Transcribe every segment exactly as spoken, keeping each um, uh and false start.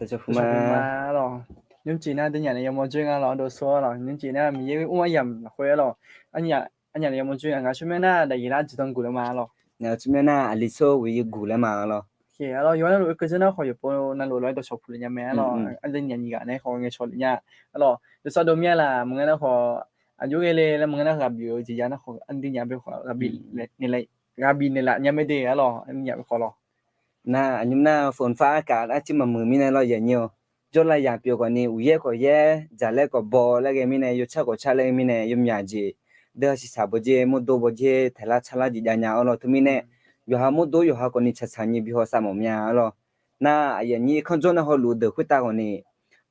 Dawqcawq puq ma arlawq. Nymrcif nar deunyaf nae yawmawr dzoer nga lawq, ardov sor arlawq. Nymrcif nar Miqyaer-euq mr aryamq lafkhoer arlawq. Aqnyaf nae yawmawr dzoer nga, ngaq tsawrmyanr nar daqyeq lar jeqdan guq laer ma arlawq. Ngaq tsawrmyanr nar aqli sor ghoeqyeq guq laer ma arlawq. Arlawq, yawqha navluf oekeuv dzeur nar khawf yawqpov navluf lawr dawqcawq puq le nya mae arlawq. Aqdui nyaf nyiq ghaq nae khawf ngaeqcawq le nya arlawq. Dawqsar dov mir-a laq maqngeur nar khawf, aqjox ghae le laer maqngeur nar ghaq bif-eu jeq ya nar khawf, aqdui nyaf bae khawf ghaq bif naeqlaf nya mae de arlawq, aqdui nyaf bae khawf lawq. Nar aqnymr nar phone far arkaf arcir maqmuiq mirnae lawr, yaqnyir-awq. Jawrlav yaq pyeuf khawfni uqyaer khawf yaer, dzaqlaer khawf baw laer ghae mirnae, yawcar khawf car laer mirnae, yawmyaq jeq deuq-a siqsaq bawjer, mawrdo bawjer, taeqlar carlar jeq jav nya arlawq. Teumirnae yawqha mawrdo yawqha khawfni tsaqtsaq nyiq bi haw sav mawf mya arlawq. Nar aqyuif aqnyir kanrjawr nar hawluf-eu deuq khoertav khawfni,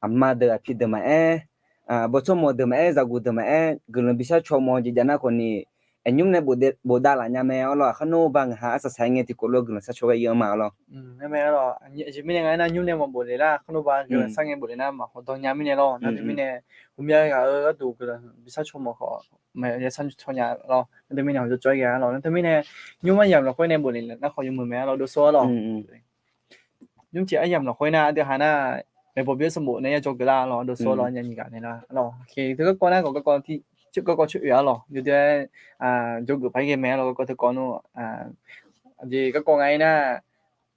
aqma deuq aqpi deuq maqaer, bawtsawrmawq deuq maqaer, zaqguq deuq maqaer, guiqlanq bishar caw mawf-eu jeq jav nar khawfni, aqnymr nae bofdav laf nya mae arlawq. Aqkar nawr ba ngaq ha arsaq saq-aer ngae tiqkawv lof guiqlanq shar caw ghae ir-anr ma arlawq. Ngar mae arlawq, aqjeq mirnae nga aernar nymr nae maqbof le lar, aqkar nawr ba guiqlanq shar ngae bof le nar maqhaw dawr nya mirnae lawr. Nar teumirnae, ghawqmya ghaq-euq gharduq guiqlanq bishar caw mawf khawf, maqya shar caw nya lawr. Nar teumirnae hawq jawrjawr-aer ghae arlawq. Nar teumirnae, nymr aryamq lafkhoer nae bof le nar khawf yawmuiq mae arlawq, dov sor arlawq. Nymrcif aryamq lafkhoer nar aqdui ha nar, maeqbawq byaer sanqbof nae ya jawrgeuf lar arlawq, dov sor arlawq, nya nyiq ghaq nae lar arlawq. Teu garkawv nar khawf garkawv, garkawv coer oe arlawq, yawdui-aer jawrgeuf paq-aer ghae mae arlawq. Garkawv teukawv nmr, aqjeq garkawv nga aernar,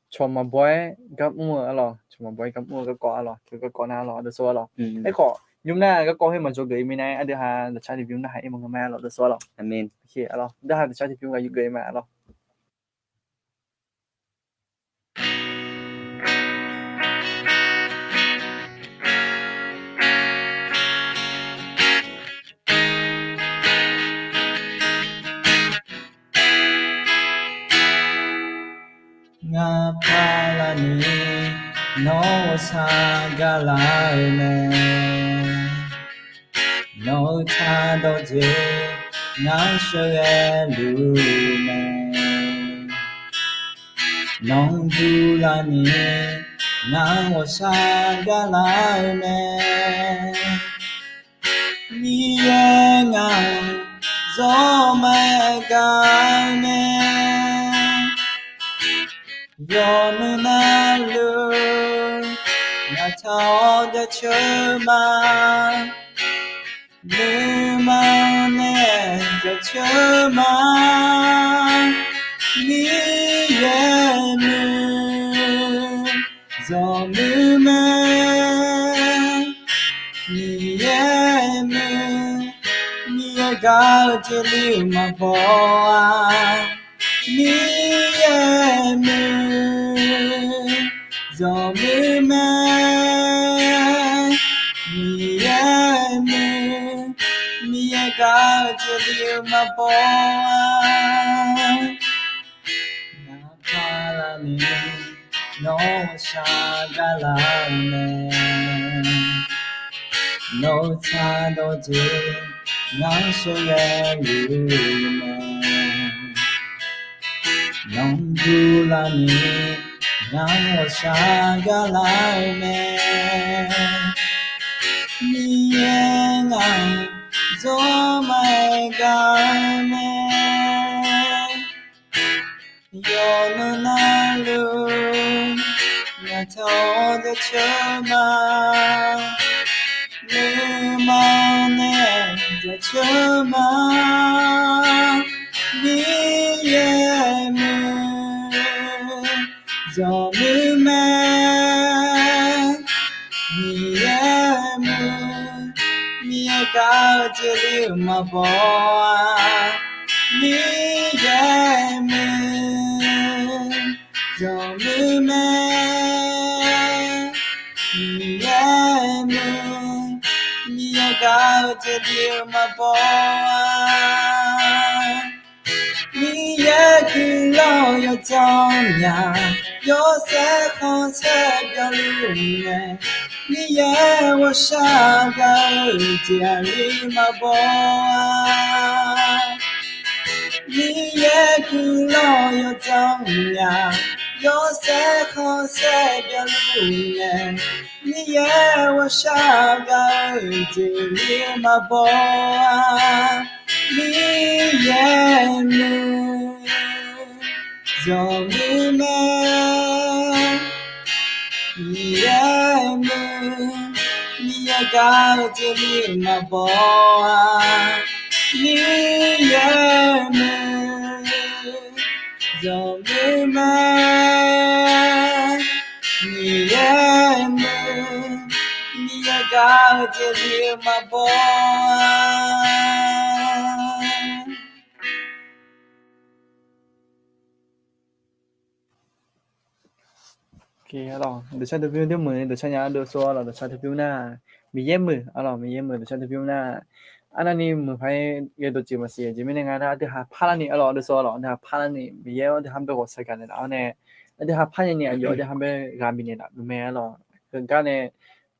cawq maqbaw-aer gar mr-eu arlawq, cawq maqbaw-aer gar mr-eu garkawv arlawq, teu garkawv nar arlawq, dov sor arlawq. Aerkhawf nymr nar garkawv khoer maqjawrgeuf-ir mirnae aqdui ha daqcar tiqbymr narhaq-ir maqngeur ma arlawq, dov sor arlawq. Aqmeq. Arlawq, aqdui ha daqcar tiqbymr ghaq yuf geuf-ir ma arlawq. Ngaq paqlaqni nawq ghawqshaq gaqlar-eu mae. Nawq-eu tsaq dawqtsuif ngar sheuqghae luf mae. Nawq-anr durlaf ni ngar ghawqshaq gaqlar-eu mae. Miqyaer ngaq-anr zawr ma gaq-eu mae. Yawmuiq navluf ngaq taq-awr jaceuq ma. Nuima nae jaceuq ma. Miqyaer muiq zawqmuiq mae. Miqyaer muiq, Miqyaer gaq-eu jeqli maqbaw-a. Miqyaer muiq zawqmuiq mae. Miqyaer muiq, Miqyaer gaq-eu jeqli maqbaw-a. Ngaq paqlaqni nawq ghawqshaq gaqlar-eu mae. Nawq-eu tsaq dawqtsuif ngar sheuqghae luf mae. Nawq-anr durlaf ni ngar ghawqshaq gaqlar-eu mae. Miqyaer ngaq-anr zawr ma gaq-eu mae. Yawqnan navluf ngaq taq-awr jaceuq ma. Nuima nae jaceuq ma. Miqyaer muiq zawqmuiq mae. Miqyaer muiq, Miqyaer gaq-eu jeqli maqbaw-a. Miqyaer muiq zawqmuiq mae. Miqyaer muiq, Miqyaer gaq-eu jeqli maqbaw-a. Miqyaer guiqlanq yawdzanr nya, yawshaef khanqsaer byanluf mae. Miqyaer ghawqshaq gaq-eu jeqli maqbaw-a. Miqyaer guiqlanq yawdzanr nya, yawshaef khanqsaer byanluf mae. Miqyaer ghawqshaq gaq-eu jeqli maqbaw-a. Miqyaer muiq zawqmuiq mae. Miqyaer muiq, Miqyaer gaq-eu jeq ni maqbaw-a. Miqyaer muiq, yawmuiq mae. Miqyaer muiq, Miqyaer gaq-eu jeq ni maqbaw-a. Dawqcar teu bymr deuq muiq-eu dawqcar nya-a dov sor-a lawq. Dawqcar teu bymr nar, Miqyaer muiq-a lawq. Miqyaer muiq dawqcar teu bymr nar, arnavni muiq paq-aer ghae dawqtsuif maqsiq. Aqjeq mirnae nga nar, aqdui ha parlarni-a lawq dov sor-a lawq. Aqdui ha parlarni Miqyaer aqdui ha bae ghawqshaq gaqnaeq laf-awr nae, aqdui ha parnya ni aqyawf aqdui ha bae ghaq bifnaeq laf-euq mae-a lawq. Heugar nae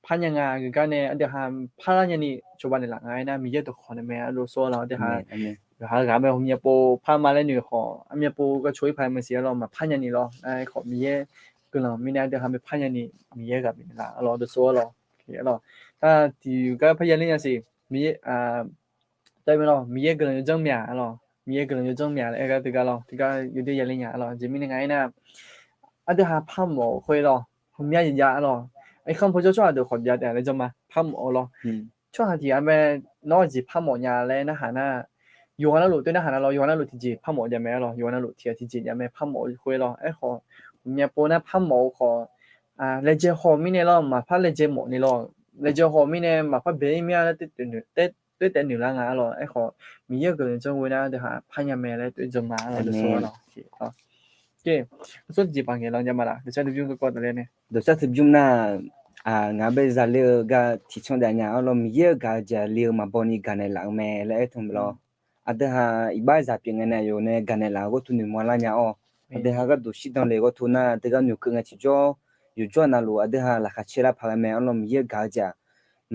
parnya nga, heugar nae aqdui ha parlar nyani cawba naeqlaf nga aernar, Miqyaer dawqkawq nae mae-a dov sor-a lawq. Aqdui ha ghaq-eu ghaq mae, ghawqmya pov parma laer noeq khawf, armya pov gavcoq-ir paq-aer maqsiq-a lawq. Maqpar nyani lawq. Aerkhawf Miqyaer guiqlanq mirnae aqdui ha bae parnya ni Miqyaer ghaq bifnaeq laf-a lawq dov sor-a lawq. Tar tiq gar parya ler nya siq. Miqyaer, tae mae lawq, Miqyaer guiqlanq yawdzanr mya-a lawq. Miqyaer guiqlanq yawdzanr mya laer aer gar teugar lawq. Teugar yawdoer ya ler nya-a lawq. Aqjeq mirnae nga aernar, aqdui ha parmawf-eu khoer lawq, ghawqmya jeq jav-a lawq. Irkanr paw jawr tsawrhaq deuq khawf byav taef-a laer janrma parmawf-eu lawq. Tsawrhaq tiq ghaq mae, nawr aqjeq parmawf nya laer narhaq nar, yawqghaq navluf toer narhaq nar lawr, yawqghaq navluf tiqjeq parmawf jav mae-a lawq. Yawqghaq navluf tiq ghaq tiqjeq jav mae parmawf-eu khoer lawq. Aerkhawf, ghawqmya pov nar parmawf-eu khawf, laejae haw-eu mirnae lawr, maqpar laejae mawf ni lawr. Laejae haw-eu mirnae maqpar bae-ir mir-a laer toer taef noeq lar nga-a lawq. Aerkhawf, Miqyaer-euq guiqlanq janr ghoe nar aqdui ha parnya mae laer toer janrma-a lawq dov sor-a lawq. Dov sor tiqjeq paq ngaeq lan jav ma laf. Dawqcar teu bymr garkawv tafler nae, dawqcar teu bymr nar, ngaq bae zaler-eu gar tiqcanr daef nya-a lawr. Miqyaer-euq gaq-eu jeq le-eu maqbaw ni gaqnaeq laf-eu mae laer aer tmq lawr. Aqdui ha iqbaxzaq pyeuf ngae nae aqyawf nae gaqnaeq laf-eu gharduq noeqmawr lar nya-awr, aqdui ha gharduq shirdan le-eu gharduq nar, aqdui gar noeqkeuv ngae tiqjawr yawqjawr navluf aqdui ha laqkhaq caer lar paq ghae mae-a lawr. Miqyaer-euq gaq-eu jeq-aq,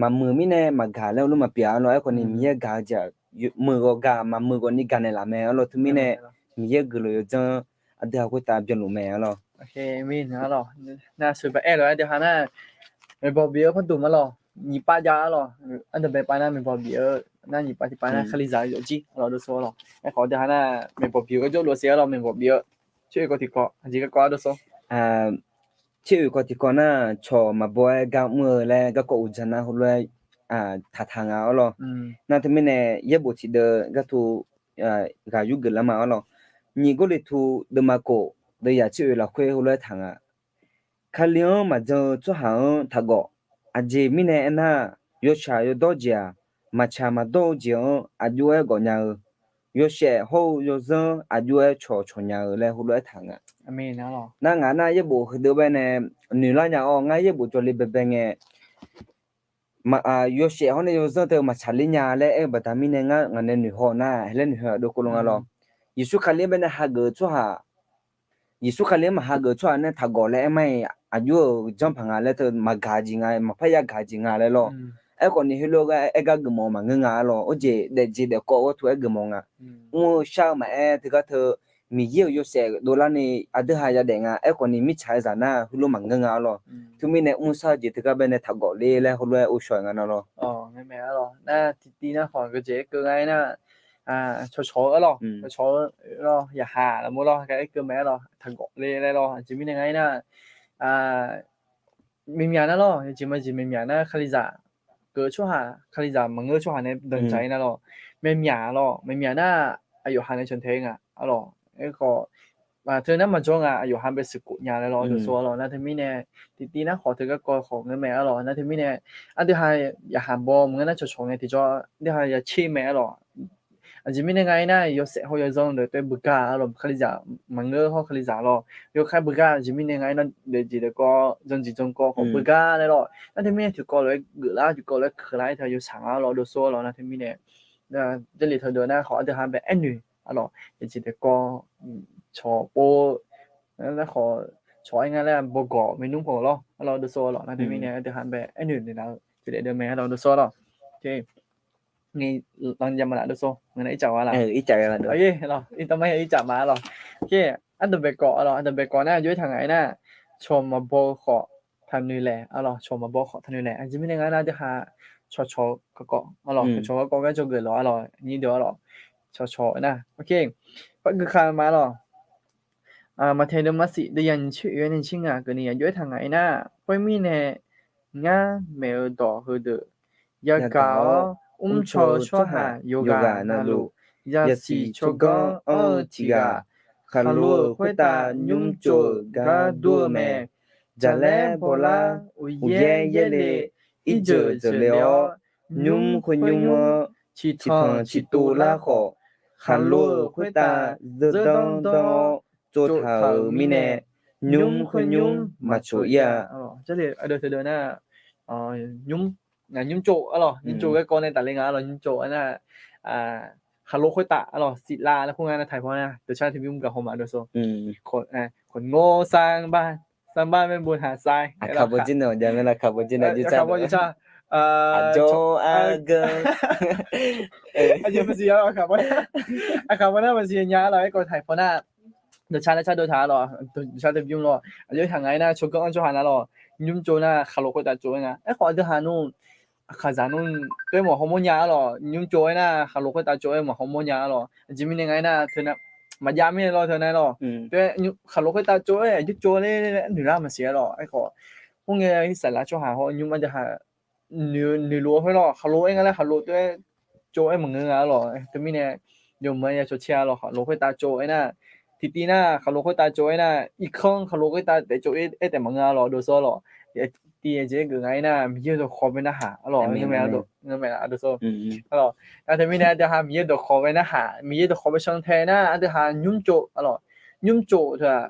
maqmuiq mirnae maqgaq laer heulof maqpyeuf-a lawr. Aerkhawf ni Miqyaer-euq gaq-eu jeq-aq, muiq ghawqgaq maqmuiq ghawqni gaqnaeq laf mae-a lawr. Teumirnae Miqyaer guiqlanq yawdzanr aqdui ha khoertav byanluf mae-a lawr. Nar sheuqbae aer lof-aer aqdui ha nar, maeqbawq bif-eu parduq ma lawq. Nyiq pav jav-a lawq. Aqdui bae pav nar maeqbawq bif-eu nar, nyiq pav tiq pav nar kalizaq yawfjir-a lawq dov sor-a lawq. Aerkhawf aqdui ha nar maeqbawq bif-eu gar jawrluf siq-a lawq. Maeqbawq bif-eu tser oeq kawv tiqkawv aqjeq garkawv-a dov sor. Tser oeq kawv tiqkawv nar, cawq maqbaw-aer gar mr-eu laer garkawv uqdzan nar heulof-aer taqtaq nga-a lawr. Nar teumirnae yaerbof tiqdeuv gharduq ghaq yurgeuf lar ma-a lawr. Nyiq Gawrliqtu deuvma khof deuvyaq tser oeq lafkhoer heulof-aer taq nga. Kali-anr maqjan-eu tsawrhaq-anr taqgawf. Aqjeq mirnae aernar, yawshaq yawdawr jeq-aq, maqtsaq maqdawr-eu jeq-anr aqjox-aer gawfnya-eu, yawshaef hawr-eu yawzanr aqjox-aer cawqcawq nya-eu laer heulof-aer taq nga. Nar ngaq nar yaerbof heudeuv baenae noeq lar nya-awr, ngar yaerbof jawrle baebae ngae, yawshaef hawr nae yawzanr teu maqtsaq ler nya laer aer-eu baqda mirnae ngar ngaq nae noeq haw nar, hae laer noeq haw-aq dov kov lo nga lawr. Yeqsur Kali-anr baenae hageuf-eu tsawrhaq, Yeqsur Kali-anr maqhageuf-eu tsawrhaq nae taqgawf laer aer mar-iq, aqjox-euq janrpaq nga laer teu maqgaq jeq nga, maqpar yagaq jeq nga laer lawr. Aerkhawf ni heulof-aer aer gar geufmawf-eu maqngeur nga-a lawr. Or jeq daefjeq daefkawv gharduq aer geufmawf nga. Mr-eu shar-eu maqaer teugar teu, Miqyaer-euq yawshaef dovlarni aqdui ha yadaef nga. Aerkhawf ni mirtsaq-eu zaq nar heulof maqngeur nga-a lawr. Teumirnae mr shar-eu jeq teugar baenae taqgawf ler laer heulof-aer ghovshaw-eu nga nar lawr. Nar tiqtiv nar khawf geujeq aer keuv nga-aer nar, cawqcawq-eu-a lawr, cawqcawq-eu lawr, yaqhaq lafmur lawr, gar aer keuv mae-a lawr, taqgawf ler laer lawr. Aqjeq mirnae nga-aer nar, maeqmyaq nar lawr, yawjeq majeq maeqmyaq nar kalizaq geuf-eu tsawrhaq, kalizaq maqngeur-eu tsawrhaq nae danqdzaq-ir nar lawr, maeqmyaq lawr, maeqmyaq nar aqyawf ha nae cantae-ir nga-a lawr. Aerkhawf teu nar maqjawr nga, aqyawf ha bae sheuqkhof nya laer lawr dov sor-a lawr. Nar teumirnae tiqtiv nar khawf teu garkawv khawf ngeur mae-a lawr. Nar teumirnae aqdui ha yaqhaq baw maqngeur nar cawqcawq ngae tiqjawr aqdui ha ya tser mae-a lawr. Aqjeq mirnae nga-aer nar yawshaef hawr yawzanr deuq taef-aer beugar-a lawr, kalizaq maqngeur hawr kalizaq lawr. Yawkhaer beugar aqjeq mirnae nga-aer nar daefjeq daefkawv janjeq jankawv khawf beugar laer lawr. Nar teumirnae tiqkawv lof-aer geuflar tiqkawv lof-aer keuqlar-aer teu yawshaq nga-a lawr dov sor-a lawr. Nar teumirnae Jarlif teu deuq nar khawf aqdui ha bae aernoeq-a lawr, daefjeq daefkawv cawqpov nar khawf cawq-aer nga laer bawgawq maeqnmr pawgawq lawr-a lawr dov sor-a lawr. Nar teumirnae aqdui ha bae aernoeq noeqlaf-eu jeq daef deuq mae-a lawr dov sor-a lawr. Ngi lan jav ma laf dov sor, ngeur nar ircaf ghaq laf, ircaf ghaq laf dov, ircaf ma-a lawr. Aqdui bae kawv-a lawr, aqdui bae kawv nar aqjox-aer taq ngaq-aer nar, cawq maqbaw-eu khawf taqnoeq laeq-a lawr, cawq maqbaw khawf taqnoeq laeq. Aqjeq mirnae nga nar aqdui ha cawqcawq kakawv cawqcawq kakawv gar dzawgeuf lawq-a lawr, nyir deuq-a lawr, cawqcawq nar, par gui kha ma-a lawr. Maqtaeq deuvma siq deuv yaq nyiq tser oeq-aer nae tser ngaq keuvni aqjox-aer taq ngaq aernar, khoermirnae, ngar maeq-eu dawq heudeuq yagaq-awr, mrcaw-eu tsawrhaq yawqghaq navluf, yasiq tsawrganr anr-eu tiq ghaq, khaqlo-euq khoertav nymr tsov-euq gar dur-eu mae. Jaqlaer bawlar uqyaer yaerle, irjeuq jeuqle-awr, nymr khoernymr-anr ciqtanq ciqtuv lar khawf, khaqlo-euq khoertav zeur danr danr-awr tsovtaq-euq mirnae, nymr khoernymr maqcoq ir-a. Nymr, nymr tsov arlawq, nymr tsov garkawv nae tafle nga arlawq, nymr tsov aernar, khaqlo khoertav arlawq, siqlav laer khoer nga nar taiq paw nar deuq car teu bymr gaq haw ma dov sor. Khawq nor sar bar, sar bar maer bo haq sai, aqkaq bawjir nae jav mae nar, aqkaq bawjir nae jir car, aqjawr argeu, aqkaq paw nar maqsiq nya arlawq, aerkhawf taiq paw nar deuq car laer car dov taq arlawq, deuq car teu bymr lawr, aqjox-aer taq ngaq aernar, tsawrganr anr tsawrhaq nar lawq, nymr tsov nar khaqlo khoertav tsov-aer nga. Aerkhawf aqdui haq nmr, aqkaqzaq nmr toer mawf hawmawr nya arlawq, nymr tsov aernar, khaqlo khoertav tsov-aer mawf hawmawr nya arlawq. Aqjeq mirnae nga aernar, teu nar maqjav mirnae lawr, teu nar lawr, teu khaqlo khoertav tsov-aer aqjox tsov ler noeqlar maqsiq arlawq. Aerkhawf, khoerngae saqlaq tsawrhaq hawr nymr ardui haq noeqluf-eu khoer lawr, khaqlo aer nga laer khaqlo toer tsov-aer maqngeur nga arlawq. Teumirnae, yawmuiq-aer ya cawq caer arlawq, khaqlo khoertav tsov aernar, tiqtiv nar khaqlo khoertav tsov aernar, irkanr khaqlo khoertav taef tsov-aer taef maqngeur arlawq, dov sor arlawq. Tiqtiv jeq-aer geuf nga aernar, Miqyaer-euq dawqkhawq bae narhaq arlawq, ngeur mae, ngeur mae, dov sor arlawq. Nar teumirnae ardui haq Miqyaer-euq dawqkhawq bae narhaq, Miqyaer dawqkhawq bae can tae nar ardui haq nymr tsov arlawq, nymr tsov teu-aq,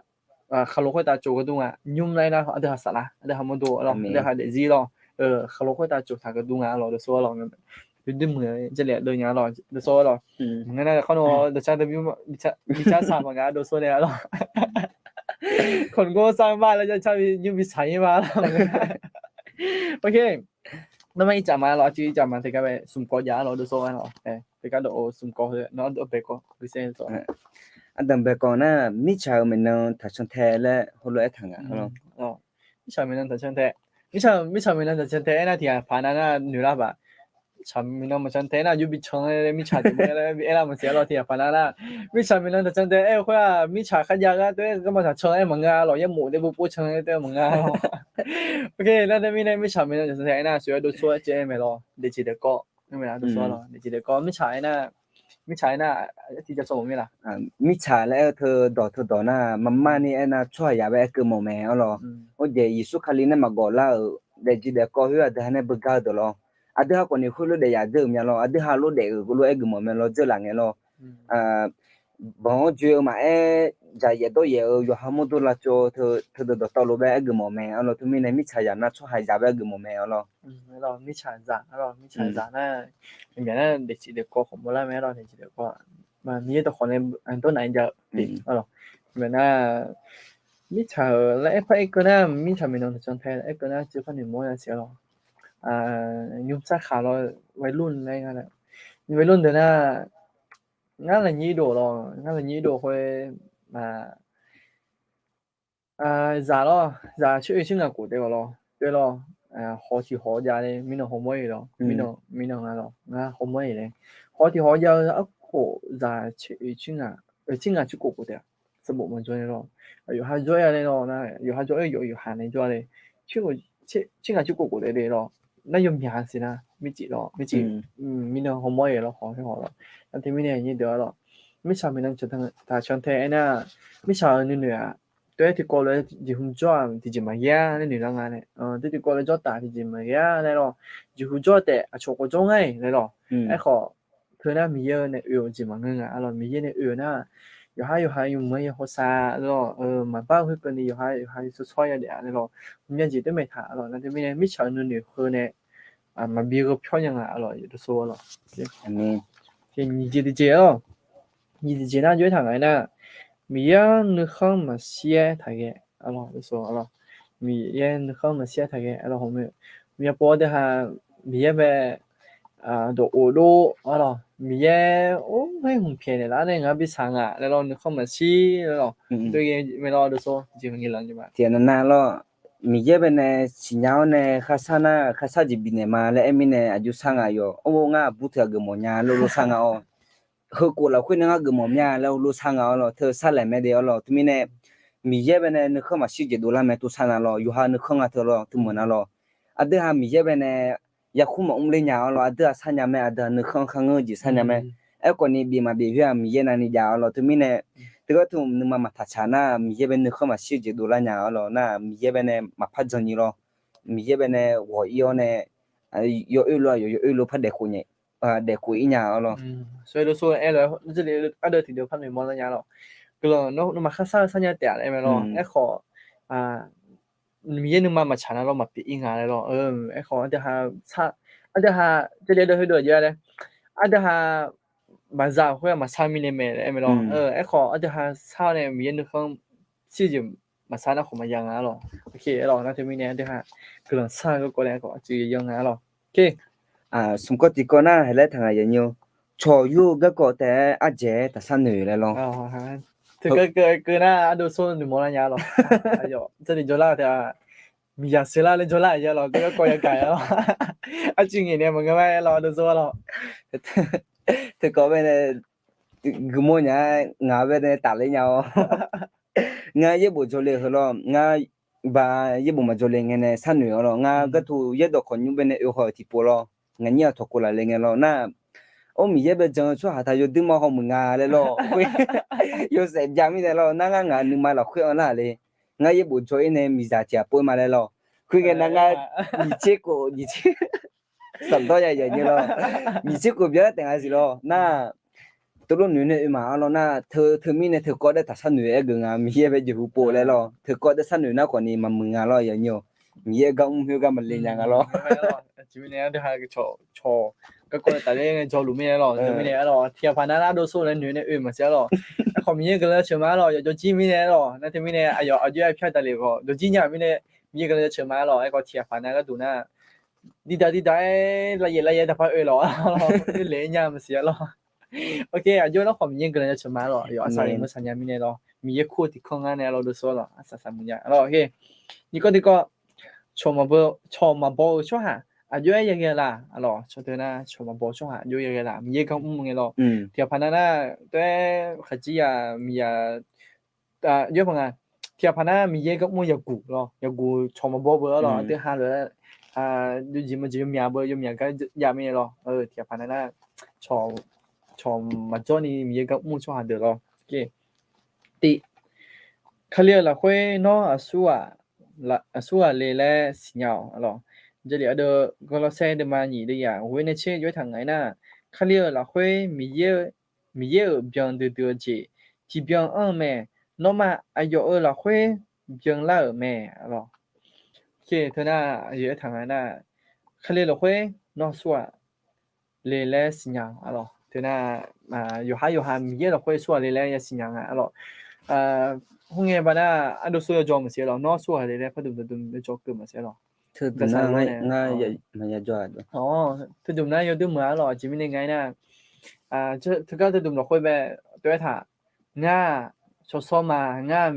khaqlo khoertav tsov gharduq nga, nymr laer nar ardui haq saflar, ardui haq mawrdo arlawq, ardui haq daefzir lawr, khaqlo khoertav tsov taq gharduq nga arlawq, dov sor arlawq. Yawduir muiq-eu jarlif deuv nya arlawq, dov sor arlawq. Maqngeur nar khawr naw dawqcar deuv bymr, miqcar saq maqgaq dov sor nae arlawq. Khawqngawr sar bar laer car nymr bi saq-ir ma arlawq. Nawmaf ircaf ma arlawq, aqcuiv ircaf ma teugar bae smq kawv jav arlawq, dov sor arlawq. Teugar dawq-eu smq kawv heu nawr dawq bae kawv gui saer. Ardanq bae kawv nar, mirtsaq-euq maeqnan taqcan tae laer heulof-aer taq nga arlawq. Mirtsaq-euq maeqnan taqcan tae, mirtsaq-euq maeqnan taqcan tae aernar tiqghaq paq nav nar noeqlar baq. Mirtsaq maeqnan maqcan tae aernar aqjox bi can laer mirtsaq tiq mr laer bi aerlar maqsiq arlawq, tiqghaq paq nav nar. Mirtsaq maeqnan taqcan tae aer-eu khoer-aq, mirtsaq kharjav gar toer garma taqcan aer maqngeur arlawq, yarmof dae bupov can laer toer maqngeur arlawq. Nar teumirnae mirtsaq maeqnan taqcan tae aernar, soeq-aer dov sor-aer caev-aer mae lawr, daefjeq daefkawv, dov sor arlawq, daefjeq daefkawv mirtsaq aernar, mirtsaq aernar, tiqjav sawq mawf mir la. Mirtsaq laer aer-eu teu dawq teu dawq nar, maqmar ni aernar tsawrhaq yaq bae aer keuv mawf mae arlawq. Or jeq Yeqsur Kali nae maqgawf lar-euq daefjeq daefkawv khoer aqdui ha nae beugar-eu deuq lawr. Aqdui ha khawf ni khoerlof daef yaq dzeur-euq mya lawr, aqdui ha lof daef-euq lof-aer geufmawf mae lawr, dzeur laf ngae lawr. Banq-anr joe-eu maqaer, dzaqyaef dawryaef-eu yawqha mawrdo lavcawv teu deuq dawqtawvluf bae aer geufmawf mae arlawq. Teumirnae mirtsaq yaq nar tsawrhaq yaq bae aer geufmawf mae arlawq. Mirtsaq zaq, mirtsaq zaq nar, aqmyaq nar daefjeq daefkawv khawf mawrlar mae arlawq, daefjeq daefkawv. Miqyaer dawqkhawf nae dawrnaq-aer jav-eu arlawq. Aqmyaq nar mirtsaq-euq laer aer par aer keuv nar, mirtsaq maeqnan taqcan tae aer keuv nar, ceuvpar noeqmawr-a siq arlawq. Nymr sarkhaq lawr, วัยรุ่น laer nga laer, วัยรุ่น deuq nar, ngar lafnyir dov lawr, ngar lafnyir dov khoer, zaq lawr, zaq coer-eu coer ngaq khof taef-awq lawr, taef lawr, hawq tiq hawq jav le, mirnan hawmawr-iq lawr, mirnan nga lawr, ngar hawmawr-iq le, hawq tiq hawq jav-eu arkhof zaq coer-eu coer ngaq, coer ngaq coer khof khof taef-a. Sanqbof maqjawr nae lawr, yawqha jawr-ir-a nae lawr, yawqha jawr-ir yawf yawqha nae jawr-a le, coer ngaq coer khof khof taef le lawr, nar yawmyaq siq nar mircif lawr, mircif, mirnan hawmawr-iq lawr, hawq-aer hawq lawr. Nar teumirnae nyir deuq-a lawr, mirtsaq maeqnan taqcan tae aernar, mirtsaq-euq nuinoeq-aq, tov-aer tiqkawv lof-aer jeqhu jawr-aq tiqjeq maqghae-a laer noeqlar nga nae, tov tiqkawv lof-aer jawr taf tiqjeq maqghae-a laer lawr, jeqhu jawr taef aqcawq khawf jawr ngar-iq laer lawr. Aerkhawf, teunar Miqyaer-eu nae oe-euq jeq maqngeur nga arlawq, Miqyaer nae oe-eu nar, yawqha yawqha yawmuiq-aer ya hawsav lawr, maqbar khoerkeuvni yawqha yawqha yawsawr yadaef-a laer lawr, myav jeq teumaeq taq arlawq. Nar teumirnae mirtsaq-euq nuinoeq heu nae maqbi gheu pyawr nya nga arlawq, yawdov sor arlawq. Nyiq jeq tiqjeq arlawq, nyiq tiqjeq nar jov-aer taq ngaq-aer nar, Miqyaer-anr nuikhanr maqshir-aer taqghae arlawq, Miqyaer nuikhanr maqshir-aer taqghae arlawq, hawq-eu, Miqyaer pov-awr deuq ha, Miqyaer bae dawq of dov arlawq, Miqyaer or-aer hmq pyaeq naeqlar nae ngar bi saq ngaq laer lawr, nuikhanr maqshir laer lawr, dov ghae mae lawr, dov sor jeq nyiq lanq jeq ma tiqghaq nar nar lawr, Miqyaer bae nae siqnya-awr nae kharshar nar kharshar jeq bifnaeq ma laer aer mirnae aqjox sar ngaq yawq, or ngar aqbur teughaq geufmawf nya laer heulof sar ngaq-awr, heukhof lafkhoer nae ngar geufmawf mya laer heulof sar ngaq-awr lawr, teu sar laeq mae de arlawq. Teumirnae Miqyaer bae nae nuikhanr maqshir jeq dovlar mae. Tov sar na lawr, yawqha nuikhanr nga teu lawr, teu meuq na lawr. Aqdui ha Miqyaer bae nae yarkhmr maqmr ler nya-awr lawr, aqdui ha sar nya mae, aqdui ha nuikhanr kharngeur jeq sar nya mae. Aerkhawf ni bif maqbif khoer-aq Miqyaer navni jav-awr lawr, teumirnae teugar teu nuima maqtaq tsaq nar, Miqyaer bae nuikhanr maqshir jeq dovlar nya-awr lawr nar, Miqyaer bae nae maqpar jan ni lawr. Miqyaer bae nae ghawq ir-awr nae, yawoer lof-aq yawoer lof par daefkhof nya, daefkhof ir nya-awr lawr. Ardeuv tiqdeuv par noeqmawr lar nya lawr. Guiqlanq nawmaf kharshar-eu sar nya taef-a laer mae lawr. Aerkhawf Miqyaer nuima maqtsaq na lawr, maqpyeuf ir nga laer lawr. Aerkhawf ardui ha, ardui ha, jarlif ardeuv heudeuq aqjeq laer, ardui ha maqza khoer-aq maqsar mirnae mae laer aer mae lawr. Aerkhawf ardui ha sar-awr nae Miqyaer nuikhanr shir jeq maqsar nar khawf maqya nga lawr. Aerlawq nar teumirnae ardui ha guiqlanq shar-eu garkawv nae khawf aqcuiv ya nga lawr. Smq kawv tiqkawv nar haeq laer taq ngaq yanyir-or, cawq yur-eu garkawv taef-aer ardzaeq-aer taqshar noeq laer lawr. Teugar keuv nar ardov sor noeqmawr lar nya lawr. Jarlif jawrlar-eu taef-a, miqzaq sheuqlar laer jawrlar-aq ya lawr, garkawv yagaq-a lawr. Arcuiv ngaeq nae maqngeur ma-aer lawr, ardov sor lawr. Teukawv bae nae guiqmawr nya-aer ngaq bae nae tafler nya-awr. Ngar yaerbof jawrle-eu heu lawr, ngar ba yaerbof maqjawrle ngae nae sharnoeq-awr lawr, ngar gartu yaerdawq khawqnymr bae nae oe haw-euq tiqpov lawr, ngaq nyir-aq tawqkov laf le ngae lawr nar, or Miqyaer bae jan-eu tsawrhaq taq yawduir ma haw muiq nga laer lawr. Yawshaef bya mirnae lawr nar, ngar ngaq nuima lafkhoer anrlar le. Ngar yaerbof jawr-ir nae miqzaq tiq ghaq pov-ir ma laer lawr. Khoerngae nar ngar nyiq tser khof, nyiq tser, saqdawr ya yanyir lawr, nyiq tser khof bya-aer taef nga siq lawr nar, teulof noeq nae oe maqanr lawr nar, teu teumirnae teukawv daer taqshar noeq-aer geuf nga, Miqyaer bae jeqhu pov laer lawr. Teukawv daer sharnoeq nar khawfni maqmuiq nga lawr yanyir-or. Miqyaer gar mr khoergar maqle nya nga lawr. Aqjeq mirnae ardui ha cawq, cawq garkawv nae tafler ngae jawrluf mirnae lawr, teumirnae lawr, tiqghaq paq nar ardov sor laer noeq nae oe maqsiq-a lawr. Aerkhawf Miqyaer guiqlanq jaceuq ma-aer lawr, yawqjawr jir mirnae lawr, nar teumirnae aqyawf aqjox-aer pyar daqlef khawf jawrjir nya mirnae, Miqyaer guiqlanq jaceuq ma-aer lawr. Aerkhawf tiqghaq paq nar gharduq nar, diqdaq diqdaq-aer lavyaef lavyaer taqpar oe lawr, oe le nya maqsiq-a lawr. Aqjox nar khawf Miqyaer guiqlanq jaceuq ma-aer lawr, yawf arsaq le ngeur saq nya mirnae lawr, Miqyaer kur-eu tiqkanr ngar nae lawr, dov sor lawr, arsaq saq muiq nya lawr. Nyiq kawv tiqkawv, cawq maqbaw-eu tsawrhaq aqjox-aer yaghae laf-a lawr, cawq teu nar cawq maqbaw-eu tsawrhaq aqjox yaghae laf, Miqyaer gar mr ngae lawr. Tiqghaq paq nar nar, tov-aer khaqjir ya miqya, aqjox paq nga, tiqghaq paq nar Miqyaer gar mr-eu yawguq lawr, yawguq cawq maqbaw beu-a lawr, aqdui ha lof-aer yawjeq maqjeq yawmyaq beu, yawmyaq gar jav mirnae lawr. Tiqghaq paq nar nar, cawq maqjawr ni Miqyaer gar mr-eu tsawrhaq deuq lawr. Tiv, Kali-euq lafkhoer nawr aqsur ghaq le laer siqnya-awq lawr. Jarlif ardeuv Gawrlawrsaer deuvma nyiq deuvyaq ghoer nae tser jov-aer taq ngaq-aer nar, Kali-euq lafkhoer Miqyaer-euq byan duidui-eu jeq tiqbyan anr-eu mae. Nawmaf aqyawf-euq lafkhoer byanlar-euq mae lawr. Teu nar, aqyawf aertaq nga nar, Kali lafkhoer nawr aqsur ghaq le laer siqnya-awq lawr. Teu nar, yawqhar yawqha Miqyaer lafkhoer aqsur ghaq le laer ya siqnya nga lawr. Khoerngae baqnar ardov sor yawjawr maqsiq lawr, nawr aqsur ghaq le laer pardmq dmdm yawjawr keuv maqsiq lawr. Teudmq nar yawdmq-a lawr, aqjeq mirnae nga-aer nar, teugar teudmq lafkhoer bae tov-aer taq, ngar-aq, shawshawr ma, ngar-aq,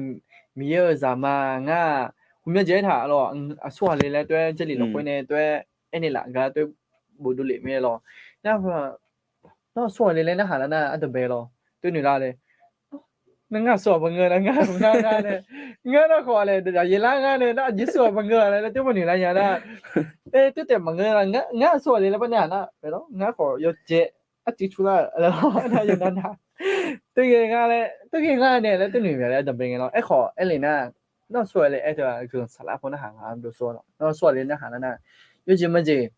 Miqyaer-euq zaq ma, ngar-aq, ghawqmya jeq-aer taq lawr, aqsur ghaq le laer tov-aer Jarlif lafkhoer nae tov-aer aernaeq laf gar tov-aer bofdov lef mae lawr. Nawr aqsur ghaq le laer narhaq lar nar ardanqbae lawr, tov noeq lar le. Nar ngar aqsur ghaq maqngeur nar, ngar ghaq ngar ngar nae, ngar nar khawf laer daqyaeq lar ngar nae, nar aqjeq aqsur ghaq maqngeur laer nar tov maqnoeq lar nya nar, aer, tov taef maqngeur lar, ngar aqsur ghaq le laer par narhaq nar, ngar khawf yawcaev arcuiv cur lar-euq laer lawr, nar yawnar nar, tov ghae ngar laer, tov ghae ngar nae laer tov noeq mya laer ardanqbae ngae lawr. Aerkhawf aerle nar, nawr aqsur ghaq le aer teu-aq guiqlanq saflar paw narhaq nga dov sor lawr, nawr aqsur ghaq le narhaq lar nar, yawjeq majeq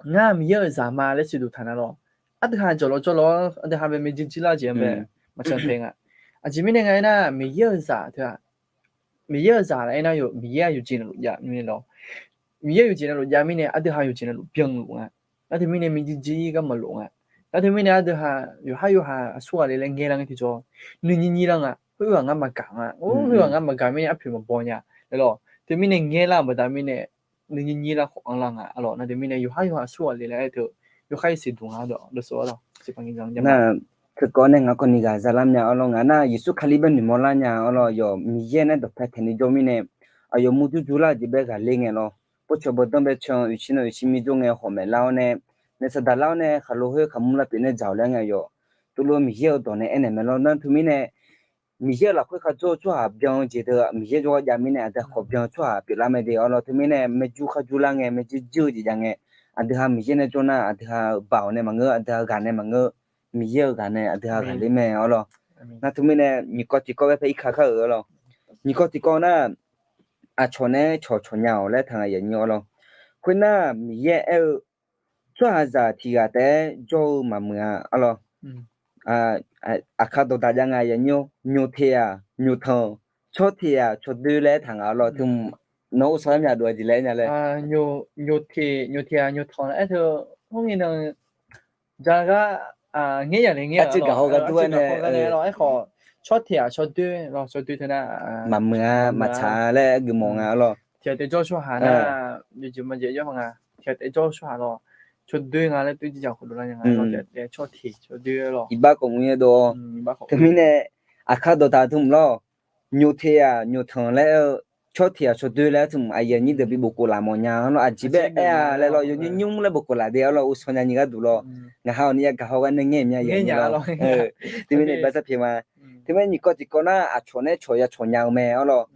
ngar Miqyaer-euq zaq ma laer siqduq taq nar lawr, ardui ha jawq law jawr law-anr ardui ha bae mae jirjir lar jeq-anr bae maqcan tae nga. Aqjeq mirnae nga-aer nar, Miqyaer-euq zaq teu-aq, Miqyaer-euq zaq laer aer nar, Miqyaer-aq yawqjeq navluf jav mirnae lawr, Miqyaer yawqjeq navluf jav mirnae ardui ha yawqjeq navluf byanluf nga. Nar teumirnae mae jirjir gar maqlof nga. Nar teumirnae ardui ha yawqhar yawqha aqsur ghaq le laer ngaelar ngae tiqjawr, nuinyir nyir lar nga. Khoerghaq ngar maqgaq nga. Khoerghaq ngar maqgaq mirnae arpoeq maqbaw nya laer lawr, teumirnae ngaelar-euq baqda mirnae nuinyir nyir lar khawf anrlar nga lawr. Nar teumirnae yawqhar yawqha aqsur ghaq le laer aer teu, yawqhar yawshuif duq nga dawq dov sor lawr. Nar, teukawv nae ngaq kawvni ghaq zalar mya-awr lawr, ngaq nar Yeqsur Kali bae noeqmawr lar nya-awr lawr, yawf Miqyaer nae dawqpae taeqni jawr mirnae, aqyawf murjur jurlar-eu jeq bae ghaqler ngae lawr, pawrcawq bawrdanr bae can-eu oeqshir nan oeqshir mir jawr ngae hawq maeq lar-awr nae, naef saqdaq lar-awr nae khaqlo khoer khaqmur lar pyeuf nae dzaq-awq laer ngae, aqyawf tuvlov Miqyaer-euq dawq nae aernaeq mae lawr. Nar teumirnae Miqyaer-euq lafkhoer kharjawr-eu tsawrhaq byan-eu jeq deuq Miqyaer jawrgar jav mirnae aqdui khawf byan-eu tsawrhaq pyeuflar mae de arlawr. Teumirnae maeqjur kharjur lar ngae, maeqjir jir-eu jeq jav ngae, aqdui ha Miqyaer nae jawr nar aqdui ha baoq nae maqngeur, aqdui ha ghaq nae maqngeur, Miqyaer-euq ghaq nae aqdui ha ghaqler mae arlawr. Nar teumirnae nyiq kawv tiqkawv-aer paer irka kar-euq arlawr. Nyiq kawv tiqkawv nar, aqcawq nae cawq cawq nya-awq laer taq ngaq yanyir arlawr. Khoernar Miqyaer aer-eu, tsawrhaqzaq tiq ghaq taef-aer jawr-eu maqmuiq-a arlawr. Aqkar dawqdaq jav nga yanyir, nyoq teq-aq nyoq tanq, cawr teq-aq cawq doer laer taq ngaq arlawr. Teu nawr uvsanr lar myaq dov-a jeq laer aer nya laer. Nyoq teq, nyoq teq-aq nyoq tanq laer aer teu, hawr ngae nan jagar ngaer yaq le ngaer-a, gaqhawq gar dur-aer nae arlawr. Aerkhawf cawr teq-aq cawq doer lawr, cawq doer teu nar maqmuiq-a maqtsaq-a laer geufmawf nga arlawr. Tiq ghaq taef jawr-eu tsawrhaq nar, yawjeq maqjeq jawr nga, tiq ghaq taef jawr-eu tsawrhaq lawr, cawq doer nga laer toer jir jaq khofdov lar nya nga arlawr. Tiq ghaq taef cawr teq cawq doer lawr. Iqbax khawf mr-aer dov-awr. Teumirnae aqkar dawqdaq teu mq lawr, nyoq teq-aq nyoq tanq laer-eu, cawr teq-aq cawq doer laer teu mq aqyuif aqnyir deuq bi bofkhof laf mawf nya arlawr. Aqjeq bae aer-a laer lawr, yawnymr nymr laer bofkhof laf de arlawr, uvsanr nya nyiq gharduq lawr. Ngaq ha awq ni yagaq hawgar nae ngaer mya yaq nya lawr. Teumirnae iqbax sar pyaeq ma. Teumirnae nyiq kawv tiqkawv nar aqcawq nae cawq ya cawq nya-eu mae arlawr.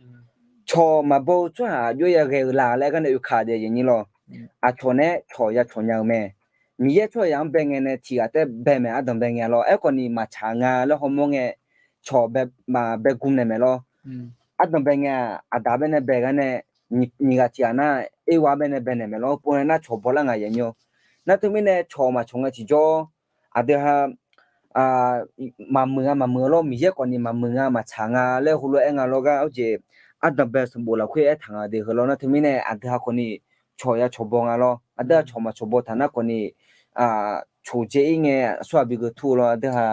Cawq maqbaw-eu tsawrhaq aqjox yaghae-eu la laer gar nae oekaq de yanyir lawr. Aqcawq nae cawq ya cawq nya-eu mae. Miqyaer tsawrhaq-anr bae ngae nae tiq ghaq taef-aer bae mae ardanq bae ngae lawr. Aerkhawf ni maqtsaq nga laer hawmawr ngae, cawq bae, maqbae gm naeq mae lawr. Ardanq bae ngae-aq aqda bae nae bae gar nae, nyiq ghaq tiq ghaq nar, erwa bae nae bae naeq mae lawr. Pov nae nar cawq baw lar ngaq yanyir. Nar teumirnae cawq maqcawq ngae tiqjawr, aqdui ha maqmuiq nga maqmuiq lawr, Miqyaer khawf ni maqmuiq nga maqtsaq nga laer heulof-aer aer nga lawr gar, arjeq ardanq bae sanqbof lafkhoer aertaq nga de heu lawr. Nar teumirnae aqdui ha khawf ni cawq ya cawq baw nga lawr. Aqdui ha cawq maqcawq baw taq nar khawf ni, coqdzae ir ngae aqsur ghaq bi geutur-eu lawr. Aqdui ha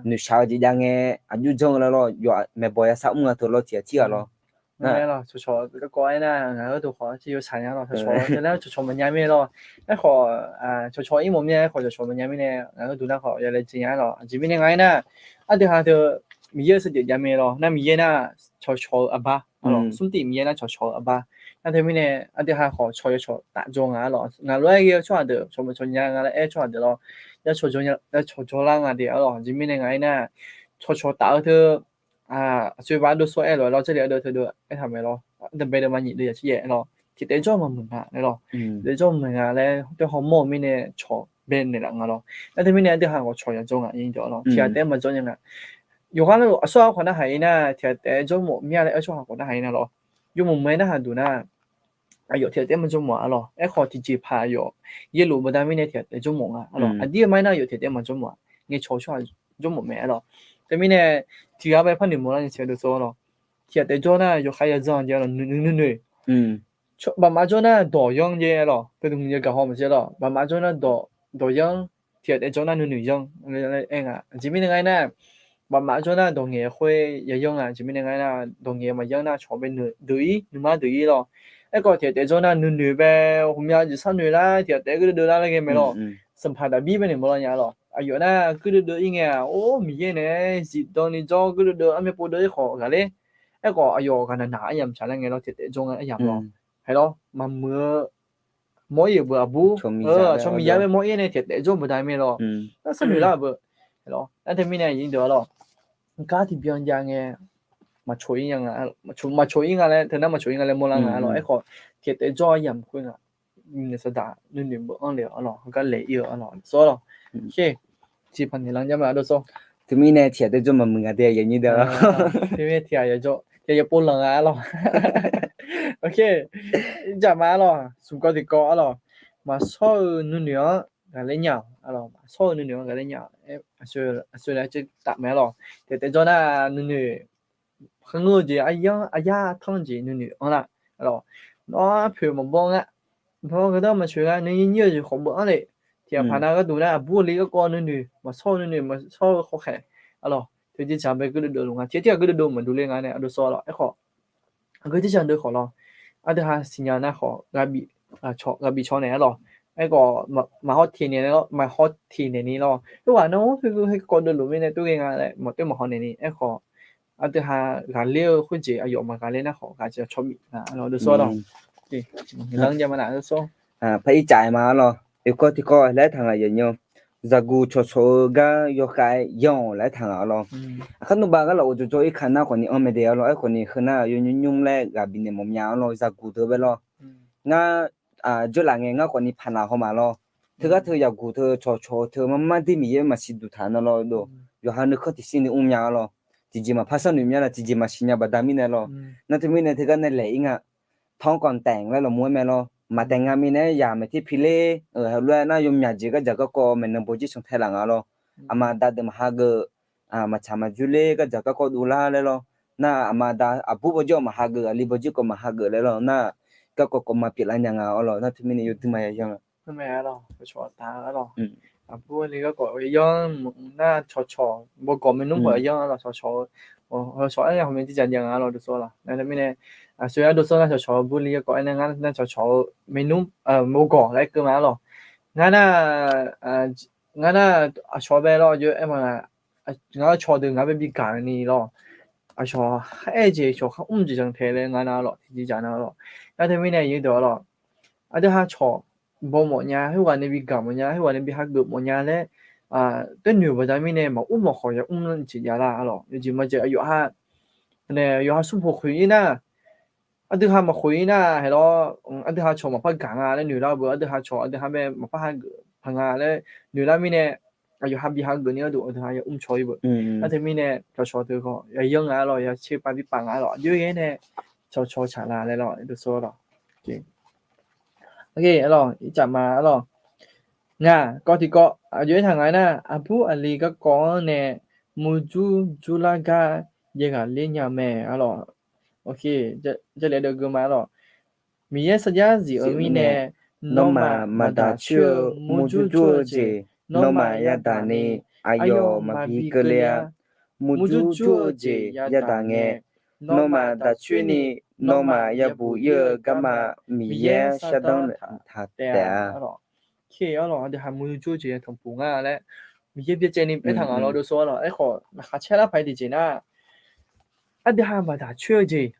noeqshaq-eu jeq jav ngae, aqjox janr-eu lar lawr, yawf maeqbawq yasar mr nga teu lawr tiq ghaq tir ghaq lawr. Cawqcawq garkawv aernar ngaq-euq dawq khawf tiq yawshaq nya lawr. Cawqcawq teunar cawqcawq maqnya mir lawr. Aerkhawf cawqcawq ir mawf mir-a, aerkhawf cawqcawq maqnya mirnae ngaq-euq dawq nar khawf yalaejae nya lawr. Aqjeq mirnae nga aernar, aqdui ha teu Miqyaer-euq sarjaev jav mae lawr. Nar Miqyaer nar cawqcawq-eu aqbar, smrtif Miqyaer nar cawqcawq-eu aqbar. Nar teumirnae aqdui ha khawf cawq ya cawq taf jawr nga lawr. Ngaq lof-aer ghae-eu tsawrhaq deuq cawq maqcawq nya nga laer aer tsawrhaq deuq lawr, ya cawq jawr nya, ya cawq jawr lar nga de lawr. Aqjeq mirnae nga aernar, cawqcawq taf-eu teu aqsoeq baf dov sawr-aer lof-aer lawr, jarlif ardeuv teudeuv aertaq mae lawr. Ardanq bae deuv ma nyiq deuv yaq tir yaef lawr. Tiq taef jawr maqmuiq nga laer lawr. Tiq taef jawr maqmuiq nga laer tawr hawmawr-eu mirnae cawq bae naeqlaf nga lawr. Nar teumirnae aqdui ha khawf cawq ya jawr nga ir deuq lawr. Tiq ghaq taef-aer maqjawr nya nga. Yawqghaq nar-euq aqsur ghaq khawf narhaq ir nar, tiq ghaq taef-aer jawr mawf mir-a laer aer tsawrhaq khawf narhaq ir nar lawr. Yawmuiq muiq-aer narhaq duq nar, aqyawf tiq ghaq taef-aer maqjawr mawf-a lawr. Aerkhawf tiqjeqpaq yawf yaerluf baqda mirnae tiq ghaq taef jawr mawf nga lawr. Aqdir-eu mar nar yawf tiq ghaq taef-aer maqjawr mawf-a. Ngaeqcawq tsawrhaq jawr mawf mae lawr. Teumirnae tiq ghaq bae par noeqmawf lar nya siq-a dov sawr lawr. Tiq ghaq taef jawr nar yawkhav ya dzan jeq lawr, nuinoeq. Baqmaf jawr nar dawq yanr jeq lawr. Teu dmq yagaq haw maqsiq lawr. Baqmaf jawr nar dawq yanr, tiq ghaq taef jawr nar nuinoeq yanr. Aer nga aqjeq mirnae nga aernar, baqmaf jawr nar dawq ngaeq khoer ya yanr nga. Aqjeq mirnae nga aernar, dawq ngaeq maqyanr nar cawq bae nuidui-ir nuima dui-ir lawr. Aerkhawf tiq ghaq taef jawr nar nuinoeq bae, ghawqmya jeq sharnoeq lar, tiq ghaq taef-aer guirdeuv deuv lar laer ghae mae lawr. Sanqpaq Daqbir bae noeqmawr lar nya lawr. Aqyawf nar guirdeuv deuv-ir ngae-aq, or Miqyaer naeq-aer zifdan ni jawr guirdeuv deuv armyav pov deuv-ir khawf ghaqler. Aerkhawf aqyawf ghaqnaq naq aryamq tsaq laer ngae lawr, tiq ghaq taef jawr nga aryamq lawr. Haer lawr maqmuiq-eu mawr-ir-euq beu aqbur, aqcawq Miqyaer bae mawr-ir nae tiq ghaq taef jawr beuda mae lawr. Nar sharnoeq lar-euq beu. Nar teumirnae aqyuif deuq-a lawr, gar tiqbyan jav ngae maqcawq-ir nga laer, teunar maqcawq-ir nga laer mawrlar nga lawr. Aerkhawf tiq ghaq taef jawr aryamq khoer nga, nuinoeq saqdaq nuinoeq beu anr le-awr lawr, heugar laeq-ir-eu lawr, sawr lawr. Tiqpaq naeqlanr jar ma dov sawr. Teumirnae tiq ghaq taef jawr maqmuiq nga de, aqyuif aqnyir deuq-a lawr. Teumirnae tiq ghaq ya jawr, tiq ghaq ya pov lanq nga-a lawr. Jaq ma-a lawr, smq kawv tiqkawv-a lawr. Maqshawr-eu nuinoeq-anr ghaqler nya-awq-a lawr, maqshawr-eu nuinoeq-anr ghaqler nya-awq. Aqsur nae taf mae-a lawr, tiq ghaq taef jawr nar nuinoeq kharngeur-eu jeq, aryar tanr jeq nuinoeq anr lar-a lawr. Nawr-anr poeq maqbaw nga, nawr gardanr maqtsoeq nga, nuinyir nyir-eu jeq khawf beu anr le. Tiq ghaq paq nav gharduq nar aqbur aqli garkawv nuinoeq, maqshawr-eu nuinoeq, maqshawr-eu khawkhaeq-a lawr. Teu jeq tsaq bae guirdeuv deuv luf nga, tiq ghaq tiq ghaq guirdeuv deuv maqdov le nga nae aqdov sawr-a lawr. Aerkhawf aqgeu tiqjeq deuv khawf lawr, aqdui ha siqnya nar khawf ghaq bif caw naeq-a lawr. Aerkhawf maqhaw teq naeq lawr, maqhaw teq naeq ni lawr. Khoerghaq nar-awr, heu garkawv deuv luf mirnae tov ghae nga laer maqtov maqhaw naeq ni. Aerkhawf aqdui ha ghaqler-eu khoerjeq aqyawf maqghaqler nar khawf ghaq caw bif nga-a lawr, dov sawr lawr. Par ir caf ma-a lawr, oekawv tiqkawv laer taq ngaq yawqnymr zaqguq cawqcawq-eu gar yawkhav-aer yanr-awq laer aertaq ngaq-awr lawr. Aqkar nmrbav gar lafov jawrjawr-ir ka nar khawfni anr mae dae-awr lawr, aerkhawfni heu nar yawnyir nymr laer ghaq bifnaeq mawf mya-awr lawr, zaqguq deuq bae lawr. Ngar jeurlaf ngae ngar khawfni paqnaq haw ma lawr. Teugar teu zaqguq teu cawqcawq-eu teu marmar dir Miqyaer maqsiq duq taq nar lawr dov. Yawqha nuikhanr tiqshir ni mrmya-awr lawr. Tiqjeq maqpar sharnoeq mya laf, tiqjeq maqsiq nya baqda mirnae lawr. Nar teumirnae teugar nae laeq-ir nga. ท้องก่อนแต่ง laer lawqmur-aer mae lawr. Maqtaeq nga mirnae yaq maeq ter piler-eu heulof-aer nar yawmyaq jeq gardzaq garkawv maeqnan bawjir cantae laf nga lawr. Aqma aqda deuq maqha geuf, maqtsaq maqjur ler gardzaq garkawv dovlar laer lawr. Nar aqma aqda aqbur bawjir-awq maqha geuf, aqli bawjir kawv maqha geuf laer lawr. Nar garkawv kawv ma pyeuflar nya nga-awr lawr. Nar teumirnae yawdui ma yayanr-a. Aqbur aqli garkawv yanr nar cawqcawq bawgawq maernmr pawf yanr-a lawr, cawqcawq-eu cawqcawq-aer nya hawq mae tiqjaq jav nga lawr dovsawr lawr. Nar teumirnae aqsur yar dovsawr nar cawqcawq-eu bur li garkawv aernar ngar nar cawqcawq-eu maernmr bawgawq laer keuv ma-awr lawr. Ngar nar ngar nar aqcawq bae lawr jov-aer ma, ngar cawq deuq ngar bae bi gaq ni lawr. Aqcawq khaer-aer jeq cawq khar mr jeq janq tae laer ngar nar lawr tiqjeq jaq nar lawr. Nar teumirnae yawdawq-a lawr, aqdui ha cawq baw mawf nya, khoerghaq nae bi gaq mawf nya, khoerghaq nae bi hageuf mawf nya laer, teunoeq baqda mirnae maqmr mawf khawf yamr jeq javlar-a lawr. Yawjeq maqjeq yawqha nae yawqha smrpoq khoeq-ir nar, aqdui ha maqkhoeq-ir nar hae lawr, aqdui ha cawq maqpar gaq nga laer noeq lar-eu beu, aqdui ha cawq aqdui ha bae maqpar hageuf paq nga laer noeq lar mirnae, aqyawf ha bi hageuf ni gharduq aqdui ha yamr caw-ir beu. Nar teumirnae cawqcawq teu khawf yayanr nga-a lawr, ya tser pav bi pav nga-a lawr, aqjox-aer nae cawqcawq tsaqlar laer lawr dovsawr lawr. Ircaf ma-a lawr, ngaq kawv tiqkawv aqjox-aer taq nga-aer nar, aqbur aqli garkawv-anr nae murjur jurlar gar jaev ghaqler nya-eu mae-a lawr. Jarlif deuv geu ma-a lawr. Miqyaer sarjax zif-eu mirnae, nawmaf maqdaq coer-eu murjur jur-eu jeq, nawmaf yadaq ni aqyawf maqbi keuvle-a. Murjur jur-eu jeq yadaq ngae, nawmaf daq coer ni, nawmaf yabuq ir-eu garma Miqyaer shardanr taq taef-a. Aqdui ha murjur jur-eu jeq ya tanqpuq nga laer Miqyaer byacaevni aertaq nga lawr dovsawr-a lawr. Aerkhawf laqkhaq caer lar paq-aer tiqjeq nar, aqdui ha maqdaq coer-eu jeq,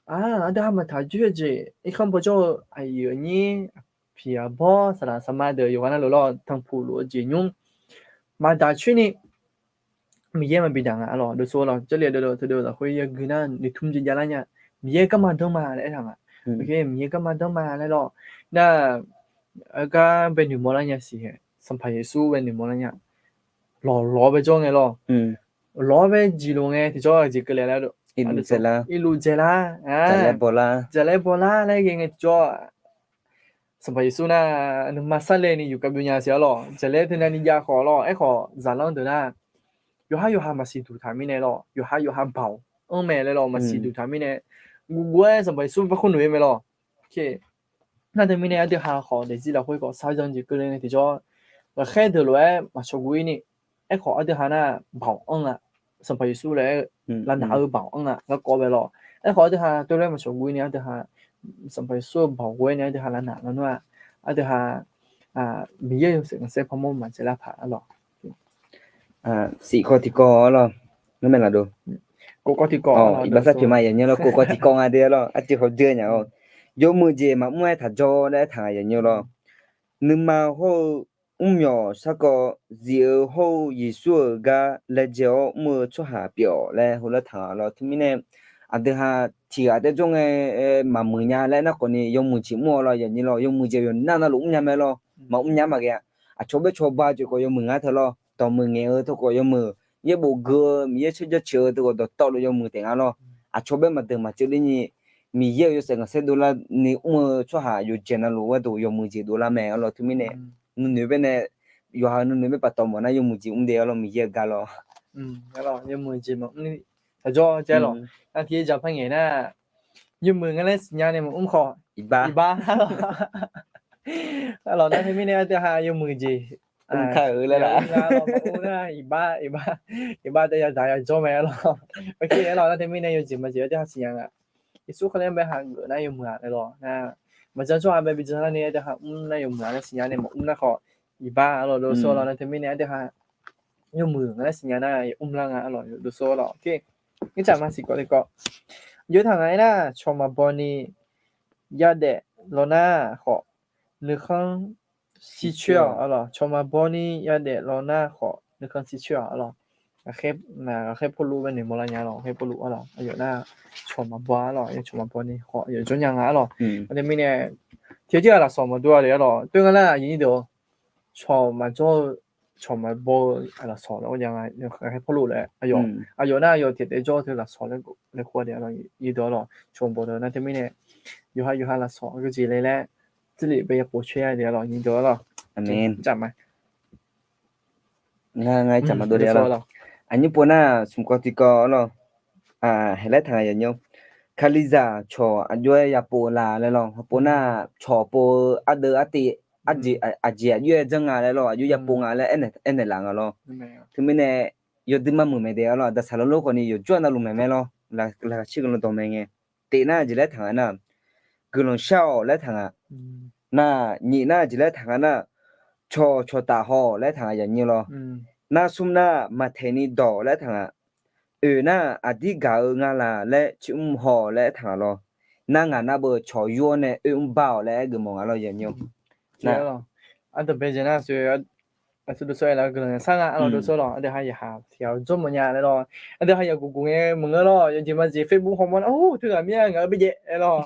aqdui ha maqdaq coer-eu jeq, irkanr bawjawr-eu aqyuif aqnyir, aqpiq aqbawr, saqlaq saqma deuq yawqghaq navluf lawr tanqpuq luf-eu jeq nymr maqdaq coer ni Miqyaer maqbi daq nga-a lawr dovsawr-a lawr. Jarlif deuv deuv teu deuv lafkhoer yagui nar noeqtmr jeq javlar nya. Miqyaer garma danr ma laer aertaq nga. Miqyaer garma danr ma laer lawr. Nar gar bae noeqmawr lar nya siq-ae, Sanqpaq Yeqsur bae noeqmawr lar nya. Lawq lawq-awr bae jawr ngae lawr, lawq-awr bae jeq lof ngae tiqjawr jeq keuvle laer, irluf dzaeqlar, dzaqlaer bawlar laer ghae ngae tiqjawr Sanqpaq Yeqsur nar nuima sarle ni yufkav byov nya siq-a lawr. Dzaqlaer teunav ni jav khawf lawr, aerkhawf zaqlanr deuq nar yawqhar yawqha maqsiq duq taq mirnae lawr, yawqhar yawqha baoq anr mae laer lawr, maqsiq duq taq mirnae, guvguv-aer Sanqpaq Yeqsur par khoer noeq-aer mae lawr. Nar teumirnae aqdui ha khawf daefzir lafkhoer khawf sar jan jeq keuvle ngae tiqjawr, ghaqkhaer deuq lof-aer maqcawq guv-ir ni, aerkhawf aqdui ha nar baoq anr nga. Sanqpaq Yeqsur laer-eu lavnaq-eu baoq anr nga garkawv bae lawr. Aerkhawf aqdui ha tov laer maqcawq guv-ir ni aqdui ha Sanqpaq Yeqsur-eu baoq ghof-aer ni aqdui ha lavnaq lanr nar, aqdui ha Miqyaer yawshaef khanqsaer parmawr maqtsaev lar paq-a lawr. Siq kawv tiqkawv-a lawr, ngar mae laf dov. Kov kawv tiqkawv, iqbax sarpyeuf ma yaqnyir lawr, kov kawv tiqkawv nga de-a lawr, arciv hawdzer nya-awr, yawmuiq jeq maqmr-aer taq jawr laer aertaq nga yaqnyir lawr. Nuima hawr-eu mrmyawq sarkawv zif-eu hawr-eu Yeqsur-euq gar laejae-awr mr-eu tsawrhaq pyeuf-awq laer heulof-aer taq nga lawr. Teumirnae aqdui ha tiq ghaq taef jawr ngae maqmuiq nya laer nar khawfni yawmuiq jeq mr-awr lawr yaqnyir lawr, yawmuiq jeq yawqnan navluf mrnya mae lawr, maqmr nya maqghae-a. Aqcawq bae cawba jeq khawf yawmuiq nga teu lawr, dawqmuiq ngaeq-eu teu khawf yawmuiq, yaerbof geu-eu Miqyaer caer jaceuq-eu teu khawf dawqtawvluf yawmuiq taef nga lawr. Aqcawq bae maqdeuq maqceuv ler nyi Miqyaer-euq yawshaef khanqsaer dovlar ni mr-eu tsawrhaq yawqjeq navluf gharduq yawmuiq jeq dovlar mae-a lawr. Teumirnae nuinoeq bae nae, yawqha-euq nuinoeq bae paftawf mawf nar yawmuiq jeq mr de-a lawr, Miqyaer-euq gar lawr. Yawmuiq jeq maqmr ni taqjawr jae lawr. Nar tiqjeq jaq par ngaeq nar, yawmuiq nga laer siqnya nae maqmr khawf, iqbax, iqbax-a lawr. Aqlawq nar teumirnae aqdui ha yawmuiq jeq mr-a lawr, maqmr nar iqbax, iqbax taef yadaq yajawr mae-a lawr. Aqlawq nar teumirnae yawjeq maqjeq aqdui ha siqnya nga. Yeqsur Kali-anr bae hageuf nar yawmuiq-a laer lawr nar, maqjan tsawrhaq bae bi jan lar ni aqdui ha mr nar yawmuiq-a laer siqnya nae maqmr nar khawf, iqbax-a lawr dovsawr lawr nar teumirnae aqdui ha yawmuiq nga laer siqnya nar mr lar nga-a lawr dovsawr lawr. Mirtsaq ma siq kawv tiqkawv, yawtaq nga-aer nar cawq maqbaw ni yadaef law nar khawf, nuikhanr shircoer-awq arlawq. Cawq maqbaw ni yadaef law nar khawf nuikhanr shircoer-awq arlawq. Ghaqkhaer Pawrluv bae noeqmawr lar nya lawq. Ghaqkhaer Pawrluv arlawq, aqyawf nar cawq maqbaw arlawq, yawcawq maqbaw ni khawf aqyawf jawr nya nga arlawq. Aqdui mirnae tiqjeq-aq lafsawq maqdov-a le arlawq. Toer nga nar aqyuif nyir deuq-awr, cawq maqjawr-eu, cawq maqbaw-eu lafsawq laer ghawqjav nga. Ghaqkhaer Pawrluv laer aqyawf, aqyawf nar aqyawf tiqtaef jawr-eu teu lafsawq laer, laer kur-a de arlawq. Nyir deuq arlawq, cawq maqbaw deuq nar teumirnae yawqha yawqha lafsawq geujeq le laer, tserlef bae yapof coer-a de arlawq, nyir deuq arlawq. Aqmeq. Ngar, ngar-aer caq maqdov le arlawq. Aqnyir pov nar smq kawv tiqkawv arlawq. Haeq laer taq nga yanyir. Kalizaq cawq aqjox-aer yapov laf laer lawr. Hawpov nar cawq pov-eu ardeuv artiv, aqjeq aqjox-aer janr nga laer lawr, aqjox yapov nga laer aernaeq laf nga lawr. Teumirnae yawduimaf muiq mae de arlawq. Daqsaq lawrlor khawf ni yawqjawr navluf maeq mae lawr. Laqkhaq caer guiqlanq dawq mae ngae. Tif nar jeq laer taq nga nar, guiqlanq shar-awq laer taq nga. Nar, nyif nar jeq laer taq nga nar, cawq cawqtaf haw-awq laer taq nga yanyir lawr. Nar, smr nar maqtaeq ni dawq laer taq nga. Oeq nar, aqdir gaq-eu nga laq laer caermr haw-awq laer taq nga lawr. Nar, ngaq nar beu cawq yur-awr nae oermr bar-awq laer aer geufmawf nga lawr yanyir. Aqdui bae jeq nar, aqsur dovsawr-aer laf-eu guiqlanq yasar nga arlawq dovsawr lawq. Aqdui ha yaqhaq tiq ghaq jawr mawf nya laer lawr. Aqdui ha yaqguq guq ngae maqngeur lawr, yawjeq majeq Facebook hawmawr nar, or, teughaq mir-a ngaq-eu bae jaev laer lawr.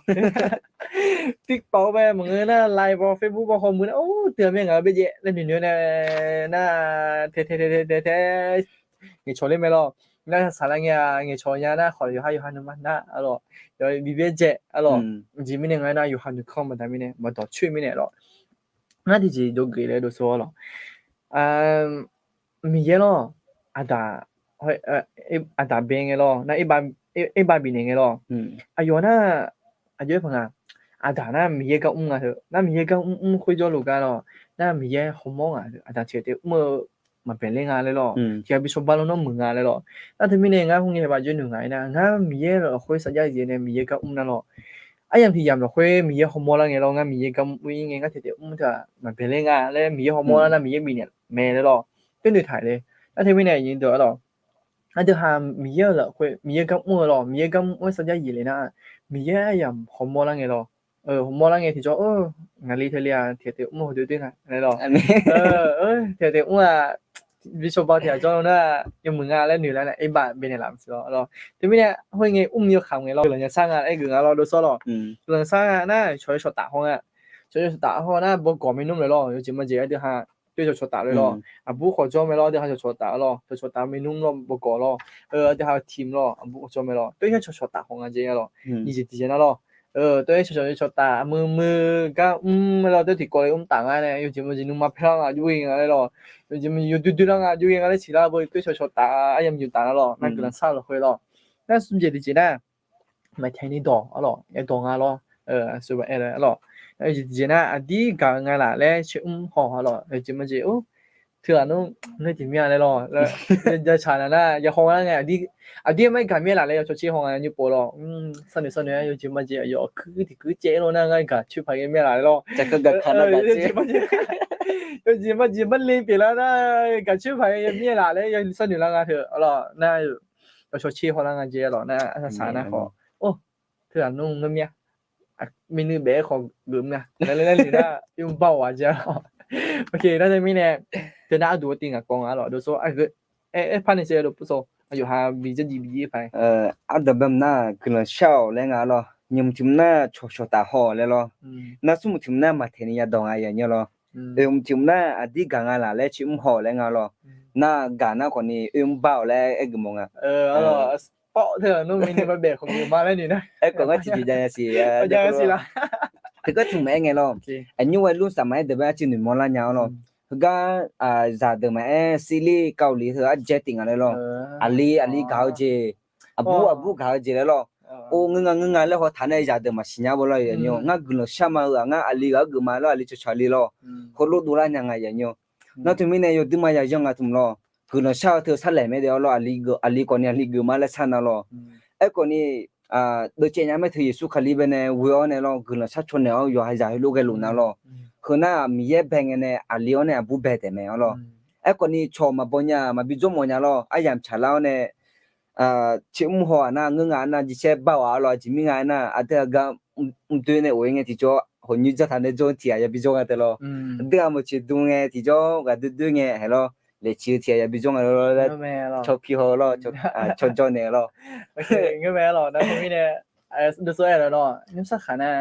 TikTok bae maqngeur nar, Line baw Facebook baw hawmuiq nar, or, teughaq mir-a ngaq-eu bae jaev laer noeqnoeq-awr nae, nar, tae tae tae tae tae ngaeqcawq ler mae lawr. Nar saqlaq ngae-aq ngaeqcawq nya nar khawf yawqha yawqha nuima nar arlawq, yawqha bi byaerdzae arlawq. Jeq mirnae nga nar yawqha nuikhanr baqda mirnae maqdawq coer mirnae lawr. Ngar tiqjeq jawrgeuf laer dovsawr lawq. Miqyaer lawr, aqdaq, aqdaq bae ngae lawr nar, aerbav bifnaeq ngae lawr. Aqyawf nar, aqjox-aer paq nga, aqdaq nar Miqyaer gar mr nga teu nar, Miqyaer gar mr mr khoerjawr luf gar lawr nar, Miqyaer hawmawr nga teu, aqdaq tiq ghaq taef mr-eu maqbaeq ler nga laer lawr, tiq ghaq bi cawba lawr nawr muiq nga laer lawr. Nar teumirnae ngar khoerngae baq jawrnuiq ngaq-aer nar, ngar Miqyaer lafkhoer sarjax yaef nae Miqyaer gar mr nar lawr, aryamq tiq yamq lafkhoer Miqyaer hawmawr lar ngae lawr, ngar Miqyaer gar mr-ir ngae ngar tiq ghaq taef mr teu-aq maqbaeq ler nga laer Miqyaer hawmawr lar nar Miqyaer bifnaeq mae laer lawr. Teunoeq taq le. Nar teumirnae aqnyir deuq arlawq, aqdui ha Miqyaer-eu lafkhoer Miqyaer gar mr-eu lawr, Miqyaer gar mr-aer sarjax yaef le nar, Miqyaer aryamq hawmawr lar ngae lawr. Hawmawr lar ngae tiqjawr, ngaqli teu le-aq tiq ghaq taef mr-eu dui dui nga laer lawr. Tiq ghaq taef mr-aq, bi cawba tiq ghaq jawr nar, yawmuiq nga laer noeq lar nae aerbav bifnaeq laf maqsiq lawr. Teumirnae khoerngae mr yawkaq ngae lawr, guiqlanq yasar nga aer geuf nga lawr dovsawr lawq. Guiqlanq yasar nga nar cawq yawcawq taf haw nga. Cawq yawcawq taf haw nar bawgawq maernmr le lawr, yawjeq majeq aqdui ha, tov-aer cawqcawq taf le lawr. Aqbur khawf jawr mae lawr, aqdui ha cawqcawq taf lawr, cawqcawq taf maernmr lawr, bawgawq lawr. Aqdui ha tiq lawr, aqbur khawf jawr mae lawr, tov-aer cawqcawq taf haw nga jeq lawr. Nyiq jeq tiq jeq nar lawr, tov-aer cawqcawq cawqcawq taf muiq muiq gar mr mae lawr, tov tiqkawv le mr taf ngar nae yawjeq majeq nuima paer lar nga jov-ir nga laer lawr. Yawjeq majeq yawdui dui lar nga jov-ir nga laer siqlar beu tov-aer cawqcawq taf aryamq yuq taf nar lawr, nar guiqlanq sar lafkhoer lawr. Nar smr jeq tiq jeq nar, maqtaeq ni dawq arlawq, yadawq nga lawr. Aqsur baq aer-eu arlawq, yawjeq tiq jeq nar aqdir gaq-eu nga laf laer caermr haw arlawq, yawjeq majeq or, teughaq nmr ngar tiq mir-a laer lawr, jacaq nar nar yahaw nar ngae, aqdir maqaer gaq mir-a laf laer yawcawq caer haw nga nymr pov lawr. Sarnoeq sarnoeq-aer yawjeq majeq aqyawf kuir tiq kuir caev-ir lo nar ngar gaq coer paq ghae mir-a laf laer lawr. Yawjeq majeq marle pyeuflar nar, gaq coer paq ghae mir-a laf laer sarnoeq lar nga teu arlawq nar, yawcawq caer haw lar nga jeq arlawq nar, arsaq saq nar khawf, or, teughaq nmr ngeur mir-a, miqnuiv baef-aer khawf geuf mr-a laer laer le nar, yawmr bar-awq-a jeq arlawq. Nar teumirnae, teunar arduq-eu tiv ngaq kawv nga arlawq dovsawr, aer par nae saev dov pov sawr, aqyawf ha bi janrjir bi jir paq-aer, ardanq bae mq nar guiqlanq shar-awq laer nga arlawq, nyiq mq tiq mq nar cawqcawq taf haw-awq laer lawr, nar smr mq tiq mq nar maqtaeq ni yadawq nga yanyr lawr. Oeq mq tiq mq nar aqdir gaq nga laf laer caermr haw-awq laer nga lawr, nar gaq nar khawf ni oermr bar-awq laer aer geuf mawf nga. Aerkhawf ngar tiqjeq ja ya siq. Tiqgar tiq mq aer ngae lawr, aqnymr ghae lmr saf maqaer deuq bae arcuiv noeqmawr lar nya-awr lawr. Heugar zaqdeuq maqaer sirlir kavli teu arjaev tif nga laer lawr. Aqli aqli gaq-eu jeq, aqbur aqbur gaq-eu jeq laer lawr. Or, ngeur nga ngeur nga laer haw taq nae zaqdeuq maqsiq nya beu lawr. Ngar guiqlanq shar ma-eu-aq ngar aqli ghaq-aer geuf ma lawr, aqli cawqcawq aqli lawr. Heulof dovlar nya nga yanyr. Nar teumirnae yawduirma yaqyan nga tmq lawr, guiqlanq shar-eu teu sarlaeq mae de-awr lawr, aqli khawf ni aqli geuf ma laer sar na lawr. Aerkhawf ni, deuv caev nya mae teu Yeqsur Kali bae nae ghoe-awr nae lawr, guiqlanq shar caw naeq-awr yawqha zaq heulof ghae luf na lawr. Heu nar-aq Miqyaer bae ngae nae aqli-awr nae aqbur bae taef mae-awr lawr. Aerkhawf ni cawq maqbaw nya maqbi dzawr mawf nya lawr, aryamq tsaqlar-awr nae, caermr haw-aq nar ngeur nga nar jicaer bar-awq-a lawr, aqjeq mir nga aernar aqdui aqgar mqdoe nae of-ir ngae tiqjawr hawqnymr janr taq nae jawr-eu tiq ghaq yabi jawr nga tae lawr. Aqdui-aq mawq ciq dm ngae tiqjawr ghaq duidui ngae hae lawr. Laeqciq-eu tiq ghaq yabi jawr nga lawr laer, caw pi haw-eu lawr, caw jawr naeq-eu lawr. Ngeur mae lawr, nar teumirnae, dovsov aer-eu lawr, nymrsar khaq nar,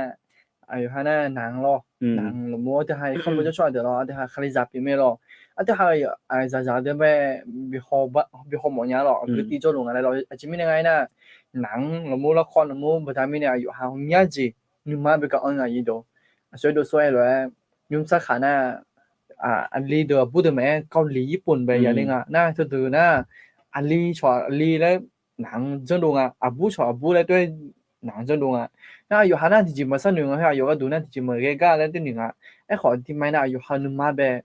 aqyawf ha nar naq-anr lawr, naq-anr lafmur aqdui ha-iq kharmr jawr tsawrhaq deuq lawr, aqdui ha kalizaq pyeuf mae lawr. Aqdui ha-euq zaqzaq deuq mae, bi haw mawf nya lawr, aqgeu tiv jawrluf nga laer lawr. Aqjeq mirnae nga aernar, naq-anr lafmur larkawr lafmur baqda mirnae aqyawf ha hawqmya jeq nuima bae gaq-anr nga ir dawq. Aqsur dovsov aer lof-aer, nymrsar khaq nar, aqli deuq aqbur deuq maqaer, เกาหลี ญี่ปุ่น bae yaler nga. Nar teudeuq nar, aqli cawq aqli laer naq-anr janrdov nga, aqbur cawq aqbur laer tov-aer naq-anr janrdov nga. Nar aqyawf ha nar tiqjeq maqsharnoeq nga, aqyawf gharduq nar tiqjeq maqghae gar laer teunoeq nga. Aerkhawf tiqma nar aqyawf ha nuima bae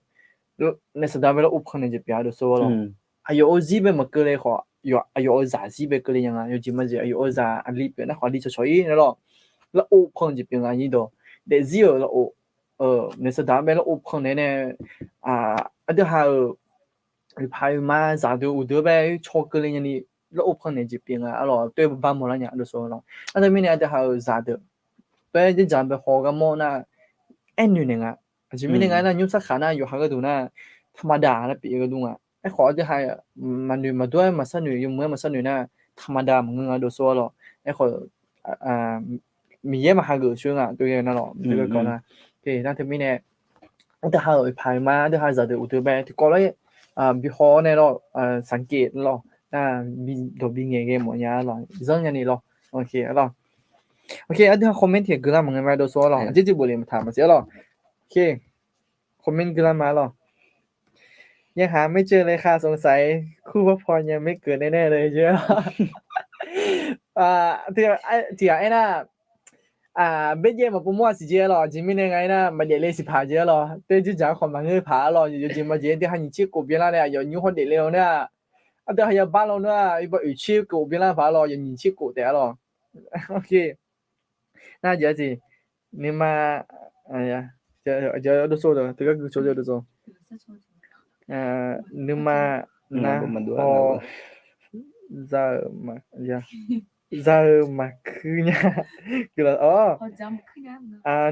nae saqdaq bae lar-eu pannaeq jeq pyeuf-a dovsov lawr. Aqyawf-euq zir bae maqkeuvle khawf, aqyawf-euq zaq zir bae keuvle nya nga. Yawjeq majeq aqyawf-euq zaq aqli pyeuf nar khawf aqli cawqcawq ir nar lawr, lar-eu pannaeq jeq pyeuf nga ir dawq. Daefzir-euq lar-eu nae saqdaq bae lar-eu pannaeq nae, aqdui ha-euq oeqpaq oeqma zaqdeuq uqdui bae caw keuvle nyani lar-eu pannaeq jeq pyeuf nga ar lawr, tov-aer baqba mawq lar nya dovsov lawr. Nar teumirnae aqdui ha-euq zaqdeuq tov-aer dzerdzaq bae haw gar mawr nar, aernoeq naeq nga. Aqjeq mirnae nga aernar, nymrsar khaq nar yawqha gharduq nar, ธรรมดา laer pyeuf-eu gharduq nga. Aerkhawf aqdui ha maqnoeq maqdov-aer maqsharnoeq, yawmuiq-aer maqsharnoeq nar, ธรรมดา maqngeur nga dovsov ar lawr. Aerkhawf Miqyaer maq hageuf coer nga tov-aer nar lawr, nar teumirnae aqdui ha-euq oeqpaq oeqma aqdui ha zaqdeuq uqdui bae tiqkawv lar, bi haw-awr nae lawr, สังเกต lawr, nar dawq bi ngaeqghae mawf nya lawr, zanr nyani lawr. Aqdui ha comment tiq ghaq guiqlanq maqngeur ma dovsov ar lawr, aqjeq jeq bof le maqtaq maqsiq ar lawr. Comment guiqlanq ma ar lawr. ยังหาไม่เจอเลยค่ะ สงสัยคู่ว่าพอยังไม่เกิดแน่ๆเลย jeq ar lawr. Tiq ghaq aernar, baerjaev maqpov mawr-aq siq jeq ar lawr. Aqjeq mirnae nga aernar, maqdaef le siq paq jeq ar lawr. Tov-aer dzerdzaq-anr khawf maqngeur paq ar lawr. Yawjeq majeq-aer teuha nyiq tser khof byanlar nae aqyawf nymr hawr daefle-awr nar, aqdui ha ya bar law nar, iqbax oeq tser khof byanlar paq ar lawr, yawq nyiq tser khof taef ar lawr. Nar jeq-a siq, nuima, dovsov deuq teugar guiqcoq dovsov, nuima nar haw za-eu maqkuir nya.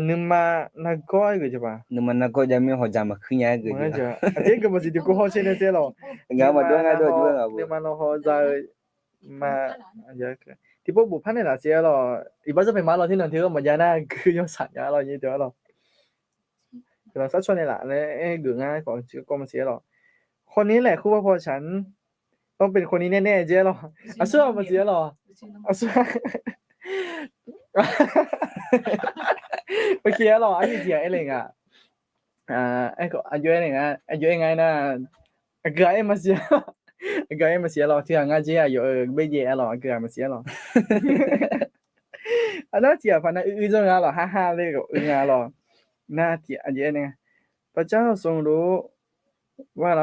Nuima nargawr-aer geuf jeq paq, nuima nargawr jav mir hawdzaq maqkuir nya-aer geuf jeq. Aqjeq geuf maqsiq tiqkov hawsher nae saer lawr. Ngaq maqdov-aer ngar dov-aer nuima narhaw za-eu ma, tiqpov bof par naeqlaf siq ar lawr. Iqbax zanr paeq ma lawr, ternanq teu-eu maqjav nar gui yawsaq nya lawr, nyir deuq ar lawr. Guiqlanq sar caw naeqlaf laer aer geuf ngar khawf tiqkawv maqsiq ar lawr. คนนี้แหละคู่ว่าพอฉัน ต้องเป็นคนนี้แน่ๆ jeq ar lawr. Aqsur-aq maqsiq ar lawr. Aqsur ok ar lawr, aqyuif tiq ghaq aer le nga. Aqjox aer nga aernar, aqgeu-aq aer maqsiq, aqgeu-aq aer maqsiq ar lawr. Tiq ghaq ngar jeq aqyawf-euq baerjaev ar lawr, aqgeu-aq maqsiq ar lawr. Aqnar tiq ghaq paq nar uir uir zanr nga lawr, har har ler-eu uir nga lawr. Nar tiq aqjox aer nae, พระเจ้าทรงรู้ว่าเ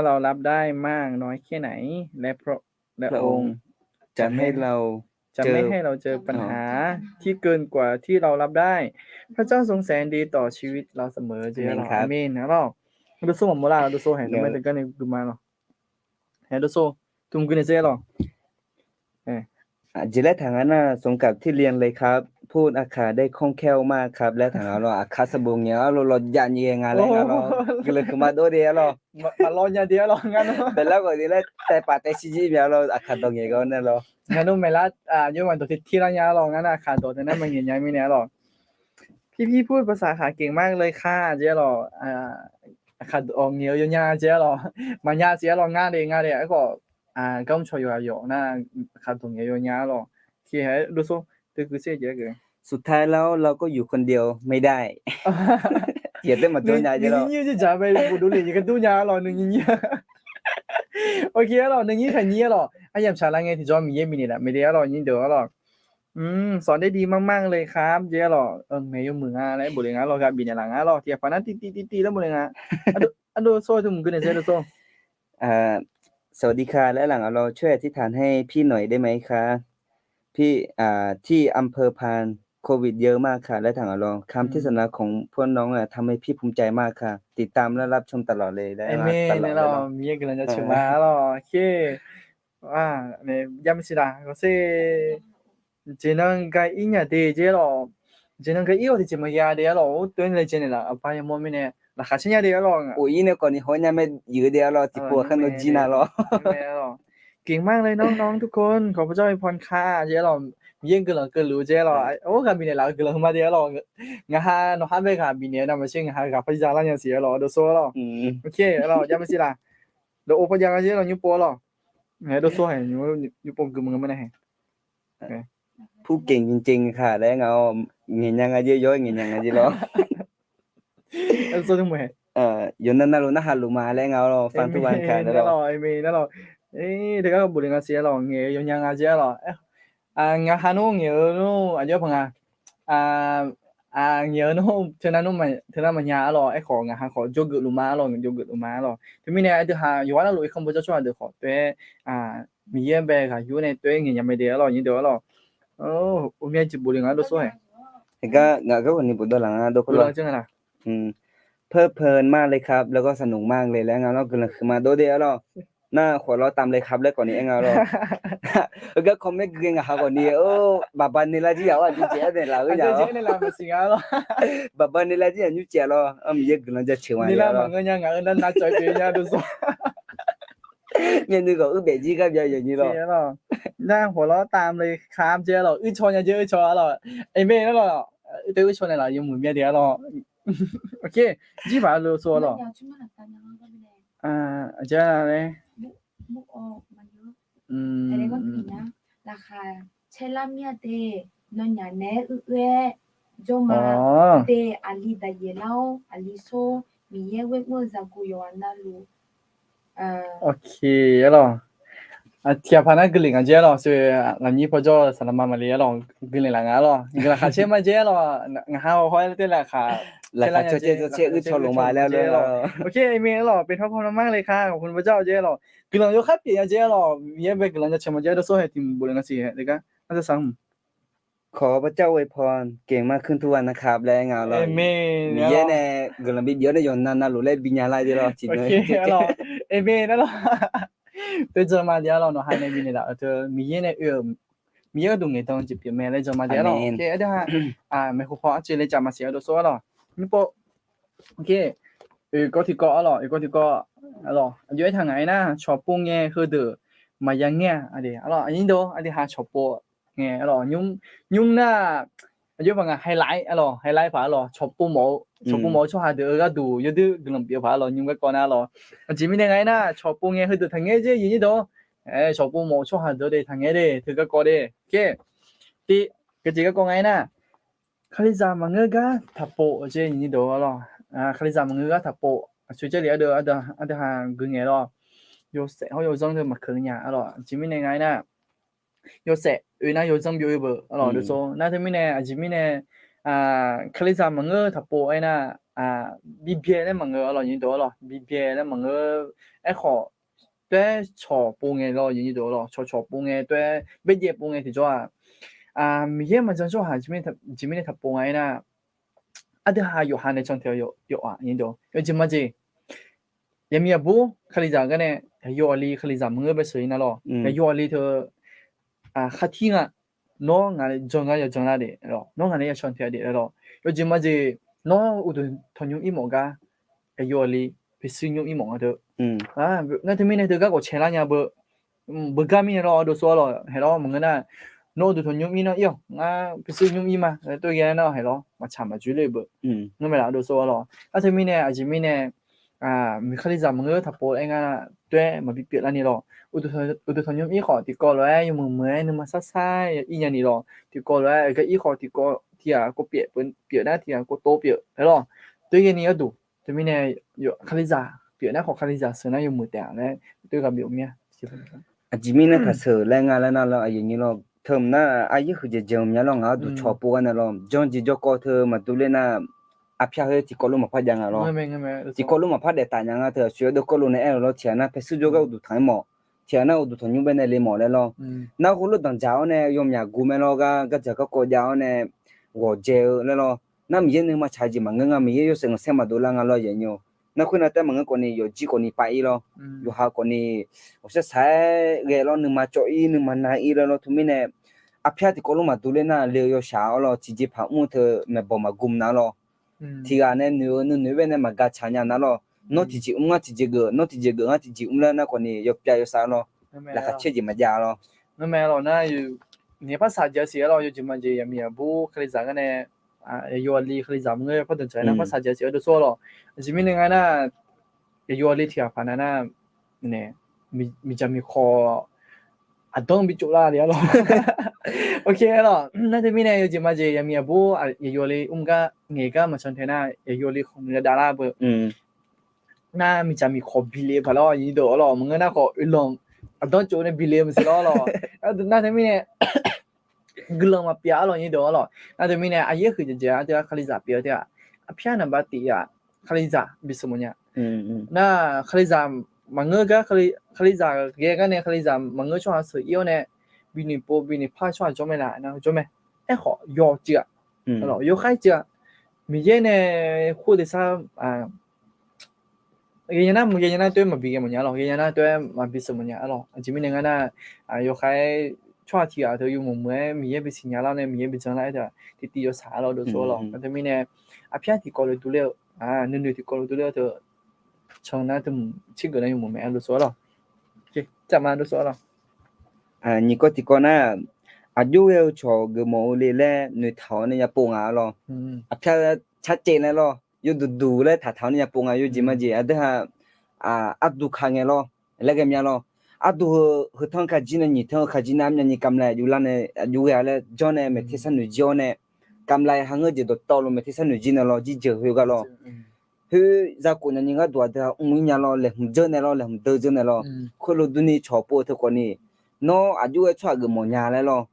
รารับได้มากน้อยแค่ไหน และพระองค์จะไม่ให้เราเจอปัญหาที่เกินกว่าที่เรารับได้ พระเจ้าทรงแสนดีต่อชีวิตเราเสมอ jeq ar lawr. Aqmen ar lawr. Dovsov maqmawr lar, dovsov haeq teu ma teugar nae gui ma lawr. Haeq dovsov tmq gui nae saer lawr. เจอแล้ว ถาม นะ สงกรานต์ที่เรียนเลยครับ พูดอาขาได้คล่องแคล่วมากครับ laer taq nga lawr. Aqkaq sanqbof ngaeq-awr lawr, lawjav nyi ghae nga laer nga lawr. Guiqlanq huiqma dov de ar lawr. Maqlawr nya de ar lawr, ngar nar. Baeqlar ghawq de laer taev paf taev shir jir mya lawr, aqkaq dawq ngaeq ghae-awr nae lawr. Ngar nar maeqlar, aqjox maqdawq tir tir lar nya ar lawr, ngar nar aqkaq dawq tae nar maqngaeq nya mirnae ar lawr. Pirpir pur baqsaq aqkaq geq mar le kar jeq ar lawr. Aqkaq dawq ngaeq-eu yawnya jeq ar lawr. Maqnya siq ar lawr, ngar le ngar le aerkhawf, garmr cawq yawqghaq yawq nar, aqkaq dawq ngaeq-eu yawnya ar lawr. Tiq ghaq dovsov teu gui ser jeq ar geuf. สุดท้ายแล้วเราก็อยู่คนเดียวไม่ได้ Tiq ghaq tae maqjawr nya jeq ar lawr. Nuinyir dzaq bae bofdov le jeq gar dur nya ar lawr, nuinyir. Ok ar lawr, nuinyir khaqnyir ar lawr. Aryamq saqlaq ngae tiqjawr Miqyaer bifnaeq laf mae de ar lawr, nyir deuq ar lawr. สอนได้ดีมากๆเลยครับ jeq ar lawr. Maeq yawmuiq nga laer bof le nga ar lawr, ghaq bifnaeq laf nga ar lawr. Tiq ghaq paq nar tiv tiv tiv tiv laer bof le nga. Ardov sawr teu mq gui naeq saer dovsov. สวัสดีค่ะ และหลังเอาเราช่วยอธิษฐานให้พี่หน่อยได้ไหมคะ ที่อำเภอพาน โควิดเยอะมากค่ะ และทางเราคำเทศนาของพวกน้องน่ะทำให้พี่ภูมิใจมากค่ะ ติดตามและรับชมตลอดเลย Aqmen ar lawr, Miqyaer guiqlanq jaceuq ma ar lawr. Oke. Yamr siq laq, khawf ser jeq nan ga ir nya de jeq ar lawr. Jeq nan gaq-ir-awq tiqjeq maqya de arlawq, or toer laejae naeqlaf aqbar yamawr mirnae laqkhaq caer nya de arlawq. Of ir nae khawf ni haw-aer nya mae, iq-eu de arlawq, tiqpov aqkar nawr jir na lawr. Geqmar le nawr nawr tukon khawf pawjawr-i paw ka jeq arlawq, Miqyaer guiqlanq keuvluf-eu jeq arlawq, or ghaq bifnaeq laf-eu guiqlanq heuma de arlawq. Ngaqha nawqha bae ghaq bifnaeq-eu navmaqtser ngaqha ghaq par zar lar nya siq arlawq, dovsor arlawq. Arlawq, jav maqsiq laf. Dawqov paw jav nga jeq arlawq, nymr pov arlawq. Ngaeq dovsor haeq, nymr pov guiqmanq-eu ma nae haeq. Purgeq jeq jeq ka laer ngaq-awr, ngaeqnya nga jeq, yawr ngaeqnya nga jeq lawr. Yawqnan navluf narhaq luf ma laer ngaq-awr lawr, fantuqva ka laer lawr. Teugar bofle nga siq arlawq, ngaeq-eu yawnya nga jeq arlawq. Ngaqha nmr ngaeq-eu nmr aqjox paq nga. Ngaeq-eu nmr teunav nmr teunav maqnya arlawq, aerkhawf ngaqha khawf jawrgeuf luf ma arlawq, jawrgeuf luf ma arlawq. Teumirnae aqdui haq yawqghaq navluf irkanr bawjawr tsawrhaq deuq khawf toer Miqyaer bae ghaq yur nae toer ngaeqnya mae de arlawq, nyir deuq arlawq. Uqmya jeq bofle nga dovsor haeq. Aqgar ngaq garkawv ni bofdawr laf nga dov khoer lawr. เพิ่มเพิ่มมากเลยครับ แล้วก็สนุกมากเลย laer nga lawr, guiqlanq huiqma dov de arlawq. น่าหัวเราะตามเลยครับ laer khawf ni aer nga lawr. Heugar comment gui ngaq ha khawf ni, baqba naeqlar jir yaq-awr aqjox jeq-aer naeqlaf-eu nya-awr, baqba naeqlar jir yaq nymr caev lawr. Miqyaer guiqlanq jaceuq ma, myavnuiv khawf uir daef jir gar bya yawnyir lawr. น่าหัวเราะตามเลยครับ jeq arlawq, uir caw nya jeq, uir caw arlawq. Aqmeq arlawq, uir taef uir caw naeqlaf yawmuiq myav de arlawq. Jir paq-aer dovsor arlawq. Aqjeq laer แต่ในวันนี้นะ laqkhaq caerlar mir-a de, nawnyaf naeq-aer uir-aer jawrma de, aqli daqyaef lar-awr aqli sor Miqyaer ghoermr-eu zaqguq yawqghaq navluf. Arlawq, tiqghaq paq nar guiqlanq ngaq jeq arlawq, lafnyir pawjawr-eu saqlaqma maqle arlawq, guiqlanq laf nga arlawq, guiqlanq khaq caer ma jeq arlawq, ngaqha haw-aer laer te laqkhaq caer lar nya jeq, laqkhaq caer caer uir caw luf ma laer arlawq. Aqmeq arlawq, เป็นพระพรมากเลยครับ ขอบคุณพระเจ้า jeq arlawq, guiqlanq yawkhar pyeuf nya jeq arlawq, Miqyaer bae guiqlanq jaceuq ma jeq, dovsor haeq tiq mq bofle nga siq, aqgar nar zarsaq ขอพระเจ้าอวยพร เก่งมากขึ้นทุกวันนะครับ laer nga arlawq. Miqyaer nae guiqlanq bibif-awr nae yawqnan navluf laer binya lar jeq lawr. Aqmeq arlawq. Toer jan ma de arlawq, nawqha nae bifnaeq laf-eu teu Miqyaer nae oe-euq, Miqyaer gharduq ngaeqdan-eu jeq pyeuf mae laer jan ma de arlawq. Aqdui haq maeqhu paw arcuiv le caf maqsiq-a dovsor arlawq. Nymr pov oekawv tiqkawv arlawq, oekawv tiqkawv arlawq, aqjox aertaq ngaq-aer nar, cawqpov ngae heudeuq maqya ngaer-a, aqdui haq cawqpov ngae arlawq, nymr nar, aqjox paq nga ไฮไลท์ arlawq, ไฮไลท์ paq arlawq, cawqpov mawf-eu, cawqpov mawf-eu tsawrhaq deuq-eu gharduq yawdui guiqlanq pyeuf paq arlawq, nymr garkawv nar arlawq. Aqjeq mirnae nga-aer nar, cawqpov ngae heudeuq taqngaer jeq, yawnyir dawq, cawqpov mawf-eu tsawrhaq deuq de taqngaer de, teu garkawv de. Tiv, gaqjeq garkawv nga-aer nar, Kalizaq maqngeur gar taqpov-eu jeq, yawnyir dawq arlawq. Kalizaq maqngeur gar taqpov, aqcawq Jarlif ardeuv, ardeuv haq gui ngae lawr. Yawshaef hawr yawzanr deuq maqkeuv nya arlawq. Aqjeq mirnae nga-aer nar, yawshaef oe nar yawzanr byov-ir beuq arlawq, dovsor nar teumirnae aqjeq mirnae Kalizaq maqngeur taqpov aer nar, bibyae laer maqngeur arlawq, yawnyir dawq arlawq, bibyae laer maqngeur. Aerkhawf, toer cawqpov ngae lawr, yawnyir dawq arlawq, cawqcawq pov ngae, toer baerjaev pov ngae tiqjawr-aq, Miqyaer maqjan tsawrhaq jeq mirnae taqpov nga-aer nar, aqdui haq yawqha nae can taeq-eu yawf-aq, yawjeq majeq, yaqmiq yaqbur Kalizaq gar nae, yaqyawf aqli Kalizaq maqngeur bae sheuq-ir nar lawr, yaqyawf aqli teu khartir nga, nawr ngaq nae jan gar yajan lar de, nawr ngaq nae yacan taeq-a de lawr, yawjeq majeq, nawr uqduq tanqnymr ir mawf gar, yaqyawf aqli pyurshuir nymr ir mawf nga teu. Nar teumirnae teu garkawv caelar nya beu, beugar mirnae lawr, dovsor arlawq, haeq lawr maqngeur nar, nawr uqduq tanqnymr ir nar ir-awq, ngar pyurshuir nymr ir ma, toerghae nar haeq lawr maqtsaq maqjoer ler-eu beuq. Ngar maeqlaf dovsor arlawq, nar teumirnae aqjeq mirnae, Kalizaq maqngeur taqpov aer ngar toer maqbi pyeuflar ni lawr. Uqduq tanqnymr ir khawf tiqkawv lof-aer yawmuiq muiq-aer nuima sarsar ir nya ni lawr. Tiqkawv lof-aer gar ir khawf tiqkawv tiq ghaq kov pyeuf, pyeuf nar tiq ghaq kov tov pyeuf-aer lawr. Toerghae ni gharduq teumirnae Kalizaq pyeuf nar khawf Kalizaq sheuq nar yawmuiq taef-a laer toer ghaq byov mir-a. Aqjeq mirnae taqsheuq laer nga laer nar lawr, aqyuif nyi lawr, teu mq nar aryaer huiqdzaeq dzaeq-eu mya lawr, ngaq-anr duq cawqpov gar nae lawr, janrjeq jawrkawv teu maqdur ler nar, arpyar khoer tiqkawv lof maqpar jav nga lawr. Tiqkawv lof maqpar daef taf nya nga teu aqsur-aer dovkawv lof nae aer-awq lawr, tiq ghaq nar paershuir jawrgar uqduq tanq-ir mawf, tiq ghaq nar uqduq tanqnymr bae nae le mawf laer lawr. Nar heulof danqdzaq-awr nae yawmyaq guv mae lawr, gar gardzaq garkawv jav-awr nae ghawqdzae-eu laer lawr. Nar Miqyaer nuima tsaq-eu jeq maqngeur nga, Miqyaer yawshaef ngamqsaer maqdov lar nga lawr, yawnyir-awq. Nar khoernav taef maqngeur khawf ni yawqjir khawf ni pav-ir lawr. Yawqha khawf ni ghawqshaq shaq-aer ghae lawr, nuima cawv-ir nuima nav-ir laer lawr, teumirnae arpyar tiqkawv lof maqdur ler nar le-eu yawshaq-awr lawr, tiqjeqpaq mr-eu teu maeqbawq maqgum nar lawr. Tiqghaq nae noeq-eu nuinoeq bae nae maqgaq tsaq nya nar lawr. Nawr tiqjeq mr ngar tiqjeq geuf, nawr tiqjeq geuf ngar tiqjeq mr laer nar khawf ni yawpyav yawsar lawr. Laqkhaq caer jeq maqjav lawr. Ngar mae lawr nar, naeq par saq jeq siq-aer lawr, yawjeq majeq yaqmiq aqbur kalizaq gar nae, aqyawf aqli kalizaq maqngeur par danqdzaq nar par saq jeq siq-aer dovsor lawr. Aqjeq mirnae nga nar, aqyawf aqli tiqghaq paq nar nar, miqdzaq miqkhawq aqdanr bi tsovlar le-ar lawr. Oke lawr, nar teumirnae yawjeq majeq yaqmiq aqbur yaqyawf aqli mr gar ngaeq gar maqcan tae nar, yaqyawf aqli khawf muiq dav dav lar beu. Nar miqdzaq miqkhawq bi le-eu paq lawr, nyiq deuq-ar lawr, maqngeur nar khawf oeqlanq aqdanr tsov nae bi le-eu maqsiq lawr lawr. Nar teumirnae guiqlanq maqpyeuf-ar lawr, nyiq deuq-ar lawr. Nar teumirnae aqyaer huiq jeq jeq-a teu-aq kalizaq pyeuf-eu teu-aq, arpyar naqba tif-aq kalizaq bi sheuq mawf nya. Nar kalizaq maqngeur gar, kalizaq ghae gar nae kalizaq maqngeur tsawrhaq sheuq ir-awr nae, binoeq pov binoeq par tsawrhaq jawr mae laf nar jawr mae. Aerkhawf yawcuiv-aq, yawkhaer cuiv-aq, Miqyaer nae khoer deuq sar ghaenya nar, ghaenya nar toer maqbi ghae mawf nya lawr, ghaenya nar toer maqbi sheuq mawf nya-ar lawr. Aqjeq mirnae ngar nar, yawkhaer tsawrhaq tiqghaq teu yawmuiq muiq-aer Miqyaer bisiq nya lar nae Miqyaer bi jan lar-aer teu tiqtiv yawshaq-ar lawr dovsor lawr. Nar teumirnae arpyar tiqkawv lof durler-eu, nuinoeq tiqkawv lof durler-eu teu can nar teu tsergeuf nar yawmuiq mae-ar dovsor lawr. Nyiq kawv tiqkawv nar, aqjox ghae-eu cawq geufmawf-eu le laer noeqtaq-awr nae yapov nga-ar lawr. Arpyar carcaev nae lawr, yawduq duq laer taqtaq-awr nae yapov nga, yawjeq majeq aqdui ha arduq ka ngae lawr, laer ghae mya lawr. Arduq heu tanr ka jir nae nyiq tanr-eu ka jir nae armyavni kamlae aqjox lar nae aqjox ghae-a laer janr nae maeqte sharnoeq jir-awr nae, kamlae hangeur jeq dawqtawvluf maeqte sharnoeq jir nae lawr, jirjeuq khoergar lawr. Khoer zakhof nyani gharduq aqdui ha mr-ir nya lawr, laeqhmq dzeur nae lawr, laeqhmq deur dzeur nae lawr. Khoerlof durni cawq pov-eu teu khawfni, nawr aqjox ghae tsawrhaq geufmawf nya laer lawr.